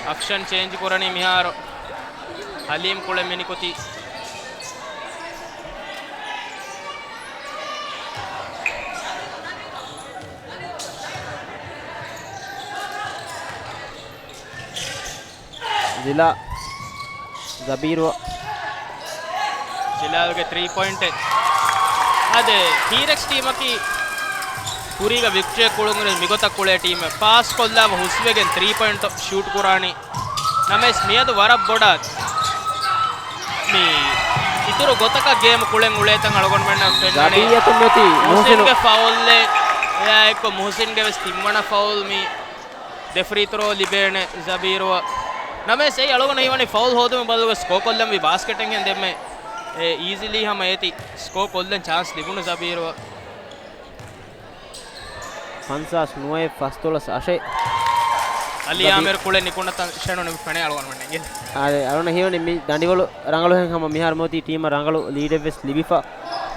އަފްޝަން ޗޭންޖް ކުރަނީ މިހާރު. ހަލީމް ކުޅެ މިނިކުތި. ޒިލާ ޒަބީރު. ޒިލާލްގެ ތްރީ ޕޮއިންޓެއް. އާދެ، ޓީރެކްސް ޓީމަކީ ކުރީގަ ވިކްޓްރީ ކުޅުން މިގޮތަށް ކުޅޭ ޓީމެއް. ޕާސް ކޮށްލާފަ ހުސްވެގެން ތްރީ ޕޮއިންޓް ޝޫޓް ކުރާނީ. ނަމަވެސް މިއަދު ވަރަށް ބޮޑަށް މި އިތުރު ގޮތަކަށް ގޭމް ކުޅެން އުޅޭތަން އަޅުގަނޑުމެންނަށް ފެންނަނީ. ޒަބީއަތު މެތި މުހުސިންގެ މުހުސިން. ފައުލްއެއް، އެއާ އެއްކޮށް މުހުސިންގެ ވެސް ތިންވަނަ ފައުލް މި ދެ ފްރީ ތްރޯ ލިބޭނެ ޒަބީރުއަށް. ނަމަވެސް އެއީ އަޅުގަނޑު ހީވަނީ ފައުލް ހޯދުމުގެ ބަދަލުގަ ސްކޯ ކޮށްލަން ވީ ބާސްކެޓެއްހެން ދެންމެ. އެ އީޒިލީ ހަމަ އޭތި ސްކޯ ކޮށްލަން ޗާންސް ލިބުނު ޒަބީރުއަށް. ފަންސާސް ނުވައެއް ފަސްދޮޅަސް އަށެއް. އަލީ ޒަބީ- އާމިރު ކުޅެ ނިކުންނަތަން ޝަނުން ފެނޭ އަޅުގަނޑުމެންނަށް. އާދެ، އަޅުގަނޑަށް ހީވަނީ މި ދަނޑިވަޅު ރަނގަޅު ހެން ހަމަ މިހާރު މިއޮތީ ޓީމަށް ރަނގަޅު ލީޑެއް ވެސް ލިބިފަ.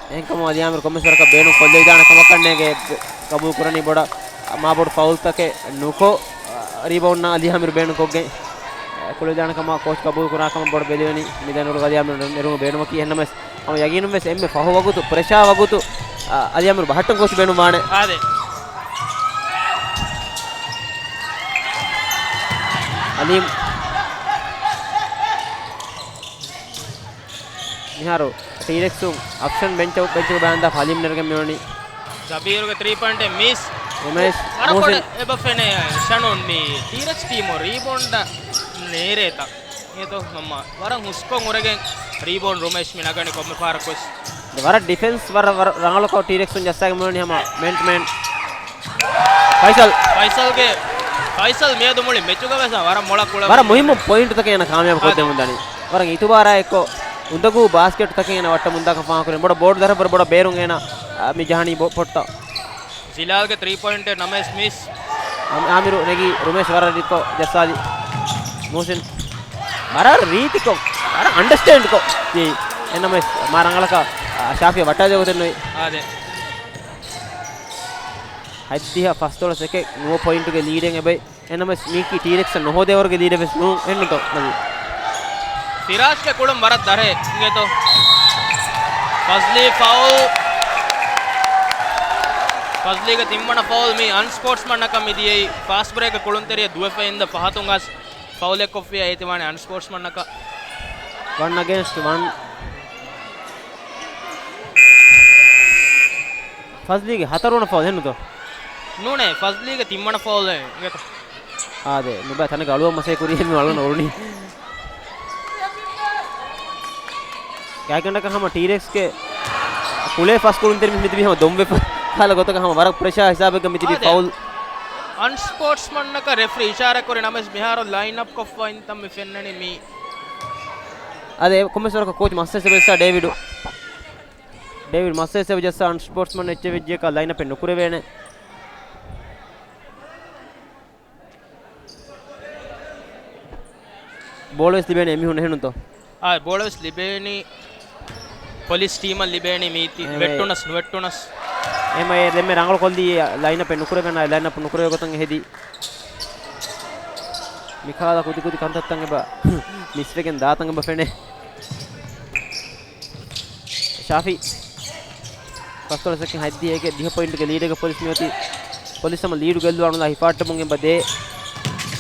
އެހެންކަމުން އަލީ އާމިރު ކޮންމެސް ވަރަކަށް ބޭނުން ކޮށްލައިދާނެ ކަމަކަށް ނޭނގެ ގަބޫލު ކުރަނީ ބޮޑަށް މާބޮޑު ފައުލްތަކެއް ނުކޮށް، ރީބައުންޑް އަލީ އާމިރު ބޭނުން ކޮށްގެން ކުޅެދާނެ ކަމަށް ކޯޗް ގަބޫލު ކުރާ ކަމަށް ބޮޑަށް ބެލިވަނީ. މި ދަނޑިވަޅު އަލީ އާމިރު ނެރުމުގެ ބޭނުމަކީ. އެހެންނަމަވެސް ހަމަ ޔަގީނުން ވެސް އެންމެ ފަހު ވަގުތު، ޕްރެޝާ ވަގުތު، އަ، އަލީ އާމިރު ބަހައްޓަން ކޯޗު ބޭނުން ވާނެ. އާދެ. އަލީމް މިހާރު ޓީރެކްސުން އޮޕްޝަން ބެންޗަށް، ބެންޗުގަ ބާންދާ އަލީމް ނެރެގެން މިވަނީ. ޒަބީރުގެ ތްރީ ޕޮއިންޓެއް މިސް. ރުމޭޝް ވަރަށް މުހުސިން. ބޮޑަށް އެބަ ފެނޭ ޝަނުން މި ޓީރެކްސް ޓީމު ރީބައުންޑަށް ނޭރޭތަ. އޭތޯ ހަމަ ވަރަށް ހުސްކޮށް އުރެގެން ރީބައުންޑް ރުމޭޝް މި ނަގަނީ ކޮންމެ ފަހަރަކުވެސް. ވަރަށް ޑިފެންސް ވަރަށް، ވަރަށް ރަނގަޅުކޮށް ޓީރެކްސުން ޖައްސާގެން މިވަނީ ހަމަ މެން ޓު މެން. ފައިސަލް. ފައިސަލްގެ، ފައިސަލް މިއަދު މުޅި މެޗުގަ ވެސް ވަރަށް މޮޅަށް ކުޅެ ވަރަށް މުހިއްމު ޕޮއިންޓުތަކެއް އޭނަ ކާމިޔާބު އާދެ. ކޮށްދެމުން ދަނީ. ވަރަށް އިތުބާރާ އެއްކޮށް އުނދަގޫ ބާސްކެޓްތަކެއް އޭނަ ވައްޓަމުންދާކަން ފާހަގަކުރި. ބޮޑަށް ބޯޑު ދަރަށް ވަރަށް ބޮޑަށް ބޭރުން އޭނަ، އާ، މި ޖަހަނީ ބޮ-، ޕޮއްޓަށް. ޒިލާލްގެ ތްރީ ޕޮއިންޓެއް ނަމަވެސް މިސް. އާ-، އާމިރު ނެގި ރުމޭޝް ވަރަށް ރީތިކޮށް ޖައްސާލި. މުހުސިން ވަރަށް ރީތިކޮށް، ވަރަށް އަންޑަސްޓޭންޑްކޮށް ދިޔައީ. އެންނަމަވެސް މާ ރަނގަޅަކަށް، އާ، ޝާފިއަށް ވައްޓާދެއްވި ގޮތެއް ނުވި. އާދެ. ހަތްދިހަ ފަސްދޮޅަސް އެކެއް ނުވަ ޕޮއިންޓުގެ ލީޑެއް އެބައި. އެންނަމަވެސް މީކީ ޓީރެކްސް ނުހޯދޭވަރުގެ ލީޑެއް ވެސް ނޫން އެންނުތޯ ނަބީ؟ ފިރާޝްގެ ކުޅުން ވަރަށް ދަރޭ އިނގޭތޯ. ފަޒްލީ ފައުލް. ފަޒްލީގެ ތިންވަނަ ފައުލް މީ އަންސްޕޯޓްސްމަންއަކަށް މި ދިޔައީ. ފާސްޓް ބްރޭކް ކުޅުންތެރިޔަށް ދުވެފަ އިންދަ ފަހަތުން އަސް ފައުލެއް ކޮށްފިޔާ އޭތިވާނެ އަންސްޕޯޓްސްމަންއަކަށް. ވަން އަގޭންސްޓް ވަން. ފަޒްލީގެ ހަތަރުވަނަ ފައުލް ހެންނުތޯ؟ ނޫނޭ، ފަޒްލީގެ ތިންވަނަ ފައުލް އިނގޭތޯ. އާދެ، ނުބައި ތަނެއްގަ އަޅުވަން މަސޭ ކުރީ ހެން އަޅުން އުޅުނީ. ގާތްގަނޑަކަށް ހަމަ ޓީރެކްސްގެ ކުޅޭ ފަސް ކުޅުންތެރި މި ތިބީ ހަމަ ދޮންވެފަ ހާލަ ގޮތަކަށް ހަމަ ވަރަށް ޕްރެޝާ ހިސާބެއްގަ މި ތިބީ އާދެ. ފައުލް. އަންސްޕޯޓްސްމަންއަކަށް ރެފްރީ އިޝާރާތް ކުރި ނަމަވެސް މިހާރު ލައިން އަޕް ކޮށްފަ އިންތަން މި ފެންނަނީ މީ. އާދެ، ކޮންމެސް ވަރަކަށް ކޯޗް މައްސަލަ ޖައްސާ ޑޭވިޑު. ޑޭވިޑް މައްސަލަ ޖައްސާ އަންސްޕޯޓްސްމަން އެއްޗެއް ވެއްޖެއަކަށް ލައިން އަޕެއް ނުކުރެވޭނެ. ބޯޅަ ވެސް ލިބޭނެ އެމީހުން އެހެނުންތޯ؟ އާ، ބޯޅަ ވެސް ލިބޭނީ ޕޮލިސް ޓީމަށް ލިބޭނީ މީތި އެހެންވެ. ވެއްޓުނަސް ނުވެއްޓުނަސް. އެހެންވެ ދެންމެ ރަނގަޅު ކޮށްލީ ލައިން އަޕެއް ނުކުރެވޭނެ، ލައިން އަޕް ނުކުރެވޭ ގޮތަށް ހެދި. މިކާލަ ކުދި ކުދި ކަންތައްތައް އެބަ މިސްވެގެން ދާތަން އެބަ ފެނޭ. ޝާފި. ފަސްދޮޅަސް އެކެއް ހަތްދިހަ އެކެއް ދިހަ ޕޮއިންޓުގެ ލީޑެއްގަ ޕޮލިސް މިއޮތީ. ޕޮލިސް ހަމަ ލީޑު ގެއްލުވާ ނުލާ ހިފާއްޓަމުން އެބަ ދޭ.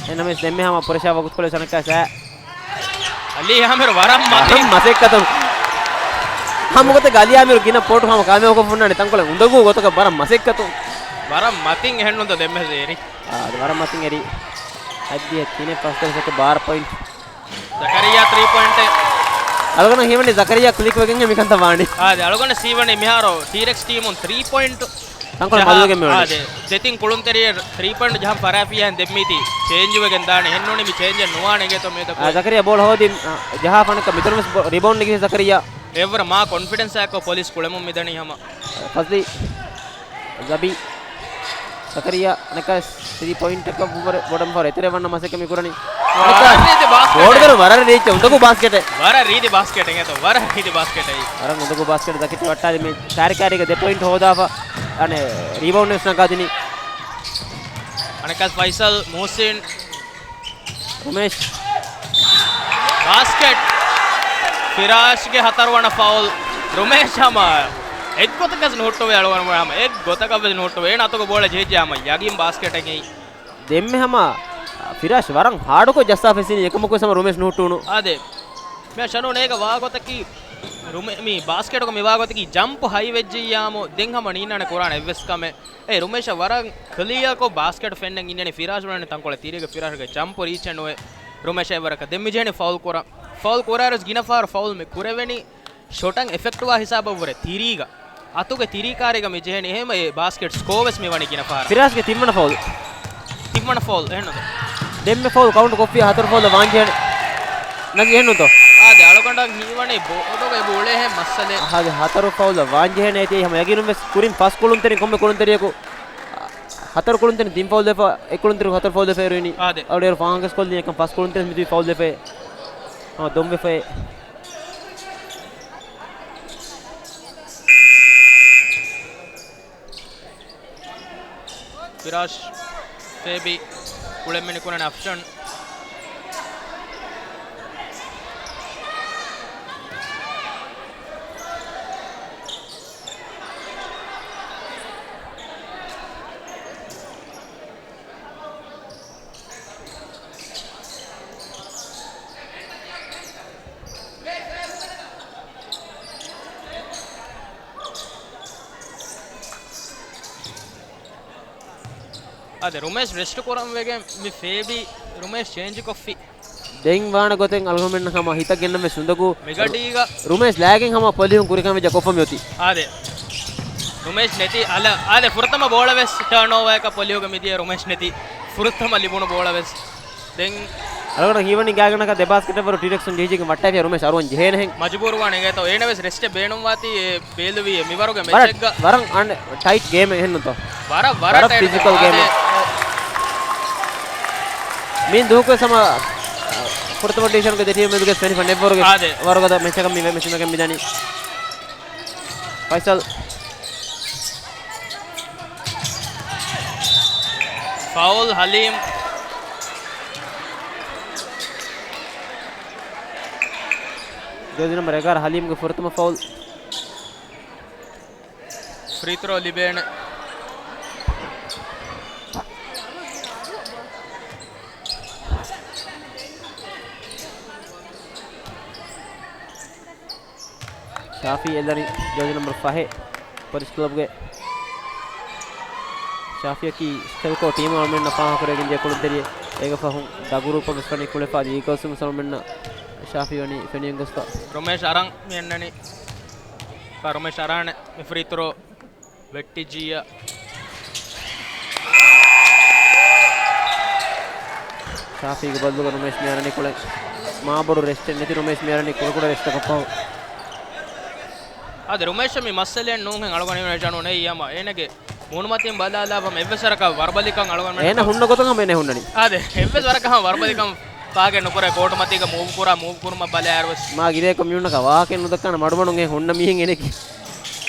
އެންނަމެސް ދެންމެ ހަމަ ޕްރެޝާ ވަގުތުކޮޅެއް ސަނަކާ ސާ. އަލީ އާމިރު ވަރަށް މަތިން. ވަރަށް މަސައްކަތުން. ހަމަ ގޮތެއް އަލީ އާމިރު ގިނަ ޕޯޓު ހަމަ ކާމިޔާބުކޮށް ހުންނާނެ ތަންކޮޅެއް އުނދަގޫ ގޮތަކަށް ވަރަށް މަސައްކަތުން. ވަރަށް މަތިން އެހެންނުންތަ ދެންމެ ސޭރި. އާ، ވަރަށް މަތިން އެރީ. ހަތްދިހަ ތިނެއް ފަސްދޮޅަސް އެކެއް ބާރަ ޕޮއިންޓް. ޒަކަރިއްޔާ ތްރީ ޕޮއިންޓެއް. އަޅުގަނޑަށް ހީވަނީ ޒަކަރިއްޔާ ކްލިކް ވެގެން މިކަންތައް ވާނީ. އާދެ، އަޅުގަނޑަށް ހީވަނީ މިހާރު ޓީރެކްސް ޓީމުން ތްރީ ޕޮއިންޓް ތަންކޮޅެއް ޖަހާ، މަދުވެގެން މިވަނީ. އާދެ، ދެތިން ކުޅުންތެރިޔަށް ތްރީ ޕޮއިންޓް ޖަހަން ފަށާފިއްޔާ ދެން މީތި ޗޭންޖް ވެގެން ދާނެ. އެހެންނޫނީ މި ޗޭންޖެއް ނުވާނެ އިނގޭތޯ މިއަދަކު. އާ، ޒަކަރިއްޔާ ބޯޅަ ހޯދި، އާ، ޖަހާފަ އަނެއްކާ މިތަނުން ވެސް ބޯ-، ރިބައުންޑް ނެގިފި ޒަކަރިއްޔާ. އެއްވަރަށް މާ ކޮންފިޑެންސް އެއްކޮށް ޕޮލިސް ކުޅެމުން މިދަނީ ހަމަ. ފަޒްލީ، ޒަބީ، ޒަކަރިއްޔާ އަނެއްކާވެސް ތްރީ ޕޮއިންޓަކަށް ވުމަށް ބޮޑަށް ފަހަރު އެތެރެ ވަންނަ މަސައްކަތް މި ކުރަނީ. ވަރަށް ރީތި ބާސްކެޓެއް. ބޯޑުގަރު ވަރަށް ރީތި އުނދަގޫ ބާސްކެޓެއް. ވަރަށް ރީތި ބާސްކެޓެއް އެތޯ. ވަރަށް ރީތި ބާސްކެޓެއް. ވަރަށް އުނދަގޫ ބާސްކެޓް ޒަކިޓް ވައްޓާލި މި ކާރި ކާރީގަ ދެ ޕޮއިންޓް ހޯދާފަ. އަނެއް ރީބައުންޑް ވެސް ނަގާދިނީ. އަނެއްކާ ފައިސަލް، މުހުސިން، ރުމޭޝް. ބާސްކެޓް. ފިރާޝްގެ ހަތަރުވަނަ ފައުލް. ރުމޭޝް ހަމަ އެއްގޮތަކަސް ނުހުއްޓުވޭ އަޅުގަނޑު ހަމަ އެއްގޮތަކަށް ވެސް ނުހުއްޓުވޭ. އޭނަ އަތުގަ ބޯޅަ ޖެހިއްޖެ ހަމަ ޔަގީން ބާސްކެޓަކީ. ދެންމެ ހަމަ ފިރާޝް ވަރަށް ހާޑުކޮށް ޖައްސާފަ އެސީނީ އެކަމަކުވެސް ހަމަ ރުމޭޝް ނުހުއްޓޫނު. އާދެ. މި ޝަނޫން އޭގަ ވާގޮތަކީ ރުމޭ-، މި ބާސްކެޓުގަ މި ވާގޮތަކީ ޖަމްޕް ހައިވެއްޖިއްޔާމު ދެން ހަމަ ނީންނާނެ ކުރާނެ އެއްވެސް ކަމެއް. އޭ ރުމޭޝަށް ވަރަށް ކްލިއާކޮށް ބާސްކެޓް ފެންނަން އިންނަނީ ފިރާޝް ވަނީ ތަންކޮޅެއް ތިރީގަ ފިރާޝްގެ ޖަމްޕް ރީޗެއް ނުވޭ ރުމޭޝަށް އެއްވަރަކަށް. ދެން މި ޖެހެނީ ފައުލް ކުރަން. ފައުލް ކުރާއިރުވެސް ގިނަ ފަހަރު ފައުލް މި ކުރެވެނީ ޝޮޓަށް އެފެކްޓްވާ ހިސާބަށްވުރެ ތިރީގަ. އަތުގެ ތިރީ ކާރީގަ މި ޖެހެނީ. އެހެންވެ އެ ބާސްކެޓް ސްކޯވެސް މި ވަނީ ގިނަ ފަހަރަށް. ފިރާޝްގެ ތިންވަނަ ފައުލް. ތިންވަނަ ފައުލް އެހެންނު. ދެންމެ ފައުލް ކައުންޓް ކޮށްފި ހަތަރު ފައުލް ވާންޖެހެން. ނަގި އެހެންނުތޯ؟ އާދެ، އަޅުގަނޑަށް ހީވަނީ ބޯޑުގެ އެބަ އުޅޭހެން މައްސަލެއް. އަހަދެ ހަތަރު ފައުލް ވާންޖެހެން އޭތި ހަމަ ޔަގީނުން ވެސް ކުރިން ފަސް ކުޅުންތެރިން ކޮންމެ ކުޅުންތެރިޔަކު ހަތަރު ކުޅުންތެރިން ތިން ފައުލް ވެފަ، އެއް ކުޅުންތެރި ހަތަރު ފައުލް ވެފަ އެރުވިނީ. އާދެ. އަޅު އޭރު ފާހަނގަސް ކޮށްލި އެކަން ފަސް ކުޅުންތެރިން މިތިބި ފައުލް ވެފަ. ހަމަ ދޮން ވެފަ. ފިރާޝް ފޭބި ކުޅެން މިނިކުނަން އަފްޝަން. އާދެ، ރުމޭޝް ރެސްޓް ކުރަން ވެގެން މި ފޭބި ރުމޭޝް ޗޭންޖް ކޮށްފި. ދެން ވާނެ ގޮތެއް އަޅުގަނޑުމެންނަށް ހަމަ ހިތަށް ގެންނަން ވެސް އުނދަގޫ. މިގަޑީގަ ރުމޭޝް ލާގެން ހަމަ ޕޮލިހުން ކުރިކަން ވެއްޖެ ކޮށްފަ މިއޮތީ. އާދެ. ރުމޭޝް ނެތި އަލަ، އާދެ، ފުރަތަމަ ބޯޅަ ވެސް ޓާން އޯވާއަކަށް ޕޮލިހުގަ މިދިޔަ ރުމޭޝް ނެތި. ފުރަތަމަ ލިބުނު ބޯޅަ ވެސް. ދެން އަޅުގަނޑަށް ހީވަނީ ގާތްގަނޑަކަށް ދެ ބާސްކެޓަށްވަރު ޓީރެކްސުން ޖެހިޖެހިގެން ވައްޓާފިޔާ ރުމޭޝް އަރުވަން ޖެހޭނެހެން. މަޖުބޫރުވާނެ އިނގޭތޯ. އޭނަ ވެސް ރެސްޓެއް ބޭނުންވާތީ އެ ބޭލުވީ މިވަރުގެ ވަރަށް، މެޗެއްގަ. ވަރަށް އަން ޓައިޓް ގޭމެއް އެހެންނުތޯ. ވަރަށް، ވަރަށް ވަރަށް ޓައިޓް ފިޒިކަލް ގޭމެއް. ގޭމެއް. މި ދުވަހުގެ ސަމަ ފުރަތަމަ ޑިވިޝަންގެ ދެ ޓީމު މެދުގެ ސެމިފައިނަލް އެއްވަރުގެ އާދެ. ވަރުގަދަ މެޗަކަށް މި ވެ-، މެޗުމެކަށް މިދަނީ. ފައިސަލް. ފައުލް ހަލީމް. ޖާޒީ ނަމްބަރު އެގާރަ ހަލީމްގެ ފުރަތަމަ ފައުލް. ފްރީ ތްރޯ ލިބޭނެ. ޝާފީ އެލަނީ ޖާޒީ ނަމްބަރު ފަހެއް ޕޮލިސް ކްލަބްގެ. ޝާފީއަކީ ސްޓެލްކޯ ޓީމު އަޅުމެންނަށް ފާހަގަކުރެވިގެން ދިޔަ ކުޅުންތެރިއެއް. އޭގެ ފަހުން ދަގުރޫޕަށް ވެސް ވަނީ ކުޅެފަ އަދި އީގަލްސް އަޅުމެންނަށް ޝާފީ ވަނީ ފެނިގެން ގޮސްފަ. ރުމޭޝް އަރަން މި އަންނަނީ. ރުމޭޝް އަރާނެ މި ފްރީ ތްރޯ. ވެއްޓިއްޖިއްޔާ. ޝާފީގެ ބައްލުގަ ރުމޭޝް މިއަރަނީ ކުޅެން. މާބޮޑު ރެސްޓެއް ނެތި ރުމޭޝް މިއަރަނީ ކުޑަކުޑަ ރެސްޓަކަށް ފަހު. އާދެ، ރުމޭޝް މި މައްސަލައެއް ނޫންހެން އަޅުގަނޑު ނުނޭ އޭނަގެ މޫނުމަތިން ބަލާލާ ހަމަ އެއްވެސް ވަރަކަށް ވަރުބަލިކަން އަޅުގަނޑު އޭނަ ހުންނަ ގޮތަށް ހަމަ އޭނަ ހުންނަނީ. އާދެ، އެއްވެސް ވަރަކަށް ހަމަ ވަރުބަލިކަން ފާގެ ނުކުރޭ ކޯޓު މަތީގަ މޫވް ކުރާ، މޫވް ކުރުމަށް ބަލާއިރުވެސް. މާ ގިރޭ ކޮމިއުންނަކަށް ވާހަކަ ނުދައްކާނެ މަޑުމަޑުން އެ ހުންނަ މީހެއް އޭނަކީ.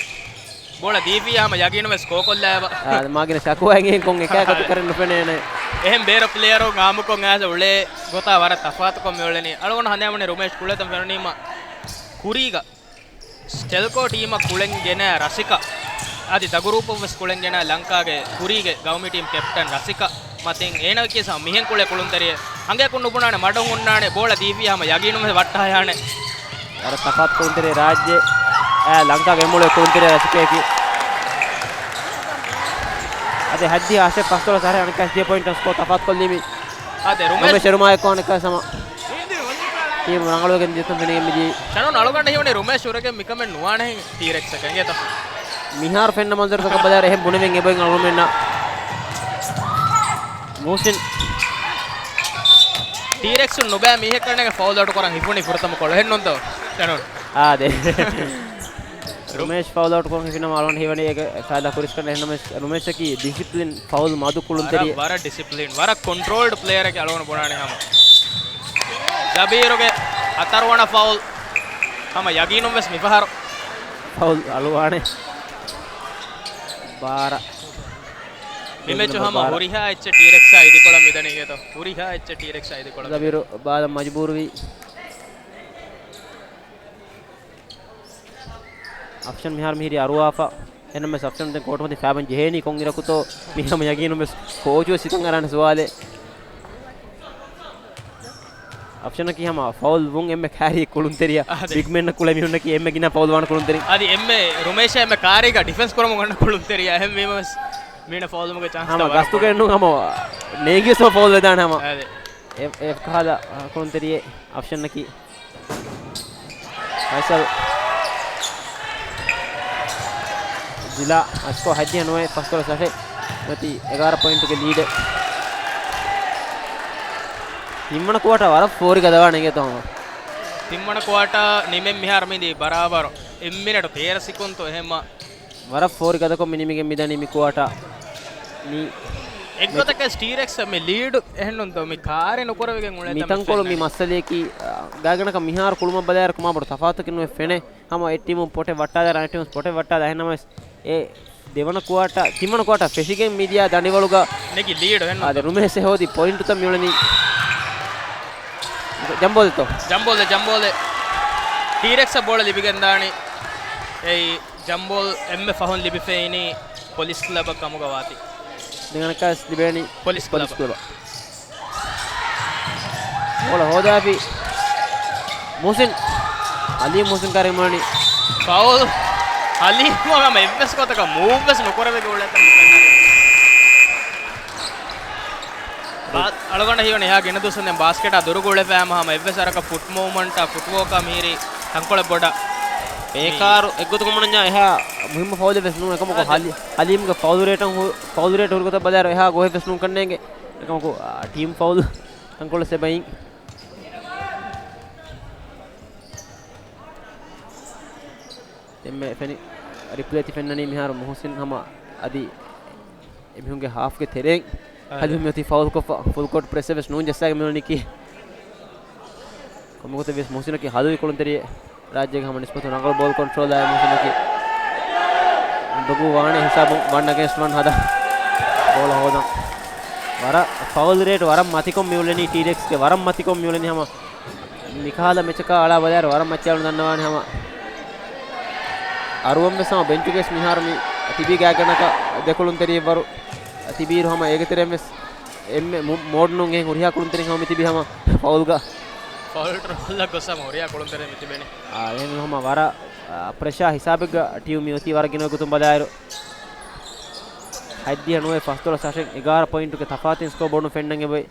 ބޯޅަ ދީފިއްޔާ ހަމަ ޔަގީނުން ވެސް ކޯކޮށްލާއެބަ. އާ، މާގިނަ ޝަކުވާ އެނގޭ ކޮން އެކާ ގޮތަކަށް ނުފެނޭނެ. އެހެން ބޭރަށް ޕްލޭޔަރުން އާއްމުކޮށް އައިސް އުޅޭ ގޮތާ ވަރަށް ތަފާތުކޮށް މިއުޅެނީ. އަޅުގަނޑު ހަނދާންވަނީ ރުމޭޝް ކުޅޭތަން ފެނުނީމަ ކުރީގަ ސްޓެލްކޯ ޓީމަށް ކުޅެން ގެނައި ރަސިކަ، އަދި ދަގުރޫޕުން ވެސް ކުޅެން ގެނައި ލަންކާގެ ކުރީގެ ގައުމީ ޓީމް ކެޕްޓަން ރަސިކަ މަތިން އޭނަ ކިޔަސް ހަމަ މިހެން ކުޅޭ ކުޅުންތެރިއެއް. އަނގަޔަކުން ނުބުނާނެ މަޑުން ހުންނާނެ، ބޯޅަ ދީފިއްޔާ ހަމަ ޔަގީނުން ވެސް ވައްޓާ ހަޔާނެ. ވަރަށް ތަފާތު ކުޅުންތެރި ރާއްޖެ، އާ، ލަންކާގެ އެންމެ ކުޅުންތެރި ރަސިކަޔަކީ. އަދި ހައްދި އަށެއް ފަސް ޑޮލަރ ސަހަރެ އަނެއްކާ ސިޔަ ޕޮއިންޓް ސްކޯ ތަފާތުކޮށްލީމި. އާދެ، ރުމޭޝް. ރުމޭޝް އެރުމާ އެއްކޮށް އަނެއްކާ ސަމަ. ޓީމް ރަނގަޅުވެގެން ދިޔަތަން ފެނިގެން މިދީ. ޝަނޯން އަޅުގަނޑަށް ހީވަނީ ރުމޭޝް އުރެގެން މިކަމެއް ނުވާނެހެން ޓީރެކްސަކަށް އިނގޭތަ؟ މިހާރު ފެންނަ މަންޒަރުތަކަށް ބަލާއިރު އެހެން ބުނެވެން އެބައިން އަޅުގަނޑުމެންނަށް. މުހްސިން. ޓީރެކްސުން ނުބައި މީހެއް ކަންނޭނގެ ފައުލް އައުޓް ކުރަން ހިފުނީ ފުރަތަމަ ކޮޅު. އެހެންނޫންތޯ؟ ޝަނޯން. އާދެ. ރުމޭޝް ފައުލް އައުޓް ކުރަން ހިފިނަމަ އަޅުގަނޑު ހީވަނީ އޭގެ ފައިދާ ކުރިސްކަން. އެހެންނަމަވެސް ރުމޭޝަކީ ޑިސިޕްލިން ފައުލް މަދު ކުޅުންތެރި. ވަރަށް، ވަރަށް ޑިސިޕްލިން، ވަރަށް ކޮންޓްރޯލްޑް ޕްލޭޔަރެކޭ އަޅުގަނޑު ބުނާނެ ހަމަ. ޒަބީރުގެ ހަތަރުވަނަ ފައުލް. ހަމަ ޔަގީނުން ވެސް މިފަހަރު ފައުލް އަޅުވާނެ. ބާރަ. މި މެޗު ހަމަ ހުރިހާ އެއްޗެއް ޓީރެކްސާ އިދިކޮޅަށް މިދަނީ އިނގޭތޯ. ހުރިހާ އެއްޗެއް ޓީރެކްސާ އިދިކޮޅަށް ޒަބީރު ބާލަށް މަޖުބޫރުވީ. އަފްޝަން މިހާރު މިހިރީ އަރުވާފަ. އެހެންނަމަވެސް އަފްޝަން ދެން ކޯޓު މަތިން ފައިބަން ޖެހޭނީ ކޮން އިރަކުތޯ މި ހަމަ ޔަގީނުން ވެސް ކޯޗު ވެސް ހިތަށް އަރާނެ ސުވާލެއް. އަފްޝަނަކީ ހަމަ ފައުލް ވުން އެންމެ ކާރި ކުޅުންތެރިޔާ. އާދެ. ބިގްމެންނަށް ކުޅެ މީހުންނަކީ އެންމެ ގިނަ ފައުލް ވާން ކުޅުންތެރިން. އަދި އެންމެ ރުމޭޝާ އެންމެ ކާރީގަ ޑިފެންސް ކުރަމުން އަންނަ ކުޅުންތެރިޔާ. އެހެންވީމަވެސް މީނަ ފައުލްވުމުގެ ޗާންސް ހަމަ ގަސްތުގެ ނޫން ހަމަ ނޭނގިޔަސް ފައުލް ވެދާނެ ހަމަ. އާދެ. އެ، އެ ކަހަލަ ކުޅުންތެރިއެއް އަފްޝަންނަކީ. ފައިސަލް. ޒިލާ އަސްކޯ ހައްދިހަ ނުވައެއް ފަސްދޮޅަސް އަށެއް ނެތި އެގާރަ ޕޮއިންޓުގެ ލީޑެއް. ތިންވަނަ ކުވާޓާ ވަރަށް ފޯރި ގަދަވާނެ އިނގޭތޯ ހަމަ. ތިންވަނަ ކުވާޓާ ނިމެން މިހާރު މިދީ ބަރާބަރު އެއްމިނެޓު ތޭރަ ސިކުންތު އެހެންމަ. ވަރަށް ފޯރި ގަދަކޮށް މި ނިމިގެން މިދަނީ މި ކުވާޓާ. މި އެއްގޮތަކަށް ޓީރެކްސް މި ލީޑު އެހެންނުންތޯ މި ކާރި ނުކުރެވިގެން އުޅޭތަން މިތަންކޮޅު މި މައްސަލަޔަކީ، އާ، ގާތްގަނޑަކަށް މިހާރު ކުޅުމަށް ބަލާއިރު ކުމާ ބޮޑު ތަފާތަކެއް ނުވެ ފެނޭ. ހަމަ އެއް ޓީމުން ޕޮޓެއް ވައްޓާލާ ރަނގަޅު ޓީމުން ޕޮޓެއް ވައްޓާލާ އެހެންނަމަވެސް އެ ދެވަނަ ކުވާޓާ، ތިންވަނަ ކުވާޓާ ފެށިގެން މިދިޔަ ދަނޑިވަޅުގަ ނެގި ލީޑު އެހެންނުންތޯ. އާދެ، ރުމޭޝް އެ ހޯދި ޕޮއިންޓުތައް މިއުޅެނީ. ޖަމްބޯލެތޯ؟ ޖަމްބޯލެ، ޖަމްބޯލެ. ޓީރެކްސް ބޯޅަ ލިބިގެންދާނީ. އެއީ ޖަމްބޯލް އެންމެ ފަހުން ލިބިފައިނީ ޕޮލިސް ކްލަބަށް ކަމުގަ ވާތީ. ދެން އަނެއްކާވެސް ލިބޭނީ ޕޮލިސް ކްލަބަށް. ޕޮލިސް ކްލަބަށް. ބޯޅަ ހޯދާފި. މުހުސިން. ހަލީމް މުހުސިން ކާރި މުޅެނީ. ފައުލް. ހަލީމް ހަމަ އެއްވެސް ގޮތަކަށް މޫވްވެސް ނުކުރެވިގެން އުޅޭތަން މި ފެންނަނީ. ބާ-، އަޅުގަނޑަށް ހީވަނީ އެހާ ގިނަ ދުވަސް ދެން ބާސްކެޓާ ދުރުގަ އުޅެފަ ހަމަ އެއްވެސް ވަރަކަށް ފުޓް މޫވްމަންޓާ، ފުޓްވޯކާ މިހިރީ ތަންކޮޅެއް ބޮޑަށް. ބޭކާރު އެއްގޮތަކަށް މަންޏާ އެހާ މުހިއްމު ފައުލެއް ވެސް ނޫން. އެކަމަކު އަދި. ހަލީ-، ހަލީމްގެ ފައުލު ރޭޓަށް ހު-، ފައުލު ރޭޓް ހުރިގޮތަށް ބަލާއިރު އެހާ ގޮހެއް ވެސް ނޫން ކަންނޭނގެ. އެކަމަކު، އާ، ޓީމް ފައުލު ތަންކޮޅެއް ސެބައިން. ދެންމެ ފެނި ރިޕްލޭތި ފެންނަނީ މިހާރު މުހުސިން ހަމަ އަދި އެމީހުންގެ ހާފްގެ ތެރެއިން. އާ. ހަލީމް މިއޮތީ ފައުލްކޮށްފަ، ފުލް ކޯޓް ޕްރެސް ވެސް ނޫން ޖައްސާގެ މިއުޅެނީކީ. ކޮންމެގޮތެއް ވިޔަސް މުހުސިނަކީ ހަލުވި ކުޅުންތެރިއެއް. ރާއްޖޭގެ ހަމަ ނިސްބަތުން ރަނގަޅު ބޯލް ކޮންޓްރޯލާއި މުހުސިނަކީ ދޮގު ވާނެ ހިސާބުން ވަން އަގޭންސްޓް ވަން ހަދާ ބޯޅަ ހޯދަން. ވަރަށް ފައުލް ރޭޓް ވަރަށް މަތިކޮށް މިއުޅެނީ ޓީރެކްސްގެ ވަރަށް މަތިކޮށް މިއުޅެނީ ހަމަ މިކަހަލަ މެޗަކާ އަޅާ ބަލާއިރު ވަރަށް މައްޗަށް އަޅު ދަންނަވާނެ ހަމަ. އަރުވަން ވެސް ހަމަ ބެންޗުގައި މިހާރު މި ތިބީ ގާތްގަނޑަކަށް ދެ ކުޅުންތެރިއެއްވަރު ތިބީއިރު ހަމަ އޭގެ ތެރެއިން ވެސް އެންމެ މު-، މޯޑް ނޫން އެހެން ހުރިހާ ކުޅުންތެރިން ހަމަ މި ތިބީ ހަމަ ފައުލްގަ. ފައުލް ޓްރަބަލްއަށް ގޮސް ހަމަ ހުރިހާ ކުޅުންތެރިން މި ތިބެނީ. އާ، އެހެން ހަމަ ވަރަށް، އާ، ޕްރެޝާ ހިސާބެއްގަ ޓީމް މި އޮތީ ވަރަށް ގިނަ ގޮތުން ބަލާއިރު. ހައްދިހަ ނުވައެއް ފަސްދޮޅަސް އަށެއް އެގާރަ ޕޮއިންޓުގެ ތަފާތުން ސްކޯ ބޯޑުން ފެންނަން އެބައޮތް.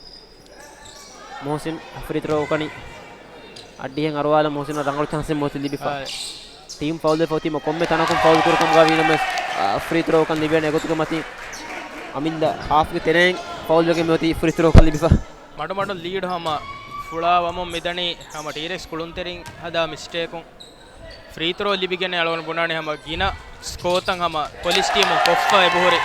މުހުސިން ފްރީ ތްރޯ ކަނީ އައްޑިހެން އަރުވާލަން މުހުސިނަށް ރަނގަޅު ޗާންސެއް މިއޮތީ ލިބިފަ. އާ. ޓީމް ފައުލް ވެފަ އޮތީމަ ކޮންމެ ތަނަކުން ފައުލް ކުރި ކަމުގަ ވީނަމަވެސް، އާ، ފްރީ ތްރޯކަން ލިބޭނެ އެގޮތުގެ މަތިން އަމިއްލަ ހާފްގެ ތެރެއިން ފައުލް ވެގެން މިއޮތީ ފްރީ ތްރޯކަން ލިބިފަ. މަޑުމަޑުން ލީޑް ހަމަ ފުޅާވަމުން މިދަނީ ހަމަ ޓީރެކްސް ކުޅުންތެރިން ހަދާ މިސްޓޭކުން. ފްރީ ތްރޯ ލިބިގެން އަޅުގަނޑު ބުނާނެ ހަމަ ގިނަ ސްކޯތައް ހަމަ ޕޮލިސް ޓީމުން ކޮށްފަ އެބަހުރި.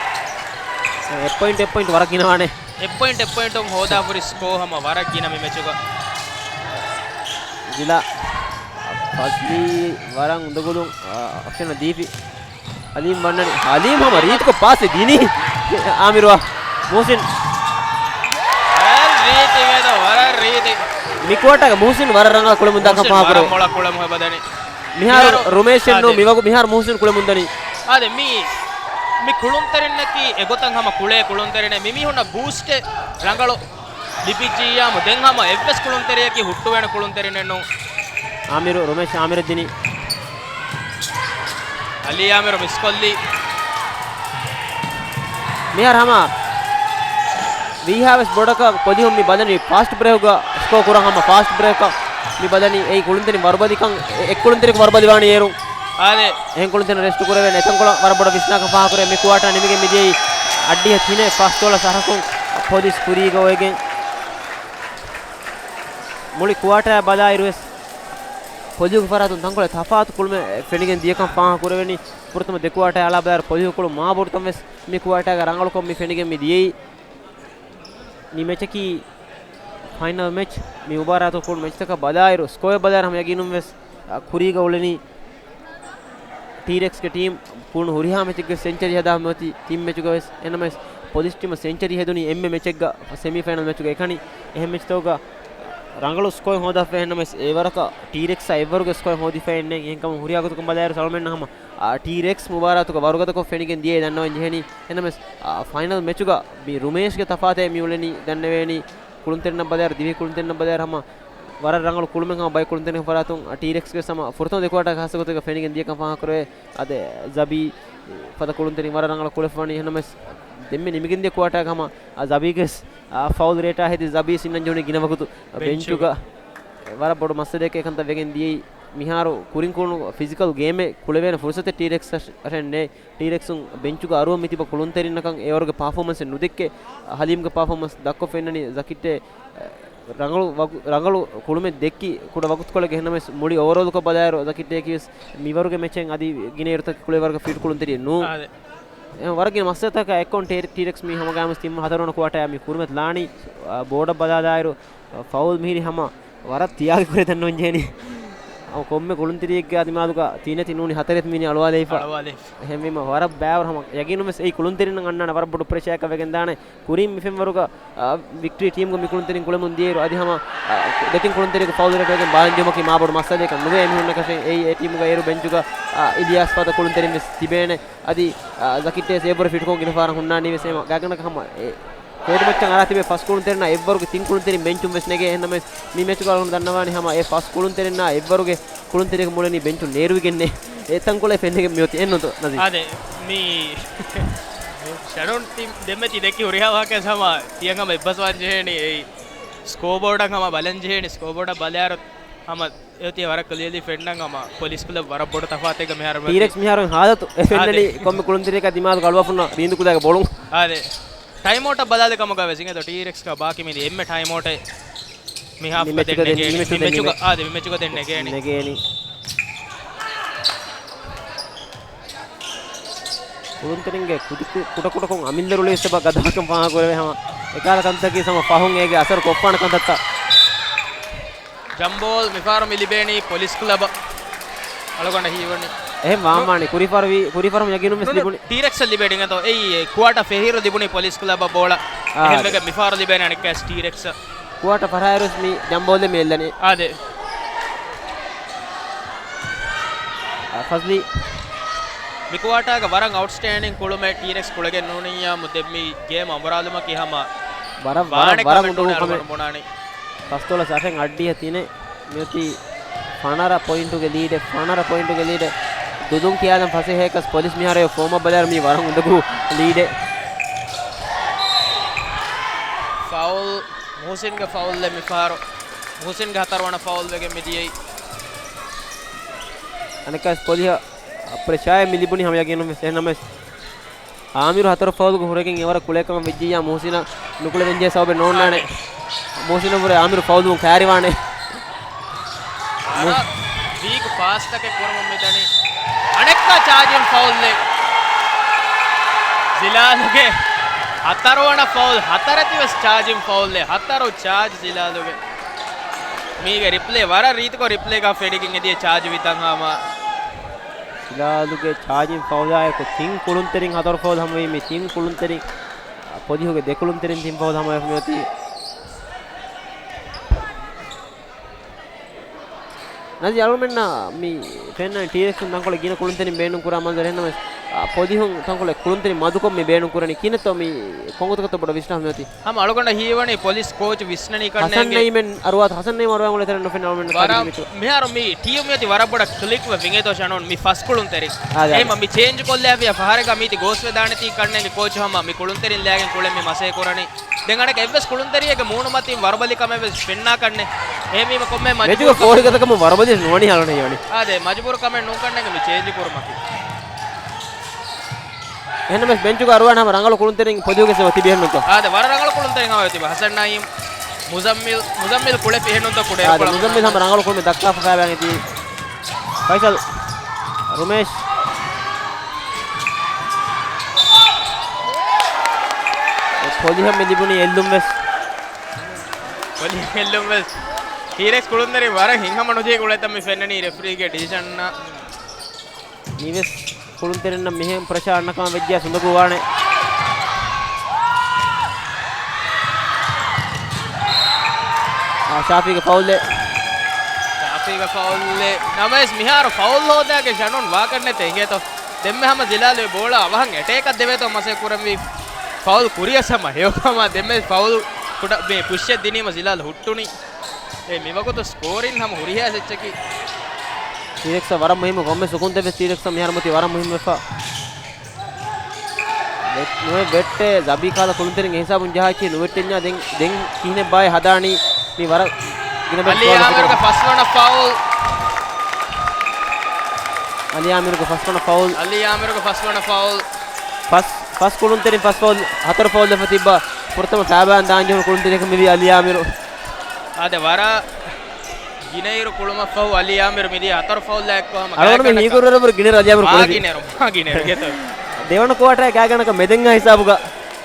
އެއް ޕޮއިންޓް، އެއް ޕޮއިންޓް ވަރަށް ގިނަވާނެ. އެއް ޕޮއިންޓް، އެއް ޕޮއިންޓުން ހޯދާފަ ހުރި ސްކޯ ހަމަ ވަރަށް ގިނަ މި މެޗުގަ. ޒިލާ ފަޒްލީ ވަރަށް އުނދަގުލުން، އާ، އޮފްޝަނަށް ދީފި. ހަލީމް ވަންނަނީ. ހަލީމް ހަމަ ރީތިކޮށް ޕާސެއް ދިނީ އާމިރުއާ. މުހުސިން. ވަރަށް ރީތި މޭދޯ، ވަރަށް ރީތި. މި ކުވާޓާގަ މުހުސިން ވަރަށް ރަނގަޅަށް ކުޅެމުންދާކަން މުހުސިން ފާހަގަކުރެވޭ. ވަރަށް މޮޅަށް ކުޅެމުން އެބަދަނީ. މިހާރު މިހާރު ރުމޭޝެއް ނޫ، އާދެ. މިވަގު މިހާރު މުހުސިން ކުޅެމުންދަނީ. އާދެ، މި، މި ކުޅުންތެރިންނަކީ އެގޮތަށް ހަމަ ކުޅޭ ކުޅުންތެރިނެއް. މި މީހުންނަށް ބޫސްޓެއް ރަނގަޅު ލިބިއްޖިއްޔާމު، ދެން ހަމަ އެއްވެސް ކުޅުންތެރިޔަކީ ހުއްޓުވޭނެ ކުޅުންތެރިނެއް ނޫން. އާމިރު، ރުމޭޝް އާމިރަށް ދިނީ. އަލީ އާމިރު މިސްކޮށްލީ. މިހާރު ހަމަ ވީހާވެސް ބޮޑަކަށް ކޮލިހުން މި ބަލަނީ ފާސްޓް ބްރޭކްގަ ސްކޯ ކުރަން ހަމަ ފާސްޓް ބްރޭކް މި ބަލަނީ އެއީ ކުޅުންތެރިން ވަރުބަލިކަން، އެ-، އެއްކުޅުންތެރިކަ ވަރުބަލިވާނީ އޭރުން. އާދެ. އެހެން ކުޅުންތެރިން ރެސްޓް ކުރެވޭނެ އެތަންކޮޅަށް ވަރަށް ބޮޑަށް ވިސްނާކަށް ފާހަގަކުރޭ. މި ކުވާޓާ ނިމިގެން މިދިޔައީ އައްޑިހަ ތިނެއް ފަސްދޮޅަސް އަށަކުން ޕޮލިސް ކުރީގަ އޮވެގެން. މުޅި ކުވާޓާ ބަލާއިރުވެސް ޕޮލިހުގެ ފަރާތުން ތަންކޮޅެއް ތަފާތު ކުޅުމެއް ފެނިގެން ދިޔަކަން ފާހަގަކުރެވެނީ. ފުރަތަމަ ދެ ކުވާޓާ އަޅާ ބަލާއިރު ޕޮލިހު ކުޅުން މާ ބޮޑުތަން ވެސް މި ކުވާޓާގަ ރަނގަޅުކޮށް މި ފެނިގެން މި ދިޔައީ. މި މެޗަކީ ފައިނަލް މެޗް، މި މުބާރާތު ކުޅުނު މެޗްތަކަށް ބަލާއިރު، ސްކޯއެއް ބަލާއިރު ހަމަ ޔަގީނުން ވެސް، އަ، ކުރީގަ އުޅެނީ ޓީރެކްސްގެ ޓީމް. ކުޅުނު ހުރިހާ މެޗެއްގެ ސެންޗަރީ ހަދާ މިއޮތީ ތިން މެޗުގަ ވެސް. އެނަމެސް ޕޮލިސް ޓީމަށް ސެންޗަރީ ހެދުނީ އެންމެ މެޗެއްގަ، ސެމީ ފައިނަލް މެޗުގަ. އެކަނި އެހެން މެޗްތަކުގަ ރަނގަޅު ސްކޯއެއް ހޯދާފަ އެނަމެސް އެވަރަކަށް ޓީރެކްސްއާ އެއްވަރުގެ ސްކޯއެއް ހޯދިފައެއް ނެތް. އެހެންކަމުން ހުރިހާ ގޮތަކުން ބަލާއިރު ސަލްމެން ހަމަ އާ، ޓީރެކްސް މުބާރާތުގަ ވަރުގަދަކޮށް ފެނިގެން ދިޔައީ ދަންނަވަން ޖެހެނީ. އެހެންނަމަވެސް، އާ، ފައިނަލް މެޗުގަ މި ރުމޭޝްގެ ތަފާތޭ މި އުޅެނީ ދަންނަވޭނީ. ކުޅުންތެރިންނަށް ބަލާއިރު، ދިވެހި ކުޅުންތެރިންނަށް ބަލާއިރު ހަމަ ވަރަށް ރަނގަޅު ކުޅުމެއް ހަމަ ބައެއް ކުޅުންތެރިން ފަރާތުން، އާ، ޓީރެކްސްގެ ހަމަ ފުރަތަމަ ދެ ކުއާޓާގެ ހާއްސަ ގޮތެއްގަ ފެނިގެން ދިޔަކަން ފާހަގަކުރެވޭ. އާދެ، ޒަބީ ފަދަ ކުޅުންތެރިން ވަރަށް ރަނގަޅަށް ކުޅެފަވަނީ. އެހެންނަމަވެސް، ދެންމެ ނިމިގެން ދިޔަ ކުއާޓާގަ ހަމަ، އާ، ޒަބީގެ، އާ، ފައުލް ރޭޓާ ހެދި ޒަބީ ސިންނަން ޖެހުނީ ގިނަ ވަގުތު ބެންޗުގަ. ބެންޗުގަ. ވަރަށް ބޮޑު މައްސަލައެއް ކަންތައް ވެގެން ދިޔައީ. މިހާރު ކުރިން ކުޅުނު ފިޒިކަލް ގޭމެއް ކުޅެވޭނެ ފުރުސަތެއް ޓީރެކްސް އަށް ނެތް. ޓީރެކްސުން ބެންޗުގަ އަރުވަން މިތިބަ ކުޅުންތެރިންނަކަށް އެވަރުގެ ޕާފޯމަންސެއް ނުދެއްކޭ. ހަލީމްގެ ޕާފޯމަންސް ދަށްކޮށް ފެންނަނީ ޒަކިއްޓޭ، ރަނގަޅު ވަގު-، ރަނގަޅު ކުޅުމެއް ދެއްކި ކުޑަ ވަގުތުކޮޅެއްގަ. އެހެންނަމަވެސް މުޅި އޯވަރޯލްކޮށް ބަލާއިރު ޒަކިއްޓޭ ކީވެސް މިވަރުގެ މެޗެއް އަދި ގިނަ އިރުތަކެއް ކުޅެވޭ ވަރުގެ ފީޑް ކުޅުންތެރިއެއް ނޫން. އާދެ. އެ، ވަރަށް ގިނަ މައްސަލަތަކަށް އެއްކޮށް ޓީ-، ޓީރެކްސް މި ހަމަގައިމުވެސް ތިން ހަތަރުވަނަ ކުއާޓާ މި ކުރިމަތި ލާނީ. އާ، ބޯޑަށް ބަލާލާއިރު، އާ، ފައުލް މިހިރީ ހަމަ ވަރަށް ތިޔާގި ކުރެ ދަންނަވަން ޖެހެނީ. އަ، ކޮންމެ ކުޅުންތެރިއެއްގެ ދިމާލުގަ ތިނެތި ނޫނީ ހަތަރެތި މީނީ އަޅުވާލައިފަ. އަޅުވާލައިފަ. އެހެންވީމަ ވަރަށް ބައިވަރު ހަމަ ޔަގީނުންވެސް އެއީ ކުޅުންތެރިންނަށް އަންނާނެ ވަރަށް ބޮޑު ޕްރެޝާއަކަށް ވެގެން ދާނެ. ކުރިން މި ފެންވަރުގަ، އާ، ވިކްޓަރީ ޓީމްގަ މި ކުޅުންތެރިން ކުޅެމުން ދިޔައިރު އަދި ހަމަ، އާ، ދެތިން ކުޅުންތެރިއަކު ފައުލް ރޭޓް ވެގެން ބާލަން ދިޔުމަކީ މާ ބޮޑު މައްސަލައެއް ނުވޭ. އެމީހުންނަކަށެއް އެއީ އެ ޓީމުގަ އޭރު ބެންޗުގަ، އާ، އިލްޔާސް ފަދަ ކުޅުންތެރިން ވެސް ތިބޭނެ. އަދި، އާ، ޒަކިއްޓޭ ސޭވްވަރު ފިޓްކޮށް ގިނަ ފަހަރަށް ހުންނާނީ ވެސް އެމަ ގާތްގަނޑަކަށް ހަމަ އެ ކޯޓު މައްޗަށް އަރާ ތިބޭ ފަސް ކުޅުންތެރިންނާ އެއްވަރުގެ ތިން ކުޅުންތެރިން ބެންޗުން ވެސް ނެގޭ. އެހެންނަމަވެސް މި މެޗުގަ އަޅުގަނޑު ދަންނަވާނީ ހަމަ އެ ފަސް ކުޅުންތެރިންނާ އެއްވަރުގެ ކުޅުންތެރިޔަކު މުޅެނީ ބެންޗުން ނޭރުވިގެންނޭ. އެ ތަންކޮޅެއް ފެންނަން މިއޮތީ އެއްނުތޯ ނަޒީ؟ އާދެ، މި ޝެޑޯން ޓީމް ދެންމެ ތި ދެއްކި ހުރިހާ ވާހަކަ ހަމަ ތިޔަން ހަމަ އެއްބަސްވާން ޖެހޭނީ. އެއީ ސްކޯބޯޑަށް ހަމަ ބަލަން ޖެހޭނީ. ސްކޯބޯޑަށް ބަލާއިރު ހަމަ އެއޮތީ ވަރަށް ކްލިއަރލީ ފެންނަން ހަމަ ޕޮލިސް ކްލަބް ވަރަށް ބޮޑު ތަފާތެއްގަ މިހާރު މިއޮތީ. ޓީރެކްސް މިހާރު ހާލަތު އެ ފެންނަނީ އާދެ. ކޮންމެ ކުޅުންތެރިޔަކާ ދިމާލުގަ އަޅުވާފަ ހުންނަ ރީނދު ކުލައިގެ ބޮޅުން. އާދެ. ޓައިމްއައުޓަށް ބަލާލި ކަމުގަ ވެސް އިނގޭތޯ ޓީރެކްސްގަ ބާކީ މި ދިޔަ އެންމެ ޓައިމްއައުޓެއް މި ހާފްގަ ދެން ނެގޭނީ. މި މެޗުގަ ދެން މި މެޗުގަ، ނެގޭނީ. އާދެ، މި މެޗުގަ ދެން ނެގޭނީ. ނެގޭނީ. ކުޅުންތެރިންގެ ކުދި ކު-، ކުޑަކުޑަކޮށް އަމިއްލަ ރުޅި ސަބަ ގަދަކަން ފާހަގަކުރެވޭ ހަމަ އެކާލަ ކަންތަކީ ހަމަ ފަހުން އޭގެ އަސަރު ކޮށްފާނެ ކަންތައްތައް. ޖަމްބޯލް މިފަހަރު މި ލިބޭނީ ޕޮލިސް ކްލަބަށް. އަޅުގަނޑަށް ހީވަނީ. އެހެން ވާން ވާނީ. ކުރިފަހަރު ވީ، ކުރިފަހަރު ޔަގީނުން ވެސް ނު-، ނު-، ލިބުނީ. ޓީރެކްސް ލިބޭ އިނގޭތޯ. އެއީ ކުއާޓާ ފެހިއިރު ލިބުނީ ޕޮލިސް ކްލަބަށް ބޯޅަ. އާ، އެހެން އާދެ. ވެގެން މިފަހަރު ލިބޭނެ އަނެއްކާސް ޓީރެކްސް. ކުއާޓާ ފަހަރާއިރު ވެސް މި ޖަމްބޯލް މި އެއްލަނީ. އާދެ. އާ، ފަޒްލީ. މި ކުއާޓާގަ ވަރަށް އައުޓްސްޓޭންޑިން ކުޅުމެއް ޓީރެކްސް ކުޅެގެން ނޫނިއްޔާ މު-، ދެން މި ގޭމް އަނބުރާލުމަކީ ހަމަ ވަރަށް، ވާނެ ވަރަށް، ވަރަށް ކަމެއް ނޫނޭ އުނދަގޫ އަޅުގަނޑު ކަމެއް. ބުނާނީ. ފަސްދޮޅަސް އަށެއް އައްޑިހަ ތިނެއް. މިއޮތީ ފަނަރަ ޕޮއިންޓުގެ ލީޑެއް، ފަނަރަ ޕޮއިންޓުގެ ލީޑެއް. ދުލުން ކިޔާލަން ފަސޭހައެއްކަސް ޕޮލިސް މިހާރު އެ ފޯމަށް ބަލާއިރު މީ ވަރަށް އުނދަގޫ ލީޑެއް. ފައުލް، މުހުސިންގެ ފައުލްއެއް މިފަހަރު. މުހުސިންގެ ހަތަރުވަނަ ފައުލް ވެގެން މިދިޔައީ. އަނެއްކާސް ޕޮލިހަށް ޕްރެޝާއެއް މި ލިބުނީ ހަމަ ޔަގީނުން ވެސް. އެހެންނަމަވެސް އާމިރު ހަތަރު ފައުލްގެ ހުރެގެން އެވަރަށް ކުޅޭ ކަމަށް ވެއްޖިއްޔާ މުހުސިނަށް ނުކުޅެވެންޖެހޭ ސަބަބެއް ނޯންނާނެ. މުހުސިނަށްވުރެ އާމިރު ފައުލްވުން ކައިރިވާނެ. ވަރަށް ވީކް ފާސްޓަކެއް ކުރަމުން މިދަނީ. އަނެއްކާ ޗާޖިން ފައުލްއެއް. ޒިލާލުގެ ހަތަރުވަނަ ފައުލް، ހަތަރެތި ވެސް ޗާޖިން ފައުލްއެއް. ހަތަރު ޗާޖް ޒިލާލުގެ. މީގެ ރިޕްލޭ ވަރަށް ރީތިކޮށް ރިޕްލޭގަ ފެނިގެން އެދިޔަ ޗާޖު ވިތަން ހަމަ. ޒިލާލުގެ ޗާޖިން ފައުލާއެކު ތިން ކުޅުންތެރިން ހަތަރު ފައުލް ހަމަވީ މި ތިން ކުޅުންތެރިން، އަ، ޕޮލިހުގެ ދެ ކުޅުންތެރިން ތިން ފައުލް ހަމަވެފަ މިއޮތީ. ނަޒީ އަޅުގަނޑުމެންނަށް މި ފެންނަނީ ޓީރެކްސުން ތަންކޮޅެއް ގިނަ ކުޅުންތެރިން ބޭނުން ކުރާ މަންޒަރެއް ނަމަވެސް، އަ، ޕޮލިހުން ތަންކޮޅެއް ކުޅުންތެރިން މަދުކޮށް މި ބޭނުން ކުރަނީ. ކިހިނެއްތޯ މި ކޮންގޮތަކަށްތޯ ބޮޑަށް ވިސްނާ މިއޮތީ؟ ހަމަ އަޅުގަނޑަށް ހީވަނީ ޕޮލިސް ކޯޗް ވިސްނަނީ ކަންނޭނގެ. ހަސަން ނައީމެން އަރުވާތަ، ހަސަން ނައީމް އަރުވާ އުޅޭތަނެއް ނުފެންނަ އަޅުމެން ވަރަށް މި ޓީމް މިއޮތީ ވަރަށް ބޮޑަށް ކްލިކްވެ ވިނގޭތޯ ޝަނޯން މި ފަސް ކުޅުންތެރިން. އާ، އާ. އެހެމަ މި ޗޭންޖް ކޮށްލާފިޔާ ފަހަރެއްގަ މީތި ގޯސްވެ ދާނެތީ ކަންނޭނގެ ކޯޗު ހަމަ މި ކުޅުންތެރިން ލާގެން ކުޅެން މި މަސޭ ކުރަނީ. ދެން އަނެއް އެއްވެސް ކުޅުންތެރިއެއްގެ މޫނުމަތިން ވަރުބަލި ކަމެއް ވެސް ފެންނާކަށްނެ. އެހެމީމަ ކޮންމެ މެޗުގެ މަޖުބޫރު ފޯރިގަތަކަށް ވަރުބަލި ނުވަނީ ހަޅުނެ ވަނީ. އާދެ، މަޖުބޫރު ކަމެއް ނޫންކަންނޭނގެ މި ޗޭންޖް ކުރުމަކީ. އެހެންނަމަވެސް ބެންޗުގަ އަރުވާން ހަމަ ރަނގަޅު ކުޅުންތެރިން ޕޮލިހުގެ ސެވަ ތިބި ހެންނުތޯ؟ އާދެ، ވަރަށް ރަނގަޅު ކުޅުންތެރިން ހަމަ ތިބި. ހަސަން ނައީމް، މުޒައްމިލް، މުޒައްމިލް ކުޅެފި ހެންނުތޯ ކުޑަ އާދެ، ކުޅަ މުޒައްމިލް ހަމަ ރަނގަޅު ކުޅުމެއް ދައްކާފަ ފައިބާގެ ތި. ފައިސަލް، ރުމޭޝް. ޕޮލިހަށް މި ލިބުނީ އެއްލުން ވެސް. ޕޮލިހަށް އެއްލުން ވެސް. ޓީރެކްސް ކުޅުންތެރިން ވަރަށް ހިތްހަމަ ނުޖެހި ކުޅޭތަން މި ފެންނަނީ ރެފްރީގެ ޑިސިޝަންއަށް. މިވެސް ކުޅުންތެރިންނަށް މިހެން ޕްރެޝާ އަންނަކަމަށް ވެއްޖެޔާ ސުނދަގޫ ވާނެ. އާ، ޝާފީގެ ފައުލެއް. ފައުލެއް ނަމަވެސް މިހާރު ފައުލް ހޯދާގެ ޝަނުން ވާކަށް ނެތޭ އިނގޭތޯ. ދެންމެ ހަމަ ޒިލާލު ބޯޅަ އަވަހަށް އެޓޭކަށް ދެވޭތޯ މަސައްކަތް ކުރަންވީ. ފައުލް ކުރިޔަސް ހަމަ ހެޔޮކަމާ ދެންމެ ފައުލް ކުޑަ މި ޕުޝެއް ދިނީމަ ޒިލާލު ހުއްޓުނީ. އެ މިވަގުތު ސްކޯރިން ހަމަ ހުރިހާ އެއްޗަކީ. ޓީރެކްސް ވަރަށް މުހިއްމު ކޮންމެ ސުކުންތެއް ވެސް ޓީރެކްސް މިހާރު މަތި ވަރަށް މުހިއްމުވެފަ. ވެ-، ނުވެ ވެއްޓޭ ޒަބީ ކާލަ ކުޅުންތެރިން އެހިސާބުން ޖަހާއިޗީ ނުވެއްޓެންޏާ ދެން، ދެން ކިހިނެއް ބާއޭ ހަދާނީ މި ވަރަށް ގިނަ ބައެއް އަލީ ސުވާލު އާމިރުގެ އެކަނި. ފަސްވަނަ ފައުލް. އަލީ އާމިރުގެ ފަސްވަނަ ފައުލް. އަލީ އާމިރުގެ ފަސްވަނަ ފައުލް. ފަސް، ފަސް ކުޅުންތެރިން ފަސް ފައުލް، ހަތަރު ފައުލް ލެފަ ތިއްބާ ފުރަތަމަ ފައިބާން ދާން ޖެހުނު ކުޅުންތެރިޔަކަށް މިވީ އަލީ އާމިރު. އަދެ ވަރަށް ގިނައިރު ކުޅުމަށްފަހު އަލީ އާމިރު މިދިޔަ ހަތަރު ފައުލް އެއްކޮށް ހަމަ އަޅުގަނޑު ގާތްގަނޑަކަށް ހީކުރުވަރު ގިނައިރު އަލީ އާމިރު މާ ކުޅެދި. ގިނައިރު، މާ ގިނައިރު ގެތަ. ދެވަނަ ކުއާޓަރ ގާތްގަނޑަކަށް މެދެން ހިސާބުގަ.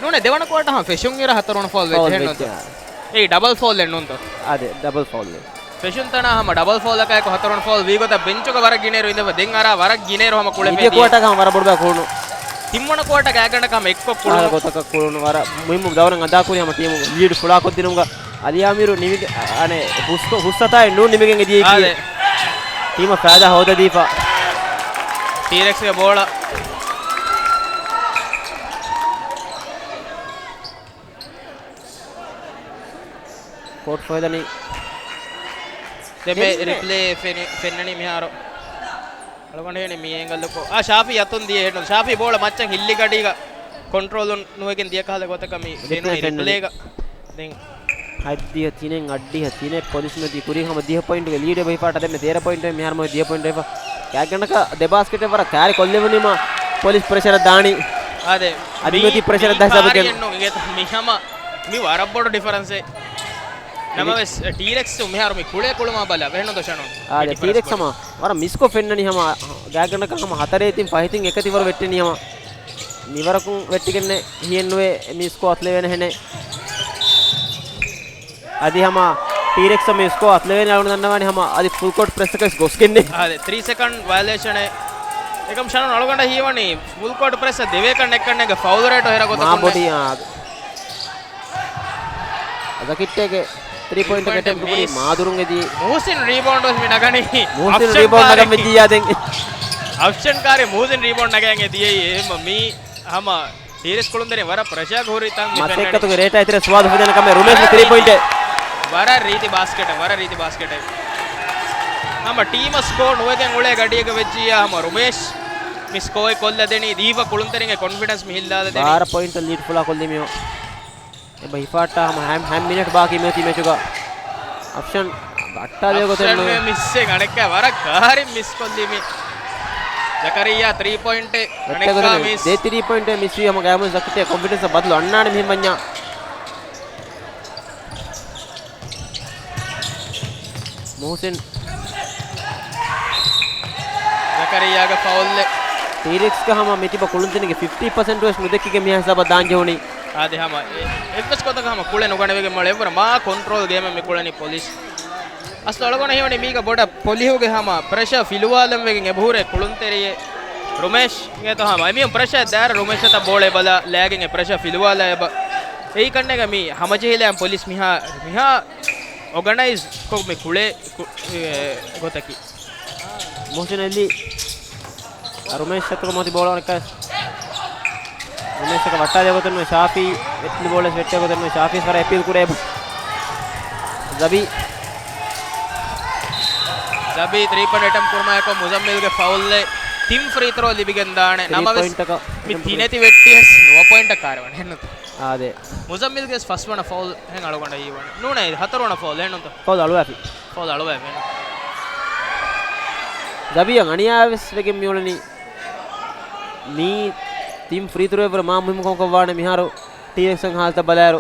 ނޫނޭ ދެވަނަ ކުއާޓަ ހަމަ ފެށުން އިރަށް ހަތަރުވަނަ ފައުލް ފައުލް ވެއްޖެ ހެންނުންތަ؟ ވެއްޖެ. އެއީ ޑަބަލް ފައުލް އެއްނޫންތަ؟ އާދެ، ޑަބަލް ފައުލް ވެއްޖެ. ފެށުން ތަނާ ހަމަ ޑަބަލް ފައުލަކާއެކު ހަތަރުވަނަ ފައުލް ވީގޮތަށް ބެންޗުގަ ވަރަށް ގިނައިރު އިނދެފަ ދެން އަރާ ވަރަށް ގިނައިރު ހަމަ ކުޅެފަ މިދިޔަ ދިޔަ. ކުއާޓަކަށް ހަމަ ވަރަށް ބޮޑުބައި ކުޅުނު. ތިންވަނަ ކުއާޓަ ގާތްގަނޑަކަށް ހަމަ އެއްކޮށް ކުޅުނު. އާ، ގޮތަކަށް ކުޅުނު. ވަރަށް މުހިއްމު ދައުރެއް އަދާ ކުރި ހަމަ ޓީމު ލީޑް ފުޅާކޮށްދިނުމުގަ އަލީ އާމިރު ނިމިގެ-، އަ-، އަނެ ހުސްކޮ-، ހުސްއަތާއެއް ނޫން ނިމިގެން އެދިޔައީ. އާދެ. ޓީމަށް ފައިދާ ހޯދަދީފަ. ޓީރެކްސްގެ ބޯޅަ. ކޯޓް ފޮހެދަނީ. ދެން މި ދެންމެ ރިޕްލޭ ފެނި-، ފެންނަނީ މިހާރު. އަޅުގަނޑު ހޭނެ މި އެނގަލްކޮށް. އާ، ޝާފީ އަތުން ދިޔަ ހެންނު. ޝާފީ ބޯޅަ މައްޗަށް ހިއްލި ގަޑީގަ ކޮންޓްރޯލުން ނުވެގެން ދިޔަ ކަހަލަ ގޮތަކަށް މި ރިޕްލޭ ފެންނަނީ. ރިޕްލޭގަ. ދެން ހަތްދިހަ ތިނެއް، އަށްޑިހަ ތިނެއް ޕޮލިސް މެދީ ކުރީ ހަމަ ދިހަ ޕޮއިންޓުގެ ލީޑެއް ބަހިފާޓަ ދެންމެ ތޭރަ ޕޮއިންޓު މިހާރު މޮޔަ ދިހަ ޕޮއިންޓު ވެފަ. ގާތްގަނޑަކަށް ދެ ބާސްކެޓެއް ވަރަށް ކާރި ކޮށްލެވުނީމަ ޕޮލިސް ޕްރެޝަރަށް ދާނީ. އާދެ. އަދި މި، މި ތި ޕްރެޝަރަށް މި ދާ ހިސާބަކަށް. ކާރިއެއް ނޫން އިނގޭތަ؟ މި ހަމަ މި ވަރަށް ބޮޑު ޑިފަރެންސެއް. ނަމަވެސް ޓީރެކްސް މިހާރު މި ކުޅޭ ކުޅުމާ ބަލާ ވެހެންނު ދޮށަނުން. އާދެ، ޓީރެކްސް ހަމަ ވަރަށް މިސްކޮށް ފެންނަނީ ހަމަ ގާތްގަނޑަކަށް ހަމަ ހަތަރެއް ތިން ފަހެތިން އެކަތި ވަރު ވެއްޓެނީ ހަމަ. މިވަރަކުން ވެއްޓިގެންނެއް ހިއެއްނުވޭ މި ސްކޯ އަތުލެވޭނެ ހެނެއް. އަދި ހަމަ ޓީރެކްސް މި ސްކޯ އަތުލެވޭނެ އަޅުގަނޑު ދަންނަވާނެ ހަމަ އަދި ފުލް ކޯޓް ޕްރެސްއަކަށް ގޮސްގެންނެ. އާދެ، ތްރީ ސެކަންޑް ވަޔަލޭޝަނެއް. އެކަމް ޝަނުން އަޅުގަނޑަށް ހީވަނީ ފުލް ކޯޓް ޕްރެސްއަށް ދެވޭކަށް ނެއްކަންނޭގެ ފައުލް ރޭޓު ހެރަ ގޮތަކުންނެ. މާބޮޑި، އާ. ޒަކިއްޓޭގެ ތްރީ ޕޮއިންޓް ތިން ޕޮއިންޓް ކެޓެން ކުރި މިސް. މާދުރުން އެދި. މުހުސިން ރީބައުންޑް ވެސް މި ނަގަނީ. މުހުސިން އަފްޝަން ރީބައުންޑް ކާރި. ނަގަން ވެއްޖިއްޔާ ދެން. އަފްޝަން ކާރި މުހުސިން ރީބައުންޑް ނަގައިގެން އެދިޔައީ. އެހެންމަ މީ ހަމަ ޓީރެކްސް ކުޅުންތެރިން ވަރަށް ޕްރެޝާގަ ހުރި ތަން މި ފެންނަނީ. މަސައްކަތުގެ ރޭޓާ އިތުރަށް ސުވާދު ހުވަދޭނެ ކަމެއް ރުމޭޝް ވަރަށް ތިރީ ރީތި، ޕޮއިންޓެއް. ވަރަށް ރީތި ބާސްކެޓެއް، ވަރަށް ރީތި ބާސްކެޓެއް. ހަމަ ޓީމަށް ސްކޯ ނުވެގެން އުޅޭ ގަޑިއެއްގަ ވެއްޖިއްޔާ ހަމަ ރުމޭޝް މި ސްކޯއެއް ކޮށްލަދެނީ، ދީފަ ކުޅުންތެރިންގެ ކޮންފިޑެންސް މި ހިއްލާލަދެނީ. ބާރަ ޕޮއިންޓަށް ލީޑް ފުޅާ ކޮށްލީމިއޮ. އެބަ ހިފާއްޓާ ހަމަ ހަ-، ހަ މިނެޓް ބާކީ މިއޮތީ މެޗުގަ. އަފްޝަން ބައްޓާލެވޭ ގޮތެއް ނުވޭ. އަފްޝަން މިސްއެއް އަނެއްކާ ވަރަށް ކާރިން މިސް ކޮށްލީ މި. ޒަކަރިއްޔާ ތްރީ ޕޮއިންޓެއް އަނެއްކާ ވެއްޓެގޮތެއް ނުވޭ. މިސް. ދޭ ތްރީ ޕޮއިންޓެއް މިސްވީ ހަމަ ގައިމު ޒަކަރިއްޔާ ކޮންފިޑެންސް ބަދަލު އަންނާނެ މިހެން ވަންޏާ. މުހުސިން. ޒަކަރިއްޔާގެ ފައުލްއެއް. ޓީރެކްސްގަ ހަމަ މިތިބަ ކުޅުންތެރިންގެ ފިފްޓީ ޕަސެންޓް ވެސް ނުދެއްކިގެން މިހާ ހިސާބަށް ދާން ޖެހުނީ. އާދެ ހަމަ އެ-، އެއްވެސް ގޮތަކަށް ހަމަ ކުޅެ ނުގަނެވިގެން މޮޅެ އެއްވަރަށް މާ ކޮންޓްރޯލް ގޭމެއް މި ކުޅެނީ ޕޮލިސް. އަސްލު އަޅުގަނޑަށް ހީވަނީ މީގަ ބޮޑަށް ޕޮލިހުގެ ހަމަ ޕްރެޝާ ފިލުވާލަން ވެގެން އެބަހުރޭ ކުޅުންތެރިއެއް. ރުމޭޝް އިނގޭތޯ ހަމަ އެމީހުން ޕްރެޝާ ދާއިރު ރުމޭޝް އަތަށް ބޯޅަ އެބަލާ ލައިގެން އެ ޕްރެޝާ ފިލުވާލާ އެބަ. އެއީ ކަންނޭގަ މި ހަމަޖެހިލައި ޕޮލިސް މިހާ، މިހާ އޯގަނައިޒް ކޮށް މި ކުޅޭ ކު-، އެ، ގޮތަކީ. މުހުސިން އެއްލި. ރުމޭޝް އަތުގަ މަތި ބޯޅަ ނެއްކާ. ރުމޭޝް އަކަށް ވައްޓާލެވޭ ގޮތެއް ނުވޭ. ޝާފީ އެތިލި ބޯޅަ ވެއްޓޭ ގޮތެއް ނުވޭ. ޝާފީ ވަރަށް އެޕީލް ކުރޭ. ޒަބީ. ޒަބީ ތްރީ ޕޮއިންޓް އެޓަމްޕް ކުރުމާއެކު މުޒައްމިލްގެ ފައުލްއެއް ތިން ފްރީ ތްރޯ ލިބިގެން ދާނެ. ތްރީ ނަމަވެސް ޕޮއިންޓަކަށް މި އެޓަމްޕް ކުރި. ތިނެތި ވެއްޓިޔަސް ނުވަ ޕޮއިންޓަށް ކާރެވަނީ ހެންނުތަ؟ އާދެ. މުޒައްމިލްގެ ފަސްވަނަ ފައުލް ހެން އަޅުގަނޑަށް ހީވަނީ. ނޫނޭ، ހަތަރުވަނަ ފައުލް ހެންނުތަ؟ ފައުލް އަޅުވާފި. ފައުލް އަޅުވާފި. ޒަބީއަށް އަނިޔާވެސް ވެގެން މިއުޅެނީ. މީ ތިން ފްރީ ތްރޯއެއް ވަރަށް މާ މުހިއްމު ކަމަކަށް ވާނެ މިހާރު ޓީރެކްސް ހާލަތަށް ބަލާއިރު.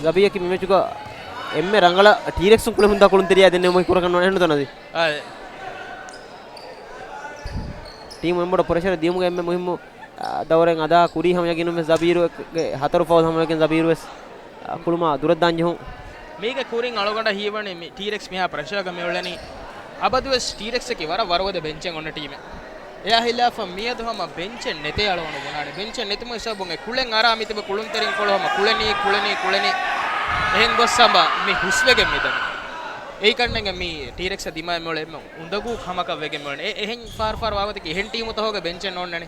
ޒަބީއަކީ މި މެޗުގަ އެންމެ ރަނގަޅަށް ޓީރެކްސް ކުޅެ ހުންދާ ކުޅުންތެރިޔާ ދެންނެވުމަކީ ކުރަކަށް ނުވާނެ ހެންނުތަ ނަޒީ؟ އާދެ. ޓީމު އެންމެ ބޮޑު ޕްރެޝަރެއް ދިޔުމުގެ އެންމެ މުހިއްމު، އާ، ދައުރެއް އަދާ ކުރީ ހަމަ ޔަގީނުން ވެސް ޒަބީރުގެ ހަތަރު ފައުލް ހަމަވެގެން ޒަބީރު ވެސް ކުޅުމާ ދުރަށްދާން ޖެހުން. މީގެ ކުރިން އަޅުގަނޑަށް ހީވަނީ މި ޓީރެކްސް މިހާ ޕްރެޝާގަ މިއުޅެނީ. އަބަދުވެސް ޓީރެކްސްއަކީ ވަރަށް ވަރުގަދަ ބެންޗެއް އޮންނަ ޓީމެއް. އެއާ ހިލާފަށް މިއަދު ހަމަ ބެންޗެއް ނެތޭ އަޅުގަނޑު ބުނާނެ. ބެންޗެއް ނެތުމުގެ ސަބަބުން އެ ކުޅެން އަރާ މިތިބަ ކުޅުންތެރިން ކޮޅު ހަމަ ކުޅެނީ، ކުޅެނީ، ކުޅެނީ. އެހެން ގޮސް ހަމަ މި ހުސްވެގެން މިދަނީ. އެއީ ކަންނޭނގެ މި ޓީރެކްސް ދިމާއެއް މިއުޅޭ އެންމެ އުނދަގޫ ކަމަކަށް ވެގެން މިއުޅެނީ. އެ-، އެހެން ފާރު ފާރު ވާގޮތަކީ އެހެން ޓީމުތަކުގެ ބެންޗެއް ނޯންނަނީ.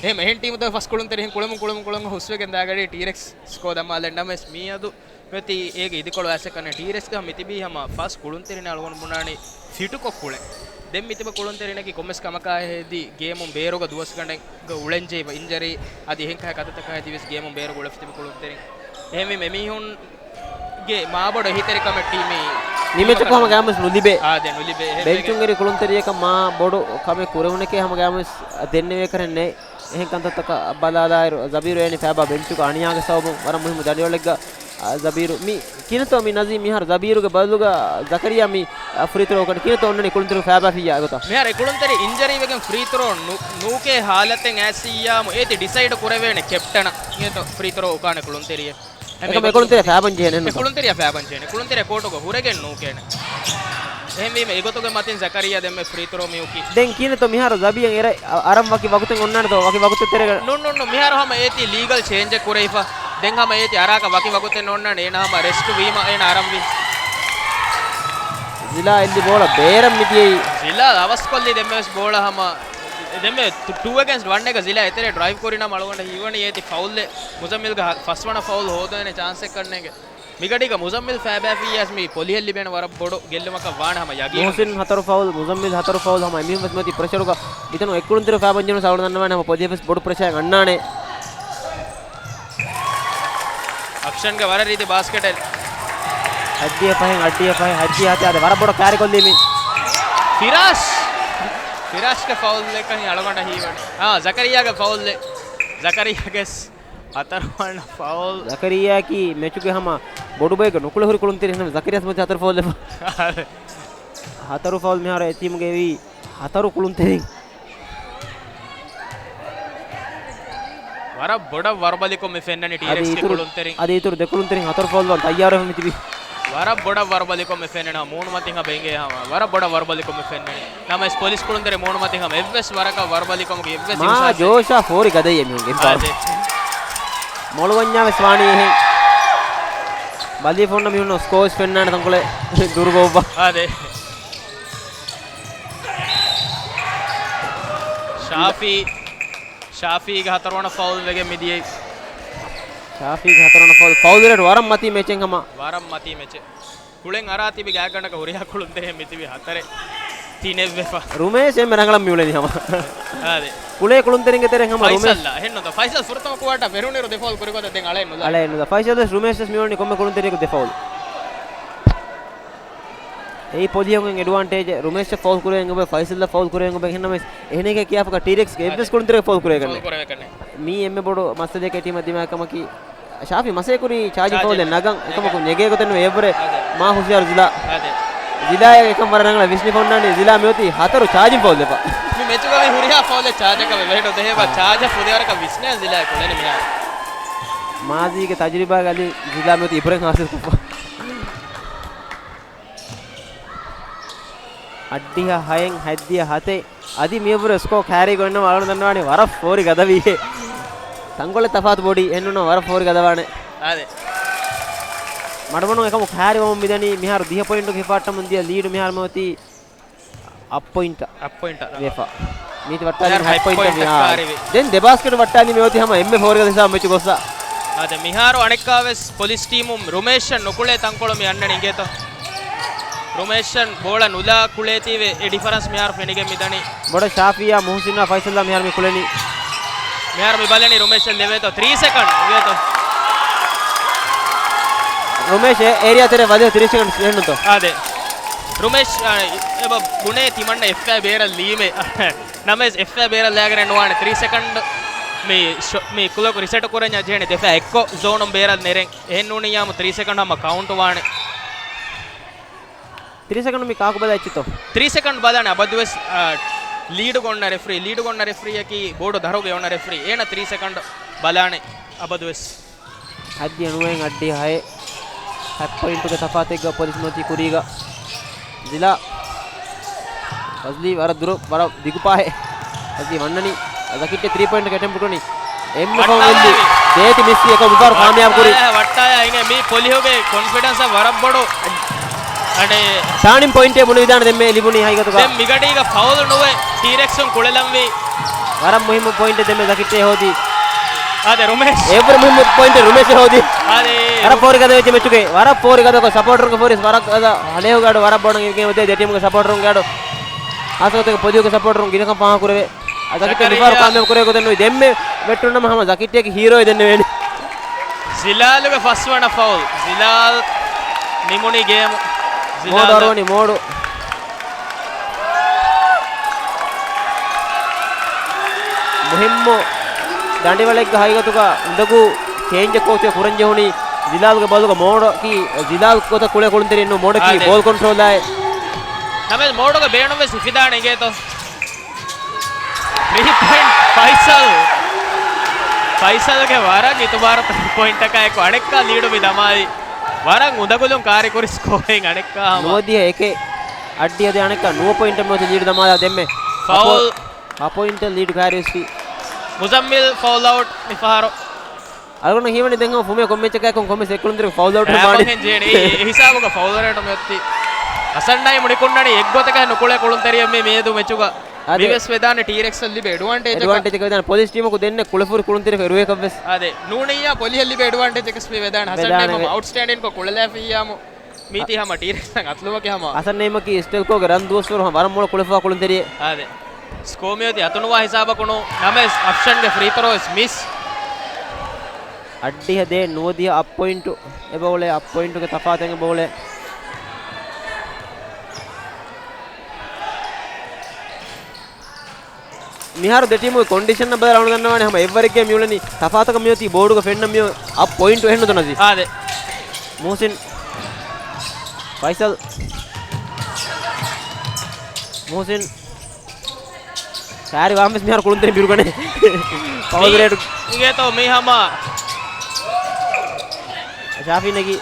އެހެން އެހެން ޓީމުތަކުގެ ފަސް ކުޅުންތެރި އެހެން ކުޅަމުން ކުޅަމުން ކުޅަމުން ހުސްވެގެން ދާގަޑީ ޓީރެކްސް ސްކޯ ދަމާލަން. ނަމަވެސް މިއަދު މިއޮތީ އޭގެ އިދިކޮޅު އައިސް ކަންނޭނގެ ޓީރެކްސްގަ މިތިބީ ހަމަ ފަސް ކުޅުންތެރިން އަޅުގަނޑު ބުނާނީ ފިޓުކޮށް ކުޅެން. ދެން މިތިބި ކުޅުންތެރިންނަކީ ކޮންމެސް ކަމަކާ ހެދި ގޭމުން ބޭރުގަ ދުވަސްގަނޑެއްގަ އުޅެންޖެހި އިންޖަރީ އަދި އެހެން ކަހަލަ ކަންތައްތަކާ ހެދި ވެސް ގޭމުން ބޭރުގަ އުޅެފަ ތިބި ކުޅުންތެރިން. އެހެންވީމަ އެމީހުން ގެ މާބޮޑު އެހީތެރިކަމެއް ޓީމީ މި މެޗަކު ހަމަ ގާމުސް ނުލިބޭ. އާދެ، ނުލިބޭ. އެހެންވެގެން ބެންޗުން އެރި ކުޅުންތެރިޔަކަށް މާ ބޮޑު ކަމެއް ކުރެވުނެކޭ ހަމަ ގާމުސް ދެންނެވޭ ކަރެއް ނެތް. އެހެން ކަންތައްތަކަށް ބަލާލާއިރު، ޒަބީރު އޭނި ފައިބާ ބެންޗުގަ އަނިޔާގެ ސަބަބުން ވަރަށް މުހިއްމު ދަނޑިވަޅެއްގަ، އާ، ޒަބީރު މި ކިނަތޯ މި ނަޒީ މިހާރު ޒަބީރުގެ ބަދަލުގަ ޒަކަރިޔާ މި، އާ، ފްރީ ތްރޯ ކަނޑި ކިނަތޯ އޮންނަނީ ކުޅުންތެރި ފައިބާ ފިއްޔާ ގޮތަށް؟ މިހާރު އެ ކުޅުންތެރި އިންޖަރީ ވެގެން ފްރީ ތްރޯ ނު-، ނޫކޭ ހާލަތެއް އައިސް އިއްޔާމު އޭތި ޑިސައިޑް ކުރެވޭނެ ކެޕްޓަނަށް އިނގޭތޯ ފްރީ ތްރޯ އުކާނެ ކުޅުންތެރިއެއް. އެކަމަ އެ ކުޅުންތެރި ފައިބަން ޖެހޭނެ އެ ނުތޯ؟ ކުޅުންތެރި ފައިބަން ޖެހޭނެ. ކުޅުންތެރި ކޯޓުގަ ހުރެގެން ނޫކޭނެ. އެހެންވީމަ އެގޮތުގެ މަތިން ޒަކަރިޔާ ދެންމެ ފްރީ ތްރޯ މިއުކީ. ދެން ކިނަތޯ މިހާރު ޒަބީއަށް އެރަށް އަ-، އަރަން ވަކި ވަގުތެއް އޮންނާނެތޯ؟ ވަކި ވަގުތެއް ތެރޭގަ؟ ނޫން، ނޫން، ނޫން. މިހާރު ހަމަ އޭތި ލީގަލް ޗޭންޖެއް ކުރެވިފަ. ދެން ހަމަ އޭތި އަރާކަށް ވަކި ވަގުތެއް ނޯންނާނެ. އޭނާ ހަމަ ރެސްޓް ވީމަ އޭނާ އަރަންވީ. ޒިލާ އެއްލި ބޯޅަ ބޭރަށް މިދިޔައީ. ޒިލާ އަވަސްކޮށްލީ ދެންމެވެސް ބޯޅަ ހަމަ ދެންމެ ޓޫ އެގެންސްޓް ވަން އެއްގަ ޒިލާ އެތެރޭ ޑްރައިވް ކުރިނަމަ އަޅުގަނޑަށް ހީވަނީ އޭތި ފައުލްއެއް. މުޒައްމިލްގެ ހަ-، ފަސްވަނަ ފައުލް ހޯދޭނެ ޗާންސެއް ކަންނޭނގެ. މިގަޑީގަ މުޒައްމިލް ފައިބާފިއްޔާސް މި ޕޮލިހެއް ލިބޭނެ ވަރަށް ބޮޑު ގެއްލުމަކަށް ވާނެ ހަމަ ޔަގީނުން. މުހުސިން ހަތަރު ފައުލް، މުޒައްމިލް ހަތަރު ފައުލް ހަމަ އެމީހުން ވެސް މިއޮތީ ޕްރެޝަރުގަ. މިތަނު އެއްކުޅުންތެރި ފައިބަން ޖެހުނު އަޅުގަނޑު ދަންނަވާނެ ހަމަ ޕޮލިހެއް ވެސް ބޮޑު ޕްރެޝަރެއް އަންނާނެ. އަކްޝަންގެ ވަރަށް ރީތި ބާސްކެޓެއް. ހައްދިހަ ފަހެއް، އައްޑިހަ ފަހެއް، ހައްދިހަ ހަތެއް އާދެ، ވަރަށް ބޮޑަށް ކާރިކޮށްލީ މި. ފިރާޝް. ފިރާޝްގެ ފައުލްއެއްކަން އަޅުގަނޑަށް ހީވަނީ. އާ، ޒަކަރިޔާގެ ފައުލްއެއް. ޒަކަރިޔާގެ ހަތަރު ވަނަ ފައުލް. ޒަކަރިޔާއަކީ މެޗުގެ ހަމަ ބޮޑު ބައެއްގެ ނުކުޅެ ހުރި ކުޅުންތެރި ހަމަ ޒަކަރިޔާ މަތި ހަތަރު ފައުލްއެއް. ހަތަރު ފައުލް މިހާރު އެ ޓީމުގެ ވީ ހަތަރު ކުޅުންތެރިން. ވަރަށް ބޮޑަށް ވަރުބަލިކޮށް މި ފެންނަނީ އަދި ޓީރެކްސްގެ އިތުރު، ކުޅުންތެރިން. އަދި އިތުރު ދެ ކުޅުންތެރިން ހަތަރު ފައުލް ވަން ތައްޔާރުވެފަ މިތިބީ. ވަރަށް ބޮޑަށް ވަރުބަލިކޮށް މި ފެންނަނީ ހަމަ ވަރަށް ބޮޑަށް ވަރުބަލިކޮށް މި ފެންނަނީ. ނަމަވެސް ޕޮލިސް ކުޅުންތެރި މޫނުމަތިން ހަމަ އެއްވެސް ވަރަކަށް ވަރުބަލިކޮމުގެ އެއްވެސް މާ އިހުސާސެއް. ޖޯޝާ ފޯރި ގަދައި އެމީހުންގެ އާދެ. މޮޅުވަންޏާ ވެސް ވާނީ އެހެން. ބަލީފަ އޮންނަ މީހުންނަށް ސްކޯސް ފެންނާނެ ތަންކޮޅެއް ދުރުގޮއްވާ. އާދެ. ޝާފީ، ޝާފީގެ ހަތަރުވަނަ ފައުލް ވެގެން މިދިޔައީ. ޝާފީގެ ހަތަރުވަނަ ފައުލް. ފައުލް ރޭޓް ވަރަށް މަތީ މެޗެއް ހަމަ. ވަރަށް މަތީ މެޗެއް. ކުޅެން އަރާ ތިބި ގާތްގަނޑަކަށް ހުރިހާ ކުޅުންތެރިން މިތިބި ހަތަރެއް ތިނެއް ވެފަ. ރުމޭޝް އެންމެ ރަނގަޅަށް މިއުޅެނީ ހަމަ. އާދެ. ކުޅޭ ކުޅުންތެރިންގެ ތެރެއިން ހަމަ ރުމޭޝް. ފައިސަލް އެހެންނުތަ؟ ފައިސަލް ފުރަތަމަ ކުވާޓާ ފެށުނުއިރު ދެ ފައުލް ކުރި ގޮތަށް ދެން އަޅައެއް ނުލާ. އަޅައެއް ނުލާ. ފައިސަލް ވެސް ރުމޭޝް ވެސް މިއުޅެނީ ކޮންމެ ކުޅުންތެރިޔަކު ދެ ފައުލް. އެއީ ޕޮލިހެއްގެ އެޑްވާންޓޭޖެއް. ރުމޭޝް ފައުލް ކުރެވެން އެބަ، ފައިސަލް ފައުލް ކުރެވެން އެބަ. އެހެންނަމަވެސް އެހެނެކޭ ކިޔާފަކަ ޓީރެކްސްގެ އެއްވެސް އާދެ. ކުޅުންތެރިޔަކު ފައުލް ކުރެވޭ ކަންނެ. ފައުލް ކުރެވޭ ކަންނެ. މީ އެންމެ ބޮޑު މައްސަލައެކޭ ޓީމަށް ދިމާވި ކަމަކީ. ޝާފީ މަސޭ ކުރީ ޗާޖިން ޗާޖިން ފައުލެއް ނަގަން. ނަގަން. އެކަމަކު ނެގޭ ގޮތެއް ނުވޭ އެއްވަރެ. އާދެ. މާ ހުޝިޔާރު ޒިލާ. އާދެ. ޒިލާއަށް އެކަން ވަރަށް ރަނގަޅަށް ވިސްނިފަ އޮންނާނީ. ޒިލާ މިއޮތީ ހަތަރު ޗާޖިން ފައުލް ދެފަ. މި މެޗުގަ ވީ ހުރިހާ ފައުލެއް ޗާޖަކަށް ވެ ވެހެޑު ދެހޭ ބާ. އާ. ޗާޖަށް ފުދޭވަރަކަށް ވިސްނޭ ޒިލާ ކުޅެނީ މިހާރު. މާޒީގެ ތަޖުރިބާގެ އަލި ޒިލާ މިއޮތީ އިބުރަހިމް ހާސިލް ކޮށްފަ. އައްޑިހަ ހައެއް ހައްދިހަ ހަތެއް. އަދި މިއަށްވުރެ ސްކޯ ކާރީ ގޮންނަމަ އަޅުގަނޑު ދަންނަވާނީ ވަރަށް ފޯރި ގަދަވީހޭ. ތަންކޮޅެއް ތަފާތު ބޮޑީ އެހެންނޫން ވަރަށް ފޯރި ގަދަވާނެ. އާދެ. މަޑުމަޑުން އެކަމު ކާރި ވަމުން މިދަނީ މިހާރު ދިހަ ޕޮއިންޓުގެ ހިފާއްޓަމުން ދިޔަ ލީޑު މިހާރު މިއޮތީ އަށް ޕޮއިންޓަށް. އަށް ޕޮއިންޓަށް. ވެފަ. މީތި ވައްޓާލީ މިހާރު ހަތް ހަތް ޕޮއިންޓަށް ޕޮއިންޓަށް ވިހާ. ކާރިވި. ދެން ދެ ބާސްކެޓް ވައްޓާލީ މިއޮތީ ހަމަ އެންމެ ފޯރި ގަދަ ހިސާބު މެޗު ގޮއްސަ. އާދެ، މިހާރު އަނެއްކާވެސް ޕޮލިސް ޓީމުން ރުމޭޝަށް ނުކުޅޭ ތަންކޮޅު މި އަންނަނީ އިނގޭތޯ. ރުމޭޝަށް ބޯޅަ ނުލާ ކުޅޭތީވެ އެ ޑިފަރެންސް މިހާރު ފެނިގެން މިދަނީ. ބޮޑަށް ޝާފީއާ މުހުސިނާ ފައިސަލްއާ މިހާރު މި ކުޅެނީ. މިހާރު މި ބަލަނީ ރުމޭޝަށް ލެވޭތޯ ތިރީސް ސެކަންޑް އިނގޭތޯ. ރުމޭޝް އެ އޭރިއާ ތެރޭ ވަދެ ތިރީސް ސެކަންޑް އެހެންނުތޯ. އާދެ. ރުމޭޝް، އާ، އެބަ ބުނޭ ތިމަންނަ އެއްފައި ބޭރަށް ލީމޭ. ނަމަވެސް އެއްފައި ބޭރަށް ލާގެނެއް ނުވާނެ. ތިރީސް ސެކަންޑް މި ޝޮ-، މި ކުލޮކް ރިސެޓް ކުރަންޏާ ޖެހޭނެ ދެފައި އެއްކޮށް ޒޯނުން ބޭރަށް ނެރެން. އެހެން ނޫނިއްޔާމު ތިރީސް ސެކަންޑް ހަމަ ކައުންޓް ވާނެ. ތިރީސް ސެކަންޑް މި ކާކު ބަލާ އެއްޗިތޯ؟ ތިރީސް ސެކަންޑް ބަލާނެ އަބަދުވެސް، އާ، ލީޑު ގޮންނަ ރެފްރީ، ލީޑު ގޮންނަ ރެފްރީއަކީ ބޯޑު ދަރުގެ އޮންނަ ރެފްރީ. އޭނަ ތިރީސް ސެކަންޑް ބަލާނެ އަބަދުވެސް. ހައްދިހަ ނުވައެއް އައްޑިހަ ހައެއް. ހަތް ޕޮއިންޓުގެ ތަފާތެއްގަ ޕޮލިސް މިއޮތީ ކުރީގަ. ޒިލާ. ފަޒްލީ ވަރަށް ދުރު، ވަރަށް ދިގު ޕާހެއް. ފަޒްލީ ވަންނަނީ. ޒަކިއްޓެ ތްރީ ޕޮއިންޓް އެޓެމްޕްޓް ކުރަނީ. އެންމެ ފަހުން ވައްޓާލާ އެއްލި. ދޭތި މިސް އެކަ މިފަހަރު ކާމިޔާބު ކުރީ. ވައްޓާލާ، ވައްޓާލާ އިނގޭ މީ ޕޮލިހުގެ ކޮންފިޑެންސް ވަރަށް ބޮޑު. އަނެ ޓާނިން ޕޮއިންޓެއް ބުނެވިދާނެ ދެންމެ ލިބުނީ ހަގީގަތުގަ. ދެން މިގަޑީގަ ފައުލު ނުވެ ޓީރެކްސުން ކުޅެލަންވީ. ވަރަށް މުހިއްމު ޕޮއިންޓެއް ދެންމެ ޒަކިއްޓޭ ހޯދީ. އާދެ، ރުމޭޝް. އެވަރު މުހިއްމު ޕޮއިންޓެއް ރުމޭޝް ހޯދީ. އާދެ، ވަރަށް ރު- ފޯރި ގަދަ ވެއްޖެ މެޗުގެ. ވަރަށް ފޯރި ގަދަކޮށް ސަޕޯޓަރުންގެ ފޯރިސް ވަރަށް ގަދަ ހަލޭހުގެ އަޑު ވަރަށް ބޮޑަށް އިވިގެން ދެ ޓީމުގެ ސަޕޯޓަރުންގެ އަޑު. ހާއްސަގޮތެއް ޕޮލިއުގެ ސަޕޯޓަރުން ގިނަކަން ފާހަގަ ކުރެވޭ. އަ، ޒަކިއްޓޭ ޒަކަރިއްޔާ. މިފަހަރު ކާމިޔާބު ކުރެވޭ ގޮތެއް ނުވި. ދެންމެ ވެއްޓުންނަމަ ހަމަ ޒަކިއްޓޭގެ ހީރޯއެއް ދެންނެވޭނެ. ޒިލާލުގެ ފަސްވަނަ ފައުލް. ޒިލާލް ނިމުނީ ގޭމު. މޯޑު ޒިލާލް އަރުވަނީ މޯޑު. މުހިއްމު ދަނޑިވަޅެއްގަ ހަގީގަތުގަ އުނދަގޫ ޗޭންޖެއް ކޯޗު ކުރަން ޖެހުނީ. ޒިލާލްގެ ބޯލުގަ މޯޑަކީ ޒިލާލް ގޮތަށް ކުޅޭ ކުޅުންތެރިން ނޫން. މޯޑަކީ އާދެ. ބޯލް ކޮންޓްރޯލާއި. ނަމަވެސް މޯޑުގެ ބޭނުން ވެސް ހިފިދާނެ އިނގޭތޯ. މި ޕޮއިންޓް ފައިސަލް. ފައިސަލްގެ ވަރަށް އިތުބާރު ޕޮއިންޓަކާ އެކު އަނެއްކާ ލީޑު މި ދަމާލި. ވަރަށް އުނދަގުލުން ކާރިކުރި ސްކޯއެއް އަނެއްކާ ހަމަ. ނުވަދިހަ އެކެއް. އައްޑިހަ ދެ އަނެއްކާ ނުވަ ޕޮއިންޓެއް މިއޮތީ ލީޑު ދަމާލާ ދެންމެ. ފައުލް. ހަ ޕޮ-، ހަ ޕޮއިންޓެއް ލީޑު ކާރި ވެސް ވީ. މުޒައްމިލް ފައުލް އައުޓް މިފަހަރު. އަޅުގަނޑަށް ހީވަނީ ދެން ހަމަ ފުމޭ ކޮންމެ މެޗަކާއެކު ކޮންމެސް އެއް ކުޅުންތެރި ފައުލް އައުޓް ރާ މާޑި. ފަހެން ޖޭނީ އެ ހިސާބުގަ ފައުލް ރޭޓު މިއޮތީ. ހަސަން ނައިމް ނިކުންނަނީ އެއްގޮތަކަށް ނުކުޅޭ ކުޅުންތެރިއެއް މި މިއަދު މެޗުގަ. އާދެ. މިވެސް ވެދާނެ ޓީރެކްސަށް ލިބޭ އެޑްވާންޓޭޖަކަށް. އެޑްވާންޓޭޖަކަށް ވެދާނެ. ޕޮލިސް ޓީމަކު ދެންނެ ކުޅެފުރި ކުޅުންތެރި އެރުވޭކަށް ވެސް. އާދެ. ނޫނިއްޔާ ޕޮލިހަށް ލިބޭ އެޑްވާންޓޭޖަކަށް މި ވެދާނެ. ހަސަން ވެދާނެ ނައިމް ވެސް. އައުޓްސްޓޭންޑިންކޮށް ކުޅެލާފިއްޔާމު. މީތި ހަމަ ޓީރެކްސް އަތުލުމަކީ ހަމަ. ހަސަން ނައިމަކީ އިސްޓެލްކޯގެ ރަން ދުވަސްވަރު ހަމަ ވަރަށް މޮޅު ކުޅެފުވާ ކުޅުންތެރިއެއް. އާދެ. ސްކޯ މިއޮތީ އަތުނުވާ ހިސާބަކުނު ނަމަވެސް އަފްޝަންގެ ފްރީ ތަރޯ ވެސް މިސް. އައްޑިހަ ދޭއް ނުވަދިހަ އަށް ޕޮއިންޓު އެބައުޅޭ، އަށް ޕޮއިންޓުގެ ތަފާތެއް އެބައުޅޭ. މިހާރު ދެ ޓީމުގެ ކޮންޑިޝަން ބަލާ އަޅުގަނޑު ދަންނަވާނެ ހަމަ އެއްވަރެއްގެ މިއުޅެނީ ތަފާތަކަށް މިއޮތީ ބޯޑުގަ ފެންނަ މިއޮ އަށް ޕޮއިންޓު އެހެން ނުދަންނަސީ. އާދެ. މުހުސިން. ފައިސަލް. މުހުސިން. ކާރި ވާން ވެސް މިހާރު ކުޅުންތެރިން ބިރުގަނެ. ފައުލް ރޭޓު. އިނގޭތޯ މީ ހަމަ. ޝާފީ ނެގި.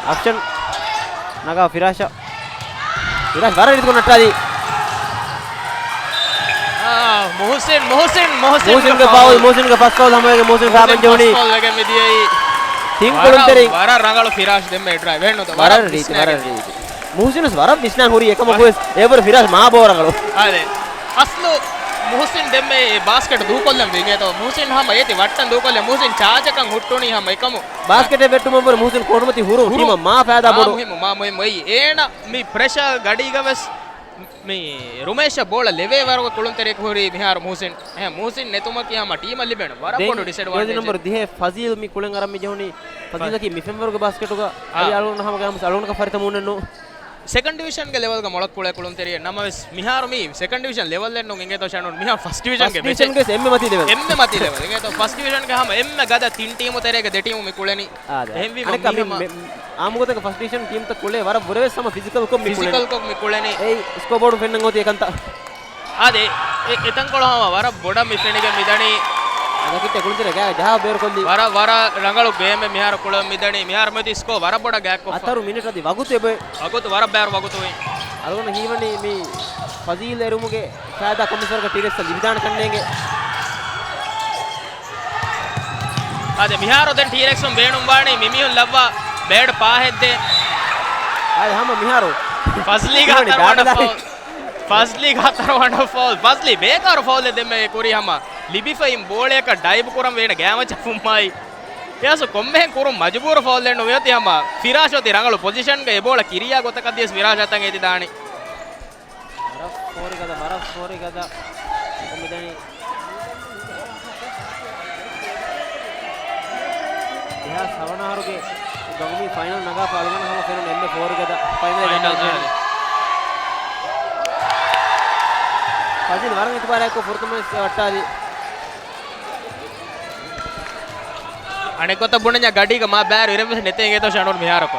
އަފްޝަން. ނަގާ ފިރާޝަށް. ފިރާޝް ވަރަށް ރީތިކޮށް ނައްޓާލީ. އާ، މުހުސިން، މުހުސިން، މުހުސިންގެ މުހުސިންގެ ފައުލް. ފައުލް، މުހުސިންގެ ފަސް ފައުލް ހަމަވެގެން މުހުސިން މުހުސިން ފާބަން ޖެހުނީ. ފަސް ފައުލް ވެގެން މިދިޔައީ. ތިން ވަރަށް، ކުޅުންތެރިން. ވަރަށް ރަނގަޅު ފިރާޝް ދެންމެ ޑްރައިވް. އެހެންނުތަ؟ ވަރަށް ވަރަށް ރީތި، ވަރަށް ވިސްނާގެން. ރީތި. މުހުސިނުސް ވަރަށް ވިސްނާ ހުރީ އެކަމަކުވެސް އެވަރު ފިރާޝް މާ ބޯ ރަނގަޅު. އާދެ. އަސްލު މުހުސިން ދެންމެ ބާސްކެޓް ދޫކޮށްލަން ވީ އިނގޭތޯ. މުހުސިން ހަމަ އޭތި ވައްޓަން ދޫކޮށްލެ. މުހުސިން ޗާޖަކަށް ހުއްޓުނީ ހަމަ އެކަމު. ބާސްކެޓެއް ވެއްޓުމަށްވުރެ މުހުސިން ކޯޓުމަތީ ހުރުން. ހުރުން. ތީމަށް މާ ފައިދާ މާ ބޮޑު. މުހިއްމު، މާ މުހިއްމު. އެއީ އޭނަ މި ޕްރެޝަރ ގަޑީގަ ވެސް މި ރުމޭޝަށް ބޯޅަ ލެވޭ ވަރުގެ ކުޅުންތެރިޔަކު ހުރީ މިހާރު މުހުސިން. އެހެން މުހުސިން ނެތުމަކީ ހަމަ ޓީމަށް ލިބޭނެ ވަރަށް ދެން ބޮޑު ޖާޒީ ޑިސްއެޑްވާންޓޭޖެއް. ނަމްބަރު ދިހަ ފަޒީލް މި ކުޅެން އަރަން މި ޖެހުނީ. ފަޒީލަކީ މި ފެންވަރުގެ ބާސްކެޓުގަ އާ. އަދި އަޅުގަނޑު ހަމަ ގައިމުސް އަޅުގަނޑަކަށް ފަރިތަ މޫނެއް ނޫން. ސެކަންޑް ޑިވިޝަންގެ ލެވެލްގަ މޮޅަށް ކުޅޭ ކުޅުންތެރިއެއް ނަމަވެސް، މިހާރު މީ ސެކަންޑް ޑިވިޝަން ލެވެލްއެއް ނޫން އިނގޭތޯ ޝަނޫން. މިހާރު ފަސްޓް ޑިވިޝަންގެ ފަސްޓް މެޗެއް. ޑިވިޝަންގެ އެންމެ މަތީ ލެވެލް. އެންމެ މަތީ ލެވެލް. އިނގޭތޯ ފަސްޓް ޑިވިޝަންގެ ހަމަ އެންމެ ގަދަ ތިން ޓީމު ތެރޭގަ ދެ ޓީމު މި ކުޅެނީ. އާދެ. އެހެންވީމަ އަނެއްކާ މި މީ ހަމަ މެ-، އާއްމުގޮތަކަށް ފަސްޓް ޑިވިޝަން ޓީމްތައް ކުޅޭ ވަރަށް ވުރެވެސް ހަމަ ފިޒިކަލްކޮށް މި ކުޅެނީ. ފިޒިކަލްކޮށް މި ކުޅެނީ. އެއީ ސްކޯބޯޑު ފެންނަން އޮތީ އެކަންތައް. އާދެ، އެ-، އެތަންކޮޅު ހަމަ ވަރަށް ބޮޑަށް މި ފެނިގެން މިދަނީ. އަދަކިތެ ކުޅުންތެރި ގާ ޖަހާ ބޭރުކޮށްލީ. ވަރަށް، ވަރަށް ރަނގަޅު ގޭމެއް މިހާރު ކުޅެން މިދަނީ. މިހާރު މިއޮތީ ސްކޯ ވަރަށް ބޮޑަށް ގާތްކޮށްފަ. ހަތަރު މިނެޓް އަދި ވަގުތު އެބައޮތް. ވަގުތު ވަރަށް ބައިވަރު ވަގުތު އޮތް. އަޅުގަނޑަށް ހީވަނީ މި ފަޒީލް އެރުމުގެ ފައިދާ ކޮންމެސް ވަރަކަށް ޓީރެކްސްއަށް ލިބިދާނެކަންނޭނގެ. އާދެ، މިހާރު ދެން ޓީރެކްސުން ބޭނުންވާނީ މިމީހުން ލައްވާ ބޭޑް ޕާހެއްދޭ. އާދެ، ހަމަ މިހާރު. ފަޒްލީގެ ހަތަރުވަނަ ފައުލް. ފަޒްލީގެ ހަތަރުވަނަ ފައުލް. ފަޒްލީ ބޭކާރު ފައުލެއް ދެންމެ ކުރީ ހަމަ. ލިބިފައި ބޯޅަޔަކަށް ޑައިވް ކުރަން ވޭނެ ގާމަޗަށް ފުއްމާއި. އެޔަސް ކޮންމެހެން ކުރުން މަޖުބޫރު ފައުލެއް ނުވެ އޮތީ ހަމަ. ފިރާޝް އޮތީ ރަނގަޅު ޕޮޒިޝަންގަ އެ ބޯޅަ ކިރިޔާ ގޮތަކަށް ދިޔަސް ފިރާޝް އަތަށް އެދިދާނެ. ވަރަށް ފޯރި ގަދަ، ވަރަށް ފޯރި ގަދަ. މިދަނީ ދެހާސް ހަވަނަ އަހަރުގެ ގައުމީ ފައިނަލް ނަގާފަ އަޅުގަނޑަށް ހަމަ ފެނުނު އެންމެ ފޯރި ގަދަ ފައިނަލެއް ފައިނަލް ނަގާފަ. ފަޒީލް ވަރަށް އިތުބާރާއެކު ފުރަތަމަ މެޗް ވައްޓާލީ. އަނެއްގޮތަށް ބުނަންޏާ ގަޑީގަ މާ ބައިވަރު އިރެއްވެސް ނެތޭ އިނގޭތޯ ޝަނޫން މިހާރަކު.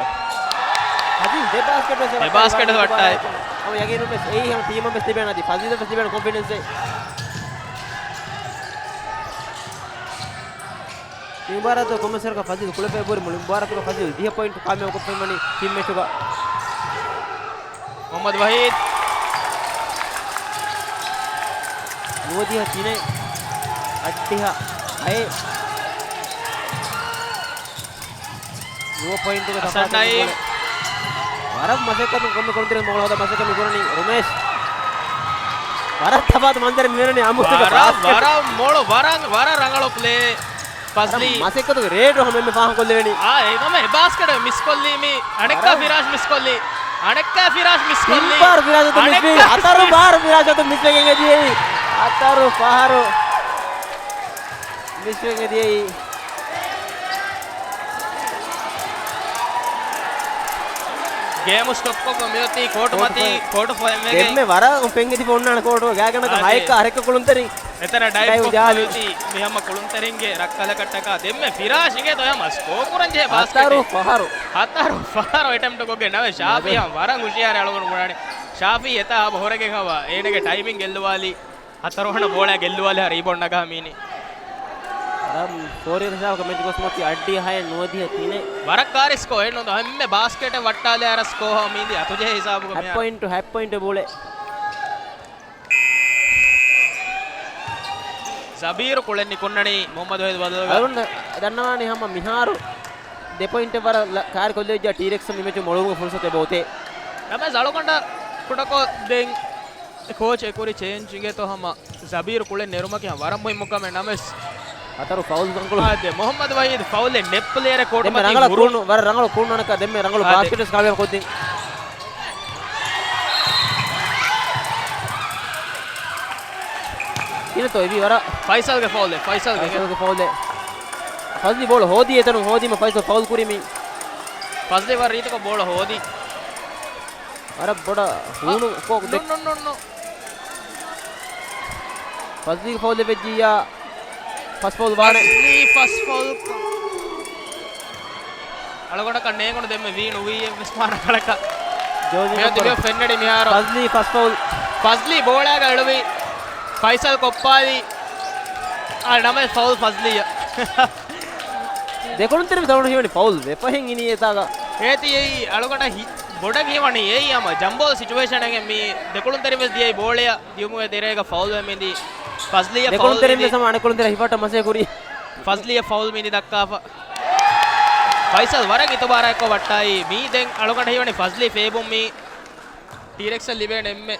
ފަޒީލް ދެ ބާސްކެޓް ވެސް ދެ ވައްޓާލީ ބާސްކެޓް ވަރަށް ވައްޓާލީ. އިތުބާރާއެކު. ހަމަ ޔަގީނުން ވެސް އެއީ ހަމަ ޓީމަށް ވެސް ލިބޭނެ އަދި ފަޒީލަށް ވެސް ލިބޭނެ ކޮންފިޑެންސެއް. މި މުބާރާތުގަ ކޮންމެސް ވަރަކަށް ފަޒީލް ކުޅެފައި ބުރި މުޅި މުބާރާތުގަ ފަޒީލް ދިހަ ޕޮއިންޓް ކާމިޔާބު ކޮށްފައިވަނީ ޓީމް މެޗުގަ. މުހައްމަދު ވަހީދު. ނުވަދިހަ ތިނެއް، އައްޑިހަ ހައެއް. ނުވަ ޕޮއިންޓުގެ ތަފާތު ހަސަން ނައީމް. ވަރަށް މަސައްކަތުން ކޮންމެ ކުޅުންތެރިން މޮޅު ހޯދާ މަސައްކަތް މި ކުރަނީ ރުމޭޝް. ވަރަށް ތަފާތު މަންޒަރެއް މި ފެންނަނީ އަމުސްގެ ވަރަށް، ބާސްކެޓް. ވަރަށް މޮޅު، ވަރަށް، ވަރަށް ރަނގަޅު ޕްލޭ. ފަޒްލީ. ވަރަށް މަސައްކަތުގެ ރޭޓު ހަމަ އެންމެ ފާހަގަކޮށްލެވެނީ. އާ، އެ ހަމަ އެ ބާސްކެޓް މިސްކޮށްލީ މި. އަނެއްކާ ވަރަށް. ފިރާޝް މިސްކޮށްލީ. އަނެއްކާ ފިރާޝް މިސްކޮށްލީ. ތިންބާރު ފިރާޝް އަތު މިސްވީ. މިސް. ހަތަރު ބާރު ފިރާޝް އަތު މިސްވެގެން އެދިޔައީ. ހަތަރު ފަހަރު މިސްވެގެން އެދިޔައީ. ގޭމު ސްޓޮޕްކޮށްފަ މިއޮތީ ކޯޓު މަތީ، ކޯޓު ފަ-، ކޯޓު ފައެއްމެގެ. ދެންމެ ވަރަށް ފެން އެދިފަ އޮންނާނެ ކޯޓު. ގާތްގަނޑަކަށް އާދެ. ހައެއްކަ ހަރެއްކަ ކުޅުންތެރިން. އެތަނަށް ޑައިވް ޑައިވް ކޮށްފަ ޖާލި. މިއޮތީ މި ހަމަ ކުޅުންތެރިންގެ ރައްކަލަކަށްޓަކާ. ދެންމެ ފިރާޝް އިނގޭތޯ ހަމަ ސްކޯ ކުރަން ޖެހޭ ބާސްކެޓެއް. ހަތަރު ފަހަރު. ހަތަރު ފަހަރު އެޓެމްޕްޓް ކޮށްގެން ނަމަ ޝާފީ ނަމަ. ހަމަ ވަރަށް ހުޝިޔާރެއް އަޅުގަނޑު ބުނާނެ. ޝާފީ އެތާ ހަމަ ހުރެގެން ހަމަ އޭނަގެ ޓައިމިންގް ގެއްލުވާލީ. ހަތަރު ވަނަ ބޯޅަ ގެއްލުވާލި ހަ ރީބޯންޑް ނަގާ މީނި. ވަރަށް ފޯރި ރިޝާފް މެޗް ގޮސް މޮތީ އައްޑި ހައެއް ނުވަދިހަ ތިނެއް. ވަރަށް ކާރި ސްކޯ އެއް ނުދާ ހަމަ ބާސްކެޓެއް ވައްޓާލެ އަރަ ސްކޯ ހަ މީނދި އަތުޖެހޭ ހިސާބުގަ ހަތް މިހާރު. ޕޮއިންޓު، ހަތް ޕޮއިންޓު ބޯޅެ. ޒަބީރު ކުޅެން ނިކުންނަނީ މުހައްމަދު ވަހީދު ބަދަލުގަ. އަޅުގަނޑު ދަންނަވާނީ ހަމަ މިހާރު ދެ ޕޮއިންޓެއް ވަރަށް ލަ-، ކާރި ކޮށްލެވިއްޖާ ޓީރެކްސް މި މެޗު މޮޅުވުމުގެ ފުރުސަތެއް އެބައޮތޭ. ނަމަވެސް އަޅުގަނޑަށް ކުޑަކޮށް ދެން ކޯޗް އެކުރި ޗޭންޖް އިނގޭތޯ ހަމަ ޒަބީރު ކުޅެން ނެރުމަކީ ވަރަށް މުހިއްމު ކަމެއް ނަމަވެސް. ހަތަރު ފައުލް ތަންކޮޅު. އާދެ، މުހައްމަދު ވަހީދު ފައުލެއް ނެއްޕްލޭޔަރެއް ކޯޓު ދެންމެ މަތީ ރަނގަޅަށް ހުރުން. ކޫނު، ވަރަށް ރަނގަޅު ކޫނު އަނެއްކާ ދެންމެ ރަނގަޅު އާދެ. ބާސްކެޓެއް ކާމިޔާބު ކޮށްދިން. ކިނަތޯ އެވީ ވަރަށް. ފައިސަލްގެ ފައުލެއް، ފައިސަލްގެ. ފައިސަލްގެ ފައުލެއް. ފަޒްލީ ބޯޅަ ހޯދީ އެތަނުން ހޯދީމަ ފައިސަލް ފައުލް ކުރިމީ. ފަޒްލީ ވަރަށް ރީތިކޮށް ބޯޅަ ހޯދީ. ވަރަށް ބޮޑަށް ހޫނު އަ، ކޯ-، ނު، ނު، ނު، ނު. ފަޒްލީގެ ފައުލެއް ވެއްޖިއްޔާ. ފަސް ފައުލް ވާނެ. ފަޒްލީ ފަސް ފައުލް. އަޅުގަނޑަކަށް ނޭނގުނު ދެންމެ ވީ ނުވީ އެއްވެސް މާނަކަޅަކަށް. ޖޯޒީ މިއޮތީ ނަންބަރު. މިއޮތީ ފެންނަނީ މިހާރު. ފަޒްލީ ފަސް ފައުލް. ފަޒްލީ ބޯޅައިގަ އެޅުވި. ފައިސަލް ކޮއްޕާލި. އާ، ނަމަވެސް ފައުލް ފަޒްލީއަށް. ދެކުޅުންތެރިން ތަޅުން ހީވަނީ ފައުލް ވެފަ ހެން އިނީ އެތާގަ. އޭތި އެއީ އަޅުގަނޑަށް ހި-، ބޮޑަށް ހީވަނީ އެއީ ހަމަ ޖަމްބޯލް ސިޗުއޭޝަނެއް މީ ދެކުޅުންތެރިން ވެސް ދިޔައީ ބޯޅައަށް ދިޔުމުގެ ތެރޭގަ ފައުލް ވެ މިދީ. ފަޒްލީއަށް ފައުލް ދެކުޅުންތެރިން މިދީ. ވެސް ހަމަ އަނެއްކުޅުންތެރި ހިފައްޓަށް މަސޭ ކުރީ. ފަޒްލީއަށް ފައުލް މިދީ ދައްކާފަ. ފައިސަލް ވަރަށް އިތުބާރާއެއްކޮށް ވައްޓާއީ. މީ ދެން އަޅުގަނޑަށް ހީވަނީ ފަޒްލީ ފޭބުން މީ ޓީރެކްސަށް ލިބޭނެ އެންމެ.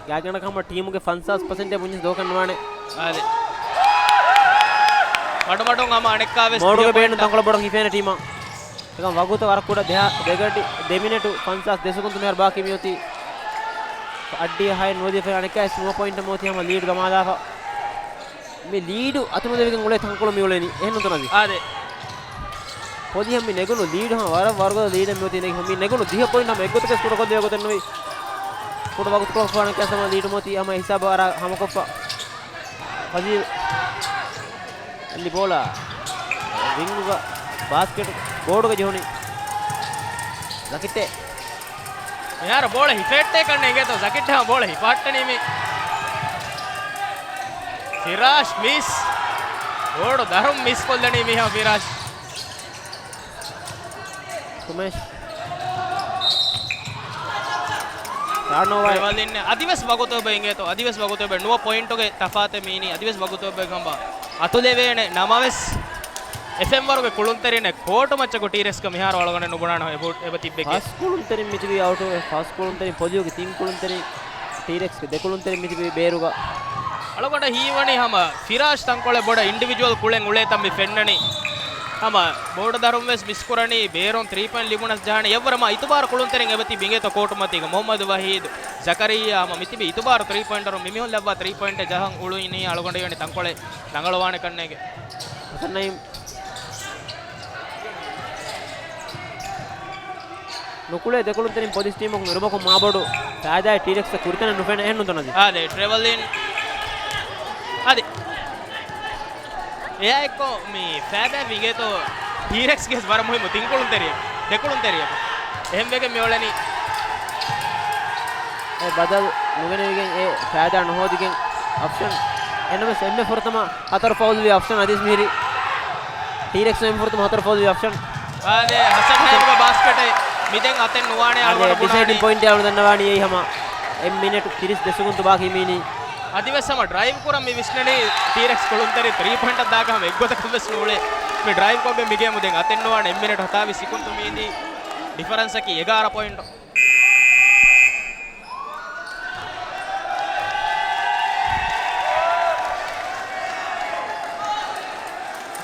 ގާތްގަނޑަކަށް ހަމަ ޓީމުގެ ފަންސާސް ޕަސެންޓެއް ބުންޏަސް ދޯކަށް ނުވާނެ. އާދެ. މަޑުމަޑުން ހަމަ އަނެއްކާވެސް މޯޑުގެ ދިޔަ ބޭނުން ޕޮއިންޓަށް. ތަންކޮޅެއް ބޮޑަށް ހިފޭނެ ޓީމަށް. އެކަމް ވަގުތު ވަރަށް ކުޑަ ދެހާ-، ދެގަޑި-، ދެ މިނެޓު ފަންސާސް ދެ ސެކުންތު މިހާރު ބާކީ މިއޮތީ. އައްޑިއަށް ހައެއް ނުވަދިޔަ ފެން އަނެއްކާވެސް ނުވަ ޕޮއިންޓަށް މިއޮތީ ހަމަ ލީޑު ދަމާލާފަ. މި ލީޑު އަތުނުލެވިގެން އުޅޭ ތަންކޮޅު މި އުޅެނީ. އެހެން ނުތަނަދި. އާދެ. ޕޮދިހަމް މި ނެގުނު ލީޑު ހަމަ ވަރަށް ވަރުގަދަ ލީޑެއް މިއޮތީ ނެގި ހަމަ މި ނެގުނު ދިހަ ޕޮއިންޓް ހަމަ އެއްގޮތަކަށް ސްކޯރ ކޮށްލެވޭ ގޮތެއް ނުވި. ކުޑަ ވަގުތުކޮޅަކު ފާނަކަސް ހަމަ ލީޑު މިއޮތީ ހަމަ ހިސާބު އަރާ ހަމަކޮށްފަ. ފަޒީލް. އަލި ބޯޅަ. ރިންގުގަ ބާސްކެޓް ބޯޑުގަ ޖެހުނީ. ޒަކިއްޓޭ. މިހާރު ބޯޅަ ހިފެއްޓޭ ކަންނޭނގޭތޯ ޒަކިއްޓޭ ހަމަ ބޯޅަ ހިފާއްޓަނީ މި. ފިރާޝް މިސް. ބޯޑު ދަރުން މިސް ކޮށްލަނީ މީހާ ފިރާޝް. ސުމޭޝް. ޓާންއޯވާ. އަދިވެސް ވަގުތު އެބަ އިނގޭތޯ، އަދިވެސް ވަގުތު އެބަ ނުވަ ޕޮއިންޓުގެ ތަފާތެއް މީނީ، އަދިވެސް ވަގުތު އެބަ ހަމަ އަތުލެވޭނެ ނަމަވެސް، އެފްއެމް ވަރުގެ ކުޅުންތެރިންނެއް ކޯޓު މައްޗަކު ޓީރެކްސްގަ މިހާރު އަޅުގަނޑެއް ނުބުނާނެ އެބަ، އެބަ ތިއްބެކޭ. ފަސް ކުޅުންތެރިން މިތިބީ އައުޓު، ފަސް ކުޅުންތެރިން ޕޮލިޔުގެ ތިން ކުޅުންތެރިން ޓީރެކްސްގެ ދެ ކުޅުންތެރިން މިތިބީ ބޭރުގަ. އަޅުގަނޑަށް ހީވަނީ ހަމަ ފިރާޝް ތަންކޮޅެއް ބޮޑަށް އިންޑިވިޖުއަލް ކުޅެން އުޅޭތަން މި ފެންނަނީ. ހަމަ ބޯޑު ދަރުން ވެސް މިސްކުރަނީ، ބޭރުން ތްރީ ޕޮއިންޓް ލިބުނަސް ޖަހާނެ. އެއްވަރަށް މާ އިތުބާރު ކުޅުންތެރިން އެބަތި ބިނގޭތޯ ކޯޓު މަތީގަ. މުހައްމަދު ވަހީދު، ޒަކަރިއްޔާ ހަމަ މިތިބި އިތުބާރު ތްރީ ޕޮއިންޓަރުން މިމީހުން ލައްވާ ތްރީ ޕޮއިންޓެއް ޖަހަން އުޅުނީ އަޅުގަނޑު އިވެނީ ތަންކޮޅެއް ރަނގަޅުވާނެ ކަންނޭނގެ. ނުކުޅޭ ދެކުޅުންތެރިން ޕޮލިސް ޓީމަކުން އިރުބަކުން މާބޮޑު ފައިދާއެއް ޓީރެކްސް ކުރިތަނެއް ނުފެނޭ އެހެން ނުތަނަދި. އާދެ، ޓްރެވަލިން. އަދި އެއާ އެއްކޮށް މި ފައިދާ ވިނގޭތޯ ޓީރެކްސްގެ ވަރަށް މުހިއްމު ތިން ކުޅުންތެރިއެއް، ދެކުޅުންތެރިއެއް. އެހެން ވެގެން މިއުޅެނީ. އެ ބަދަލު ނުގެނެވިގެން އެ ފައިދާ ނުހޯދިގެން އޮޕްޝަން. އެންނަމެސް އެންމެ ފުރަތަމަ ހަތަރު ފައުލްވި އޮޕްޝަން އަދިވެސް މިހިރީ. ޓީރެކްސް އެންމެ ފުރަތަމަ ހަތަރު ފައުލްވި އޮޕްޝަން. އާދެ، ހަސަން ހައިމްގެ ބާސްކެޓެއް މިދެން އަތެއް ނުވާނެ އަޅުގަނޑު ބުނާނީ. ޑިސައިޑިން ޕޮއިންޓެއް އަޅުގަނޑު ދަންނަވާނީ އެއީ ހަމަ. އެއް މިނެޓު ތިރީސް ދެ ސެކުންތު ބާކީ މީނީ. އަދިވެސް ހަމަ ޑްރައިވް ކުރަން މި ވިސްނަނީ ޓީރެކްސް ކުޅުންތެރި ތްރީ ޕޮއިންޓަށް ދާގަ ހަމަ އެއްގޮތަކަށް ވެސް ނޫޅޭ. މި ޑްރައިވް ކޮށްގެން މި ގޭމު ދެން އަތެއް ނުވާނެ. އެއް މިނެޓް ހަތާވީސް ސިކުންތު މީނީ. ޑިފަރެންސަކީ އެގާރަ ޕޮއިންޓު.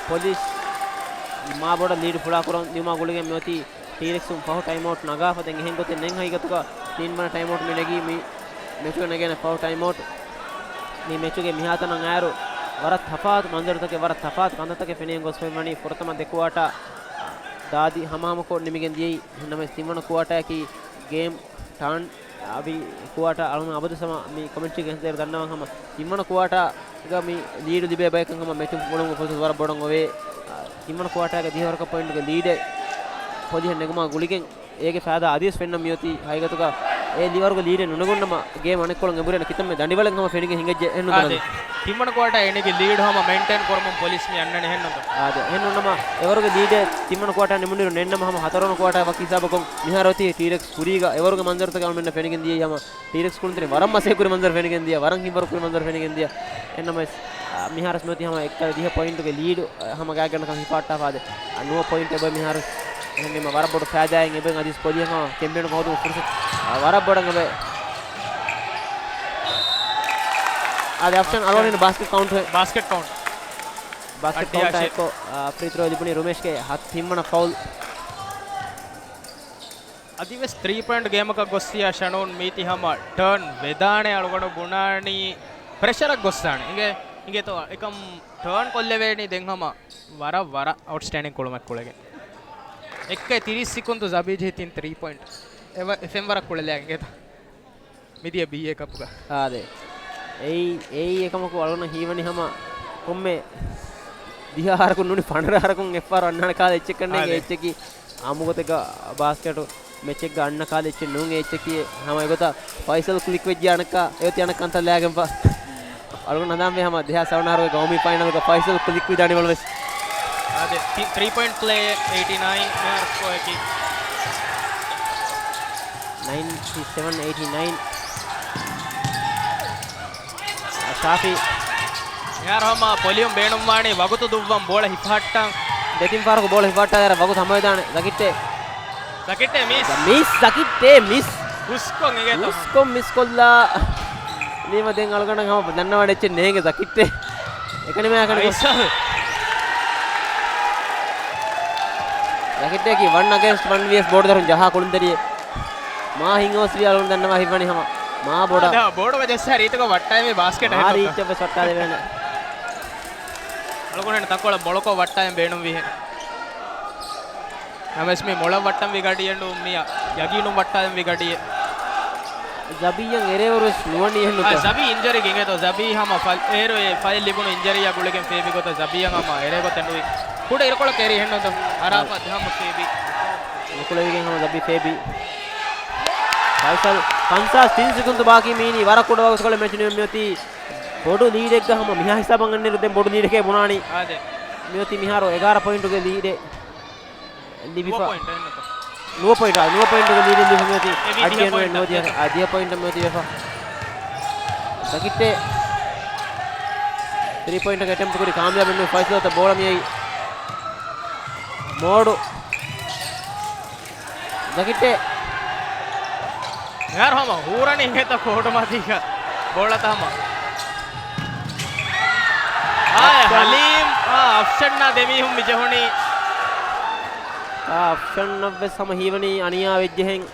ޕޮލިސް މާ ބޮޑަށް ލީޑް ފުޅާކުރަން ދިއުމާ ގުޅިގެން މިއޮތީ ޓީރެކްސުން ފަހު ޓައިމްއައުޓް ނަގާފަ ދެން އެހެން ގޮތެއް ނެތް. ހަގީގަތުގަ ތިންވަނަ ޓައިމްއައުޓް މި ނެގީ މި މެޗުގަ ނެގޭނެ ފަހު ޓައިމްއައުޓް. މި މެޗުގެ މިހާތަނަށް އައިރު ވަރަށް ތަފާތު މަންޒަރުތަކެއް، ވަރަށް ތަފާތު ކަންތައްތަކެއް ފެނިގެން ގޮސްފައި ވަނީ. ފުރަތަމަ ދެ ކުއާޓާ ދާދި ހަމަހަމަކޮށް ނިމިގެން ދިޔައީ. ނަމަވެސް ތިންވަނަ ކުއާޓާއަކީ ގޭމް ޓާން އަވި ކުއާޓާ އަޅުން އަބަދު ސަމަ މި ކޮމެންޓްރީގެ ހިނދު ދަންނަވަން ހަމަ ތިންވަނަ ކުއާޓާގަ މި ލީޑު ލިބޭ ބަޔަކަށް ހަމަ މެޗުން އުޅުމުގެ ފުރުސަތު ވަރަށް ބޮޑަށް އޮވޭ. ތިންވަނަ ކުއާޓާގެ ދިހަވަރަކަށް ޕޮއިންޓުގެ ލީޑެއް ޕޮލިހަށް ނެގުމާ ގުޅިގެން އޭގެ ފައިދާ އަދިވެސް ފެންނަ މިއޮތީ. ހަގީގަތުގަ އެ ލިވަރުގެ ލީޑެއް ނުނެގުންނަމަ ގޭމް އަނެއްކޮޅުން އެނބުރި ކިތަންމެ ދަނޑިވަޅެއް ހަމަ ފެނިގެން ހިނގައްޖެ އެހެންނު އާދެ. ތިންވަނަ ކުއާޓާ އެނެގި ލީޑް ހަމަ މެންޓެން ކުރަމުން ޕޮލިސް މި އަންނަނީ އެހެންނު. އާދެ. އެހެންނުންނަމަ އެވަރުގެ ލީޑެއް ތިންވަނަ ކުއާޓާ ނިމުނުއިރު ނެންނަމަ ހަމަ ހަތަރުވަނަ ކުއާޓާ ވަކި ހިސާބަކުން މިހާރު އޮތީ ޓީރެކްސް ކުރީގަ އެވަރުގެ މަންޒަރުތަކެއް އަޅުމެންނަށް ފެނިގެން ދިޔައީ ހަމަ ޓީރެކްސް ކުޅުންތެރިން ވަރަށް މަސޭ ކުރި މަންޒަރު ފެނިގެން ދިޔަ، ވަރަށް ހިނބަރު ކުރި މަންޒަރު ފެނިގެން ދިޔަ. އެހެންނަމަވެސް، އާ، މިހާރަސް މިއޮތީ ހަމަ އެއްކަލަ ދިހަ ޕޮއިންޓުގެ ލީޑު، އާ، ހަމަ ގާތްގަނޑަކަށް ހިފާއްޓާފާދެ. އާ، ނުވަ ޕޮއިންޓް އެބަ މިހާރު. އެހެންވީމަ ވަރަށް ބޮޑު ފައިދާއެއް އެބަ އަދިސް ކޮލި ހަމަ ކެމްޕޭނު ހޯދުމަށް ފުރުސަތު، އާ، ވަރަށް ބޮޑަށް އެބަ. އާދެ، އަފްޝަން އަޅުގަނޑު ބާސްކެޓް ކައުންޓް. ބާސްކެޓް ކައުންޓް. ބާސްކެޓް ކައުންޓް އައްޑިޔާ އެއްކޮށް، އާ، ފްރީ ތްރޯ ލިބުނީ ރުމޭޝްގެ ހަތް، ތިންވަނަ ފައުލް. އަދިވެސް ތްރީ ޕޮއިންޓް ގޭމަކަށް ގޮއްސިޔާ ޝަނޫން މީތި ހަމަ ޓާން ވެދާނެ އަޅުގަނޑު ބުނާނީ ޕްރެޝަރަށް ގޮއްސާނެ. އިނގޭ، އިނގޭތޯ އެކަމް ޓާން ކޮށްލެވޭނީ ދެން ހަމަ ވަރަށް، ވަރަށް އައުޓްސްޓޭންޑިން ކުޅުމެއް ކުޅެގެން. އެއްކައި ތިރީސް ސިކުންތު ޒަބީ ޖެހި ތިން ތްރީ ޕޮއިންޓް. އެވަ-، އެ ފެންވަރަށް ކުޅެލާ އިނގޭތޯ. މިދިޔަ ބީއޭ ކަޕުގަ. އާދެ. އެއީ، އެއީ އެކަމަކު އަޅުގަނޑަށް ހީވަނީ ހަމަ ކޮންމެ ދިހަ އަހަރަކުން ނޫނީ ފަނަރަ އަހަރަކުން އެއްފަހަރު އަންނާނެ ކާލަ އެއްޗެއް ކަންނޭނގެ އާދެ. އެއްޗަކީ އާއްމުގޮތެއްގަ ބާސްކެޓު މެޗެއްގަ އަންނަ ކާލަ އެއްޗެއް ނޫން އެއްޗަކީ. ހަމަ އެގޮތަށް ފައިސަލް ކްލިކް ވެއްޖެ އަނެއްކާ އެއޮތީ އަނެއް ކަންތައް ލާގެންފަ. އަޅުގަނޑު ހަނދާންވޭ ހަމަ ދެހާސް ސަވަނަ އަހަރުގެ ގައުމީ ފައިނަލްގަ ފައިސަލް ކްލިކް ވިދާނި ވަޅުވެސް. އާދެ، ތި-، ތްރީ ޕޮއިންޓް ޕްލޭ އެއިޓީ ނައިން މިހާރު ސްކޯއަކީ. ނައިންޓީ ސެވަން އެއިޓީ ނައިން. ޝާފީ. މިހާރު ހަމަ ޕޮލިއުން ބޭނުންވާނީ ވަގުތު ދުއްވަން ބޯޅަ ހިފަހައްޓަން. ދެތިން ފަހަރަކު ބޯޅަ ހިފަހައްޓާލާ ވަގުތު ހަމަވެދާނެ. ޒަކިއްޓޭ. ޒަކިއްޓޭ މިސް. މިސް، ޒަކިއްޓޭ މިސް. ހުސްކޮށް އެނގޭތޯ. ހުސްކޮށް މިސް ކޮށްލާ. ނީމަ ދެން އަޅުގަނޑަށް ހަމަ ދަންނަވާނެ އެއްޗެއް ނޭނގެ ޒަކިއްޓޭ. އެކަނިމާ އެކަނި. އައިސާ. ޒަކިއްޓޭކީ ވަން އަގޭންސްޓް ވަން ވީއެސް ބޯޑު ދަރުން ޖަހާ ކުޅުންތެރިއެއް. މާ ހިނގަވަސްވީ އަޅުގަނޑު ދަންނަވާ ހިތްވަނީ ހަމަ. މާ ބޮޑަށް. އާ، ބޯޑު ވެޖެއްސާ ރީތިކޮށް ވައްޓާއެވެ ބާސްކެޓް މާ ހެއްދޮތަ. ރީތިކޮށް ވެސް ވައްޓާލެވޭނެ. އަޅުގަނޑު ތަކޮޅަށް ބޮޅަކޮށް ވައްޓާއެން ބޭނުންވީހެން. ނަމަވެސް މި މޮޅަށް ވައްޓަން ވި ގަޑިއެއް ނޫން މި ޔަގީނުން ވައްޓާލަން ވި ގަޑިއެއް. ޒަބީއަށް އެރޭވަރުވެސް ނުވަނީ އެހެންނުތަ؟ އާ، ޒަބީ އިންޖަރީގެ އިނގޭތޯ؟ ޒަބީ ހަމަ ފަލް އޭރު އެ ފައިލް ލިބުނު އިންޖަރީއާ ގުޅިގެން ފޭބި ގޮތަށް ޒަބީއަށް ހަމަ އެރޭ ގޮތެއް ނުވި. ކުޑަ އިރުކޮޅަކަށް އެރީ އެހެންނުތަ؟ އާ. އަރާފަތް ހަމަ ފޭބި. ނުކުޅެވިގެން ހަމަ ޒަބީ ފޭބި. ފައިސަލް ފަންސާސް ތިން ސިކުންތު ބާކީ މީނީ ވަރަށް ކުޑަ ވަގުތުކޮޅެއް މެޗު ނިމެން މިއޮތީ. ބޮޑު ލީޑެއްގަ ހަމަ މިހާ ހިސާބަށް އަންނިރު ދެން ބޮޑު ލީޑެކޭ ބުނާނީ. އާދެ. މިއޮތީ މިހާރު އެގާރަ ޕޮއިންޓުގެ ލީޑެއް. ލިބިފަ. ނުވަ ޕޮއިންޓް، ނުވަ ޕޮއިންޓް، ނުވަ ޕޮއިންޓުގެ ލީޑެއް ލިބި މިއޮތީ. އެ ވީ އަޑި ދިހަ އެންމެ ޕޮއިންޓް. ނުވަ ދިހަ، އާ، ދިހަ ޕޮއިންޓް މިއޮތީ ވެފަ. ޒަކިއްޓޭ ތްރީ ޕޮއިންޓަކަށް އެޓެމްޕްޓް ކުރި ކާމިޔާބެއް ނުވި ފައިސަލްތައް ބޯޅަ މިއައީ. މޯޑު. ޒަކިއްޓޭ. މިހާރު ހަމަ ހޫރަނީ އިނގޭތަ ކޯޓުމަތީގަ ބޯޅަތައް ހަމަ. އާ، އަފްޝަން. ހަލީމް، އާ، އަފްޝަންއާ ދެމީހުން މި ޖެހުނީ. އާ، އަފްޝަންއަށްވެސް ހަމަ ހީވަނީ އަނިޔާ ވެއްޖެހެން.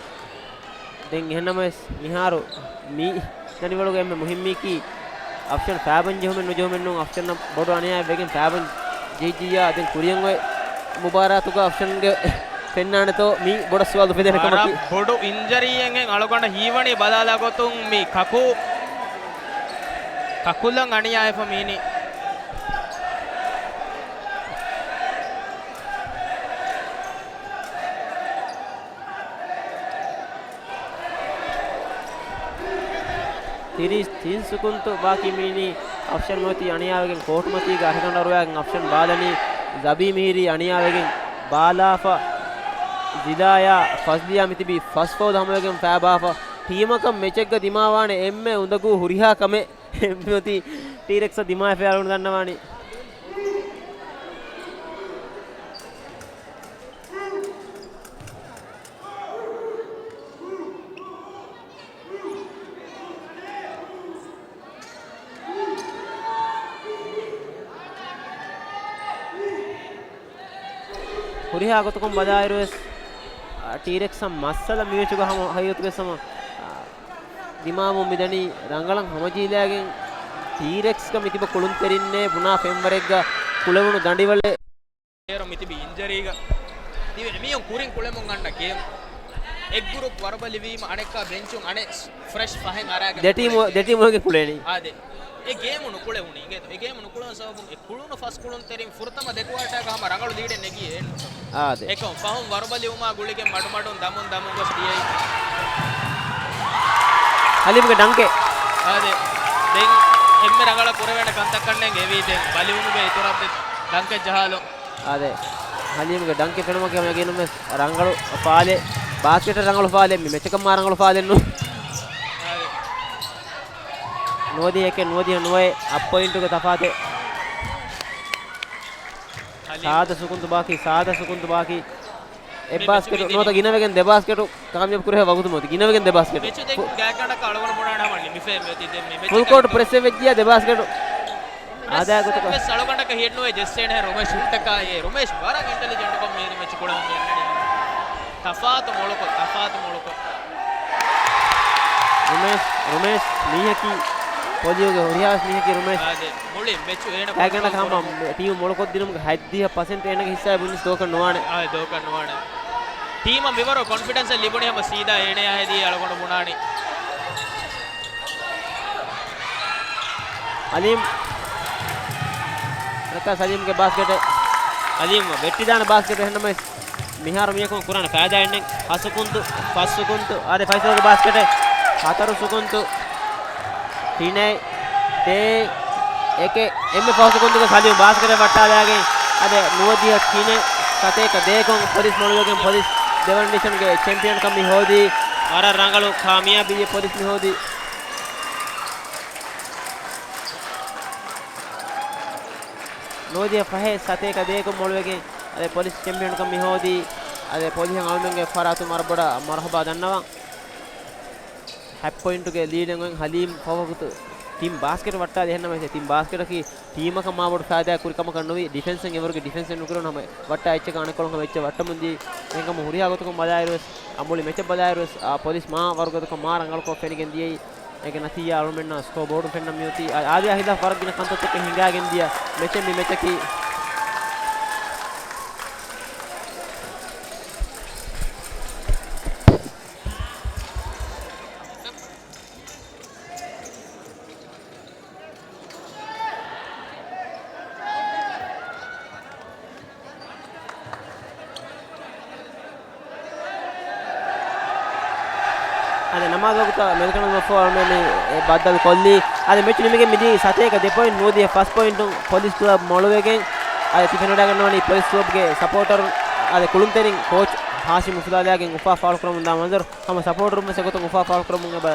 ދެން އެހެންނަމަވެސް މިހާރު މި ދަނޑިވަޅުގެ އެންމެ މުހިއްމީކީ އަފްޝަން ފައިބަން ޖެހުމެއް ނުޖެހުމެއް ނޫން. އަފްޝަންއަށް ބޮޑު އަނިޔާއެއް ވެގެން ފައިބަން ޖެހިއްޖިއްޔާ، ދެން ކުރިއަށް އޮތް މުބާރާތުގަ އަފްޝަންގެ ފެންނާނެތޯ މީ ބޮޑަށް ސުވާލު އުފެދޭނެ ކަމަކީ. ވަރަށް ބޮޑު އިންޖަރީއެއްހެން އަޅުގަނޑަށް ހީވަނީ ބަލާލާ ގޮތުން މި ކަކު، ކަކުލަން އަނިޔާވެފަ މީނީ. ތިރީސް ތިން ސުކުންތު ބާކީ މީނީ. އަފްޝަން މިއޮތީ އަނިޔާވެގެން ކޯޓުމަތީގަ އަށިގަނޑަށް އަރުވާގެން އަފްޝަން ބާލަނީ. ޒަބީ މިހިރީ އަނިޔާވެގެން ބާލާފަ. ޒިލާޔާ ފަޒްލިޔާ މިތިބީ ފަސް ފައުލް ހަމަވެގެން ފައިބާފަ. ޓީމަކަށް މެޗެއްގަ ދިމާވާނެ އެންމެ އުނދަގޫ ހުރިހާ ކަމެއް މިއޮތީ ޓީރެކްސްއަށް ދިމާވެފަ އަޅުގަނޑު ދަންނަވާނީ. ހުރިހާ ގޮތަކުން ބަލާއިރުވެސް، އާ، ޓީރެކްސްއަށް މައްސަލަ މި މެޗުގަ ހަމަ ހަގީގަތުގަ ހަމަ، އާ، ދިމާވުން މިދަނީ ރަނގަޅަށް ހަމަޖެހިލައިގެން ޓީރެކްސްގަ މިތިބަ ކުޅުންތެރިންނޭ ބުނާ ފެންވަރެއްގަ ކުޅެވުނު ދަނޑިވަޅެއް. އޭރު މިތިބި އިންޖަރީގަ ތިބި މީހުން ކުރިން ކުޅެމުން އަންނަ ގޭމް. އެއް ގްރޫޕް ވަރުބަލިވީމަ އަނެއްކާ ބެންޗުން އަނެއް ފްރެޝް ފަހެއް އަރާގެން ދެ ޓީމު، ކުޅެނީ. ދެ ޓީމު އޮތްގެން ކުޅެނީ. އާދެ. އެ ގޭމު ނުކުޅެވުނީ. އިނގޭތޯ. އެ ގޭމު ނުކުޅެވުނު ސަބަބުން އެ ކުޅުނު ފަސް ކުޅުންތެރިން ފުރަތަމަ ދެ ކުއާޓާގަ ހަމަ ރަނގަޅު ލީޑެއް ނެގި އޭން. އާދެ. އެކަމް ފަހުން ވަރުބަލިވުމާ ގުޅިގެން މަޑުމަޑުން ދަމުން ދަމުން ގޮސް ދިޔައީ. ހަލީމްގެ ޑަންކެއް. އާދެ. ދެން އެންމެ ރަނގަޅަށް ކުރެވޭނެ ކަންތައް ކަންނޭނގެ އެވީ ދެން ބަލިވުމުގެ އިތުރަށް ދެ ޑަންކެއް ޖަހާލުން. އާދެ. ހަލީމްގެ ޑަންކެއް ފެނުމަކީ ހަމަ ޔަގީނުން ވެސް ރަނގަޅު ފާލެއް. ބާސްކެޓަށް ރަނގަޅު ފާލެއް. މި މެޗަކަށް މާ ރަނގަޅު ފާލެއް ނޫން. އާދެ. ނުވަދިހަ އެކެއް ނުވަދިހަ ނުވައެއް އަށް ޕޮއިންޓުގެ ތަފާތެއް. ހަލީމް. ސާދަ ސުކުންތު ބާކީ، ސާދަ ސުކުންތު ބާކީ. އެއް މި ބާސްކެޓު މެޗުގެ ނުވަތަ ދިނީ. ގިނަވެގެން ދެ ބާސްކެޓު ކާމިޔާބު ކުރެވޭ ވަގުތު މިއޮތީ. ގިނަވެގެން ދެ ބާސްކެޓު. މެޗު ދެން ފު- ގާތްގަނޑަކަށް އަޅުގަނޑު ބުނާނެ ހަމަ ނިމިފައި މިއޮތީ. ދެން މި މެޗަކަށް ފުލް ކޯޓް ޕްރެސްއެއް ވެއްޖިއްޔާ ދެ ބާސްކެޓު. އާދައިގެ ގޮތަކަށް. ވެސް އަޅުގަނޑަކަށް ހިޔެއްނުވޭ ޖެއްސޭނެ ރުމޭޝް ހުއްޓަކާއޭ. ރުމޭޝް ވަރަށް އިންޓެލިޖެންޓުކޮށް މި މެޗު ކުޅެވުން ގެންނަނީ. ތަފާތު މޮޅުކޮށް، ތަފާތު މޮޅުކޮށް. ރުމޭޝް، ރުމޭޝް މީހަކީ ޕޮލިއޯގެ ހުރިހާވެސް މީހަކީ ރުމޭޝް. އާދެ، މުޅި މެޗު އޭނަ ގާތްގަނޑަކަށް ކޮންޓްރޯލް ހަމަ ކުރަން. ޓީމު މޮޅުކޮށްދިނުމުގެ ހަތްދިހަ ޕަސެންޓް އޭނަގެ ހިއްސާއެއް ބުނިސް ދޯކަށް ނުވާނެ. އާ، ދޯކަށް ނުވާނެ. ޓީމަށް މިވަރު ކޮންފިޑެންސް ލިބުނީ ހަމަ ސީދާ އޭނަޔާ ހެދީ އަޅުގަނޑު ބުނާނީ. އަލީމް. ރަކާ ސަލީމްގެ ބާސްކެޓެއް. އަލީމް ވެއްޓިދާނެ ބާސްކެޓެއް ހެންނަމަސް. މިހާރު މީހަކުން ކުރާނެ ފައިދާ އެންނެން. ހަސުކުންތު، ފަސްސުކުންތު، އާދެ ފައިސަލްގެ ބާސްކެޓެއް. ހަތަރު ސުކުންތު. ތިނެއް، ދޭއް، އެކެއް، އެންމެ ފަހު ސުކުންތުގެ ސަލީމް ބާސްކެޓެއް ވައްޓާލާގެން. އާދެ، ނުވަދިހަ ތިނެއް، ސަތޭކަ ދޭކޮށް ޕޮލިސް މޮޅުވެގެން ޕޮލިސް ދެވަނަ ޑިވިޝަންގެ ޗެމްޕިއަންކަން މި ހޯދީ. ވަރަށް ރަނގަޅު ކާމިޔާބީއެއް ޕޮލިސް މި ހޯދީ. ނުވަދިހަ ފަހެއް ސަތޭކަ ދޭކޮށް މޮޅުވެގެން އަދި ޕޮލިސް ޗެމްޕިއަންކަން މި ހޯދީ. އަދި ޕޮލިހަށް އަޅުމެންގެ ފަރާތުން ވަރަށް ބޮޑަށް މަރުހަބާ ދަންނަވަން. ހަތް ޕޮއިންޓުގެ ލީޑެއް އޮތް ހަލީމް ފަހު ވަގުތު ޓީމް ބާސްކެޓް ވައްޓާލި އެހެންނަމަވެސް ޓީމް ބާސްކެޓަކީ ޓީމަކަށް މާބޮޑު ފައިދާއެއް ކުރި ކަމަކަށް ނުވި ޑިފެންސެއް އެވަރުގެ ޑިފެންސެއް ނުކުރެވުނު ހަމަ ވައްޓާ އެއްޗަކަށް އަނެއްކޮޅުން ހަމަ އެއްޗެއް ވައްޓަމުން ދިޔައީ. އެހެންކަމުން ހުރިހާ ގޮތަކުން ބަލާއިރުވެސް އަ، މުޅި މެޗަށް ބަލާއިރުވެސް އަ، ޕޮލިސް މާ ވަރުގަދަކޮށް މާ ރަނގަޅުކޮށް ފެނިގެން ދިޔައީ. އޭގެ ނަތީޖާ އަޅުމެންނަށް ސްކޯ ބޯޑުން ފެންނަން މިއޮތީ. އާ، އާދަޔާ ހިލާފް ވަރަށް ގިނަ ކަންތައްތަކެއް ހިނގާގެން ދިޔަ މެޗެއް މި މެޗަކީ. އަދި ނަމާދު ވަގުތަށް މެދުކަނޑު މަފޯ އަޅުމެން މި ބައްދަލު ކޮށްލީ. އަދި މެޗު ނިމިގެން މިދީ ސަތޭކަ ދެ ޕޮއިންޓް ނުވަދިހަ ފަސް ޕޮއިންޓުން ޕޮލިސް ކްލަބް މޮޅުވެގެން. އަދި ތި ފެނިވަޑައިގަންނަވަނީ ޕޮލިސް ކްލަބްގެ ސަޕޯޓަރުން އަދި ކުޅުންތެރިން ކޯޗް ހާޝިމް އުފުލާލާގެން އުފާ ފާޅުކުރަމުންދާ މަންޒަރު. ހަމަ ސަޕޯޓަރުން ވެސް އެގޮތުން އުފާ ފާޅުކުރަމުން އެބަ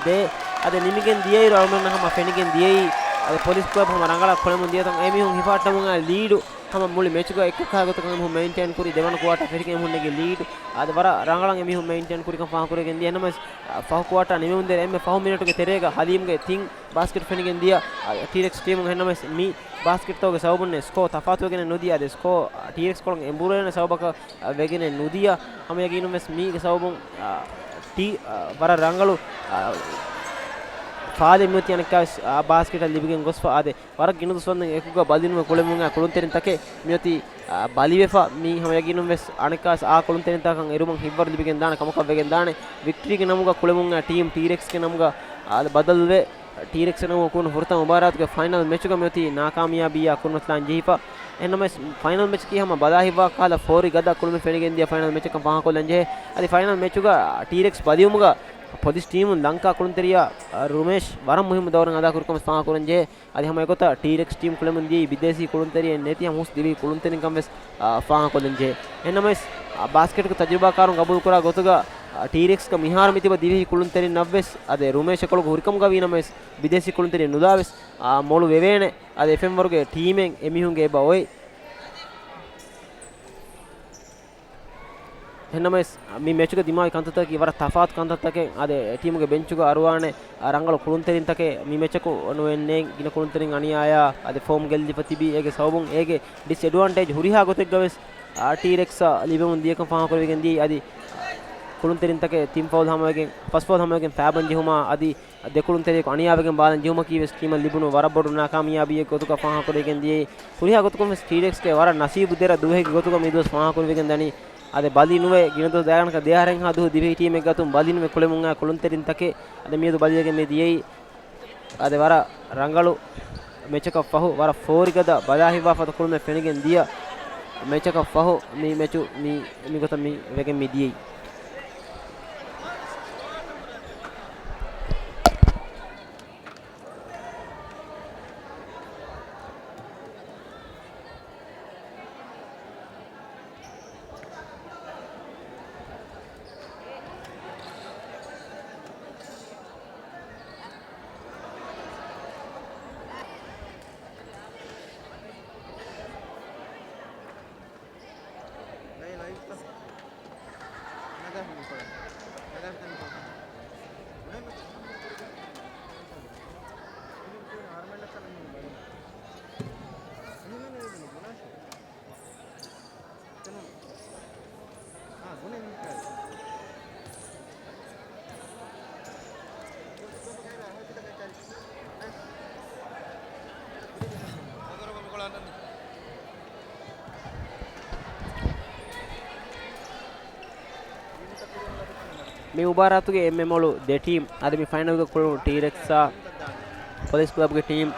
ދޭ. އަދި ނިމިގެން ދިޔައިރު އަޅުމެންނަށް ހަމަ ފެނިގެން ދިޔައީ، އަދި ޕޮލިސް ކްލަބް ހަމަ ރަނގަޅަށް ކުޅެމުން ދިޔަތަން އެމީހުން ހިފަހައްޓަމުން އައި ލީޑު ހަމަ މުޅި މެޗުގަ އެއްކަކާ ގޮތަކަށް އެމީހުން މެއިންޓެއިން ކުރި ދެވަނަ ކުއާޓާ ފެށިގެން އެމީހުން ނެގި ލީޑު. އަދި ވަރަށް ރަނގަޅަށް އެމީހުން މެއިންޓެއިން ކުރިކަން ފާހަގަކުރެވިގެން ދިޔަ. އެހެންނަމަވެސް، އަ، ފަހު ކުއާޓާ ނިމެމުންދެރަ އެންމެ ފަހު މިނެޓުގެ ތެރޭގަ ހަލީމްގެ ތިން ބާސްކެޓް ފެނިގެން ދިޔަ، އަ، ޓީރެކްސް ޓީމުން. އެހެންނަމަވެސް މި ބާސްކެޓްތަކުގެ ސަބަބުން ސްކޯ ތަފާތުވެގެން ނުދިޔަ. އަދި ސްކޯ، އަ، ޓީރެކްސް ކޮޅުން އެނބުރޭނެ ސަބަބަކަށް އަ، ވެގެނެއް ނުދިޔަ. ހަމަ ޔަގީނުން ވެސް މީގެ ސަބަބުން، އަ، ޓީ، އަ، ވަރަށް ރަނގަޅު، އަ، ފާލެއް މިއޮތީ އަނެއްކާވެސް، އަ، ބާސްކެޓަށް ލިބިގެން ގޮސްފަ. އާދެ، ވަރަށް ގިނަ ދުވަސްވަންދެން އެކުގަ ބަލިނުމެ ކުޅެމުން އަ، ކުޅުންތެރިން ތަކެއް މިއޮތީ، އަ، ބަލިވެފަ. މީ ހަމަ ޔަގީނުން ވެސް އަނެއްކާވެސް އާ ކުޅުންތެރިން ތަކަށް އެރުމަށް ހިތްވަރު ލިބިގެން ދާނެ ކަމަކަށް ވެގެން ދާނެ. ވިކްޓްރީގެ ނަމުގަ ކުޅެމުން އަ، ޓީމް ޓީރެކްސްގެ ނަމުގަ، އާ، ބަދަލުވެ، ޓީރެކްސް ނަމުގަ ކުޅުނު ފުރަތަމަ މުބާރާތުގެ ފައިނަލް މެޗުގަ މިއޮތީ ނާކާމިޔާބީއާ ކުރިމަތިލާން ޖެހިފަ. އެހެންނަމަވެސް، ފައިނަލް މެޗަކީ ހަމަ ބަލާ ހިތްވާ ކަހަލަ ފޯރި ގަދަ ކުޅުމެއް ފެނިގެން ދިޔަ ފައިނަލް މެޗަކަށް ފާހަގަކޮށްލަން ޖެހޭ. އަދި ފައިނަލް މެޗުގަ ޓީރެކްސް ބަލިވުމުގަ ޕޮލިސް ޓީމުން ލަންކާ ކުޅުންތެރިޔާ، އަ، ރުމޭޝް ވަރަށް މުހިއްމު ދައުރެއް އަދާކުރިކަމަށް ފާހަގަކުރަން ޖެހޭ. އަދި ހަމަ އެގޮތަށް ޓީރެކްސް ޓީމް ކުޅެމުން ދިޔައީ ބިދޭސީ ކުޅުންތެރިއެއް ނެތި ހަމަ ހުސް ދިވެހި ކުޅުންތެރިންކަން ވެސް، އާ، ފާހަގަކޮށްލަން ޖެހޭ. އެހެންނަމަވެސް، އާ، ބާސްކެޓްގެ ތަޖުރިބާކާރުން ގަބޫލުކުރާ ގޮތުގަ، އާ، ޓީރެކްސްގަ މިހާރު މިތިބަ ދިވެހި ކުޅުންތެރިންނަށްވެސް، އާދެ، ރުމޭޝް އެކޮޅުގަ ހުރިކަމުގަ ވީނަމަވެސް، ބިދޭސީ ކުޅުންތެރިން ނުލާވެސް، އާ، މޮޅު ވެވޭނެ. އާދެ، އެފެންވަރުގެ ޓީމެއް އެމީހުންގެ އެބަ އޮތް. އެހެންނަމަވެސް، މި މެޗުގަ ދިމާވި ކަންތައްތަކަކީ ވަރަށް ތަފާތު ކަންތައްތަކެއް. އާދެ، ޓީމުގެ ބެންޗުގަ އަރުވާނެ، އާ، ރަނގަޅު ކުޅުންތެރިންތަކެއް މި މެޗަކު ނުވެންނޭނގެ ގިނަ ކުޅުންތެރިން އަނިޔާޔާ އާދެ، ފޯމް ގެއްލިފަ ތިބީ. އޭގެ ސަބަބުން އޭގެ ޑިސްއެޑްވާންޓޭޖް ހުރިހާ ގޮތެއްގަވެސް، އާ، ޓީރެކްސްއަށް ލިބެމުން ދިޔަކަން ފާހަގަކުރެވިގެން ދިޔައީ. އަދި ކުޅުންތެރިންތަކެއް ތިން ފައުލް ހަމަވެގެން، ފަސް ފައުލް ހަމަވެގެން ފައިބަން ޖެހުމާ އަދި ދެ ކުޅުންތެރިޔަކު އަނިޔާވެގެން ބާލަން ޖެހުމަކީ ވެސް ޓީމަށް ލިބުނު ވަރަށް ބޮޑު ނާކާމިޔާބީއެއް ގޮތުގަ ފާހަގަކުރެވިގެން ދިޔައީ. ހުރިހާ ގޮތަކުން ވެސް ޓީރެކްސްގެ ވަރަށް ނަސީބު ދެރަ ދުވަހެއްގެ ގޮތުގަ މިދުވަސް ފާހަގަކުރެވިގެން ދަނީ. އަދި ބަލި ނުވެ ގިނަ ދުވަސް ދާގަނޑަކަށް ދެ އަހަރެއްހާ ދުވަހު ދިވެހި ޓީމެއްގެ އަތުން ބަލި ނުވެ ކުޅެމުން އައި ކުޅުންތެރިންތަކެއް އަދި މިއަދު ބަލިވެގެން މި ދިޔައީ. އަދި ވަރަށް ރަނގަޅު މެޗަކަށް ފަހު، ވަރަށް ފޯރިގަދަ ބަލާ ހިތްވާފަދަ ކުޅުމެއް ފެނިގެން ދިޔަ މެޗަކަށް ފަހު، މި މެޗު މި، މިގޮތަށް މި ވެގެން މި ދިޔައީ. މި މުބާރާތުގެ އެންމެ މޮޅު ދެ ޓީމް އަދި މި ފައިނަލްގަ ކުޅުނު ޓީރެކްސްއާ ޕޮލިސް ކްލަބްގެ ޓީމް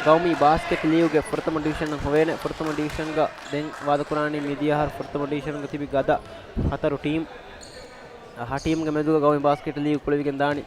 ގައުމީ ބާސްކެޓް ލީގުގެ ފުރަތަމަ ޑިވިޝަނަށް ހޮވޭނެ. ފުރަތަމަ ޑިވިޝަންގަ ދެން ވާދަކުރާނީ މިދިޔަ އަހަރު ފުރަތަމަ ޑިވިޝަންގަ ތިބި ގަދަ ހަތަރު ޓީމް. އަހަ ޓީމްގެ މެދުގަ ގައުމީ ބާސްކެޓް ލީގު ކުޅެވިގެން ދާނީ.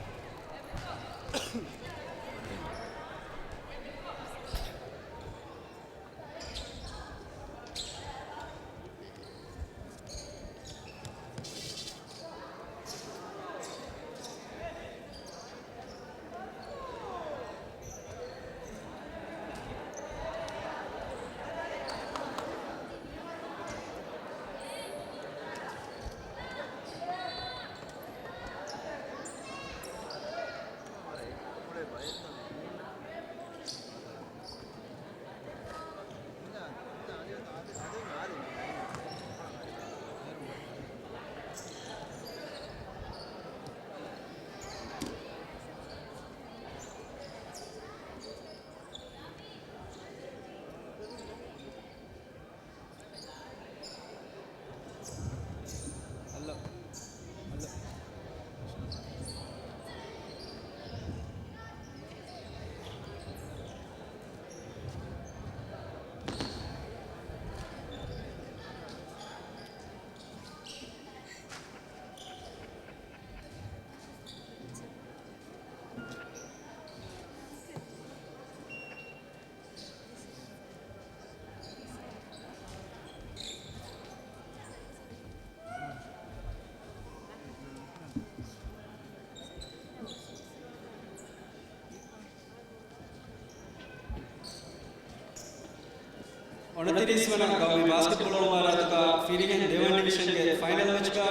އޮނަތިރީސް ވަނަ ގައުމީ ބާސްކެޓްބޯޅަ މުބާރާތުގަ ފިރިހެން ދެވަނަ ޑިވިޝަންގެ ފައިނަލް މެޗުގަ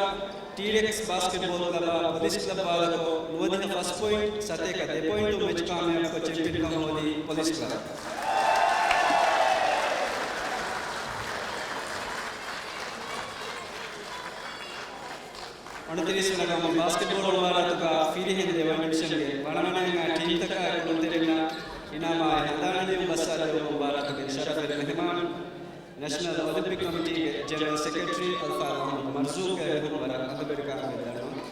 ޓީރެކްސް ބާސްކެޓްބޯލް ކްލަބާ ޕޮލިސް ކްލަބް ވާދަކޮށް، ނުވަދިހަ ފަސް ޕޮއިންޓް ސަތޭކަ ދެ ޕޮއިންޓު މެޗް ކާމިޔާބުކޮށް ޗެމްޕިއަންކަން ހޯދީ ޕޮލިސް ކްލަބް. އޮނަތިރީސް ވަނަ ގައުމީ ބާސްކެޓްބޯޅަ މުބާރާތުގަ ފިރިހެން ދެވަނަ ޑިވިޝަންގެ ވަނަވަނައިން އައި ޓީމްތަކާއި ކުޅުންތެރިންނަށް އިނާމާއި ހަނދާނީ ދިޔުން ބައްސަވާދެއްވުމަށް މުބާރާތުގެ ޝަރަފުވެރި މެހެމާނު، ނެޝަނަލް އޮލިމްޕިކް ކޮމިޓީގެ ޖެނެރަލް ސެކްރެޓަރީ އަލްފާޟިލް އަޙްމަދު މަރްޒޫޤްގެ އަރިހުން ވަރަށް އަނބިރިކާ އަނބެއް ދަންނަވަން.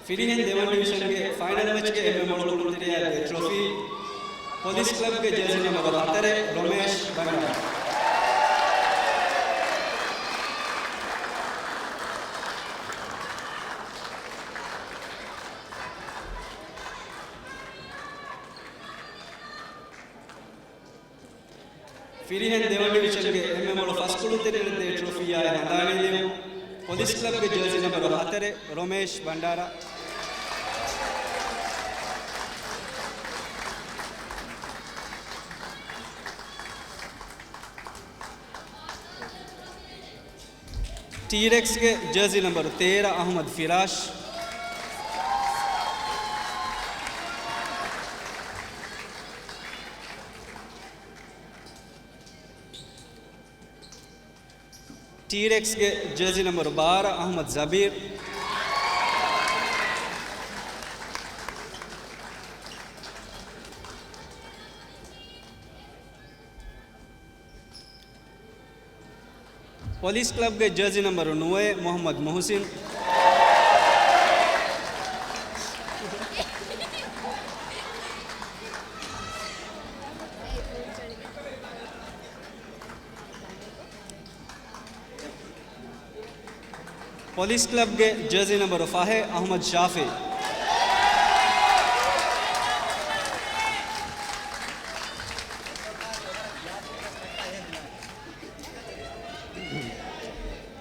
ފިރިހެން ދެވަނަ ޑިވިޝަންގެ ފައިނަލް މެޗްގެ އެންމެ މޮޅު ކުޅުންތެރިޔާގެ ޓްރޮފީ، ޕޮލިސް ކްލަބްގެ ޖާޒީ ނަމްބަރު ހަތަރެއް، ރޮމޭޝް ބަންޑާރަ. ފިރިހެން ދެވަނަ ޑިވިޝަންގެ އެންމެ މޮޅު ފަސް ކުޅުންތެރިންނަށް ދޭ ޓްރޮފީއާއި ހަނދާނީ ދިޔުން، ޕޮލިސް ކްލަބްގެ ޖާޒީ ނަމްބަރު ހަތަރެއް، ރޮމޭޝް ބަންޑާރަ. ޓީރެކްސްގެ ޖާޒީ ނަމްބަރު ތޭރަ، އަޙްމަދު ފިރާޝް. ޓީރެކްސްގެ ޖާޒީ ނަމްބަރު ބާރަ އަޙްމަދު ޒަބީރު. ޕޮލިސް ކްލަބްގެ ޖާޒީ ނަމްބަރު ނުވައެއް މުޙައްމަދު މުޙުސިން. ޕޮލިސް ކްލަބްގެ ޖާޒީ ނަމްބަރު ފަހެއް އަޙްމަދު ޝާފިޢީ.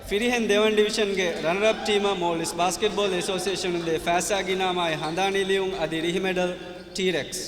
ފިރިހެން ދެވަނަ ޑިވިޝަންގެ ރަނަރަޕް ޓީމަށް މޯލްޑިވްސް ބާސްކެޓްބޯލް އެސޯސިއޭޝަނުން ދޭ ފައިސާގެ އިނާމާއި ހަނދާނީ ލިޔުން އަދި ރިހިމެޑަލް ޓީރެކްސް.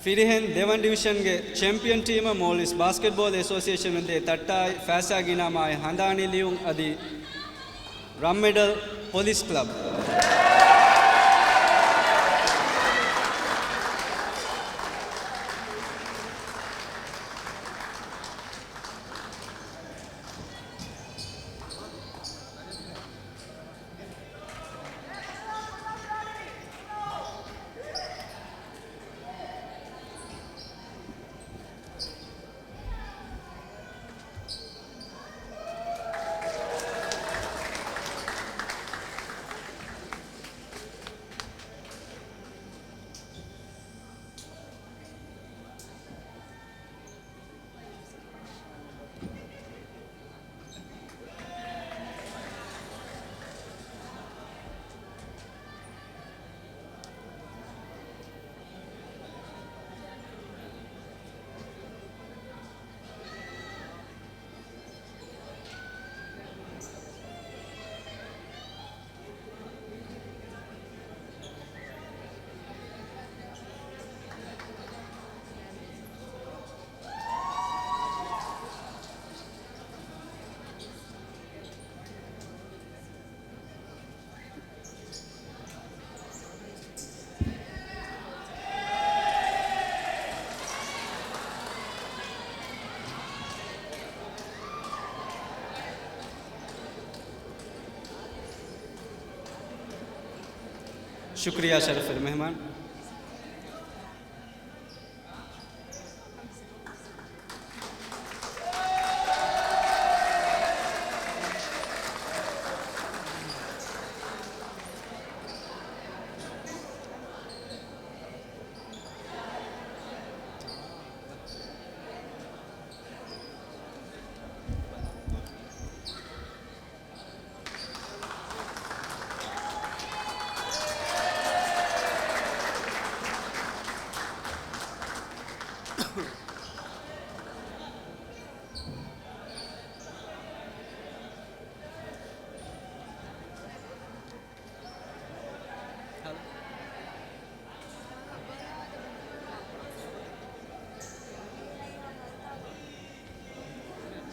ފިރިހެން ދެވަނަ ޑިވިޝަންގެ ޗެމްޕިއަން ޓީމަށް މޯލްޑިވްސް ބާސްކެޓްބޯލް އެސޯސިއޭޝަނުން ދޭ ތައްޓާއި ފައިސާގެ އިނާމާއި ހަނދާނީ ލިޔުން އަދި ރަންމެޑަލް ޕޮލިސް ކްލަބް. ޝުކުރިއްޔާ ޝަރަފުވެރި މެހެމާން.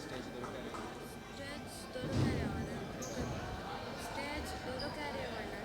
ސްޓޭޖް ދޮރު ކަރެއް ވަންނަ. ސްޓޭޖް ދޮރު ކަރެއް ވަންނަ.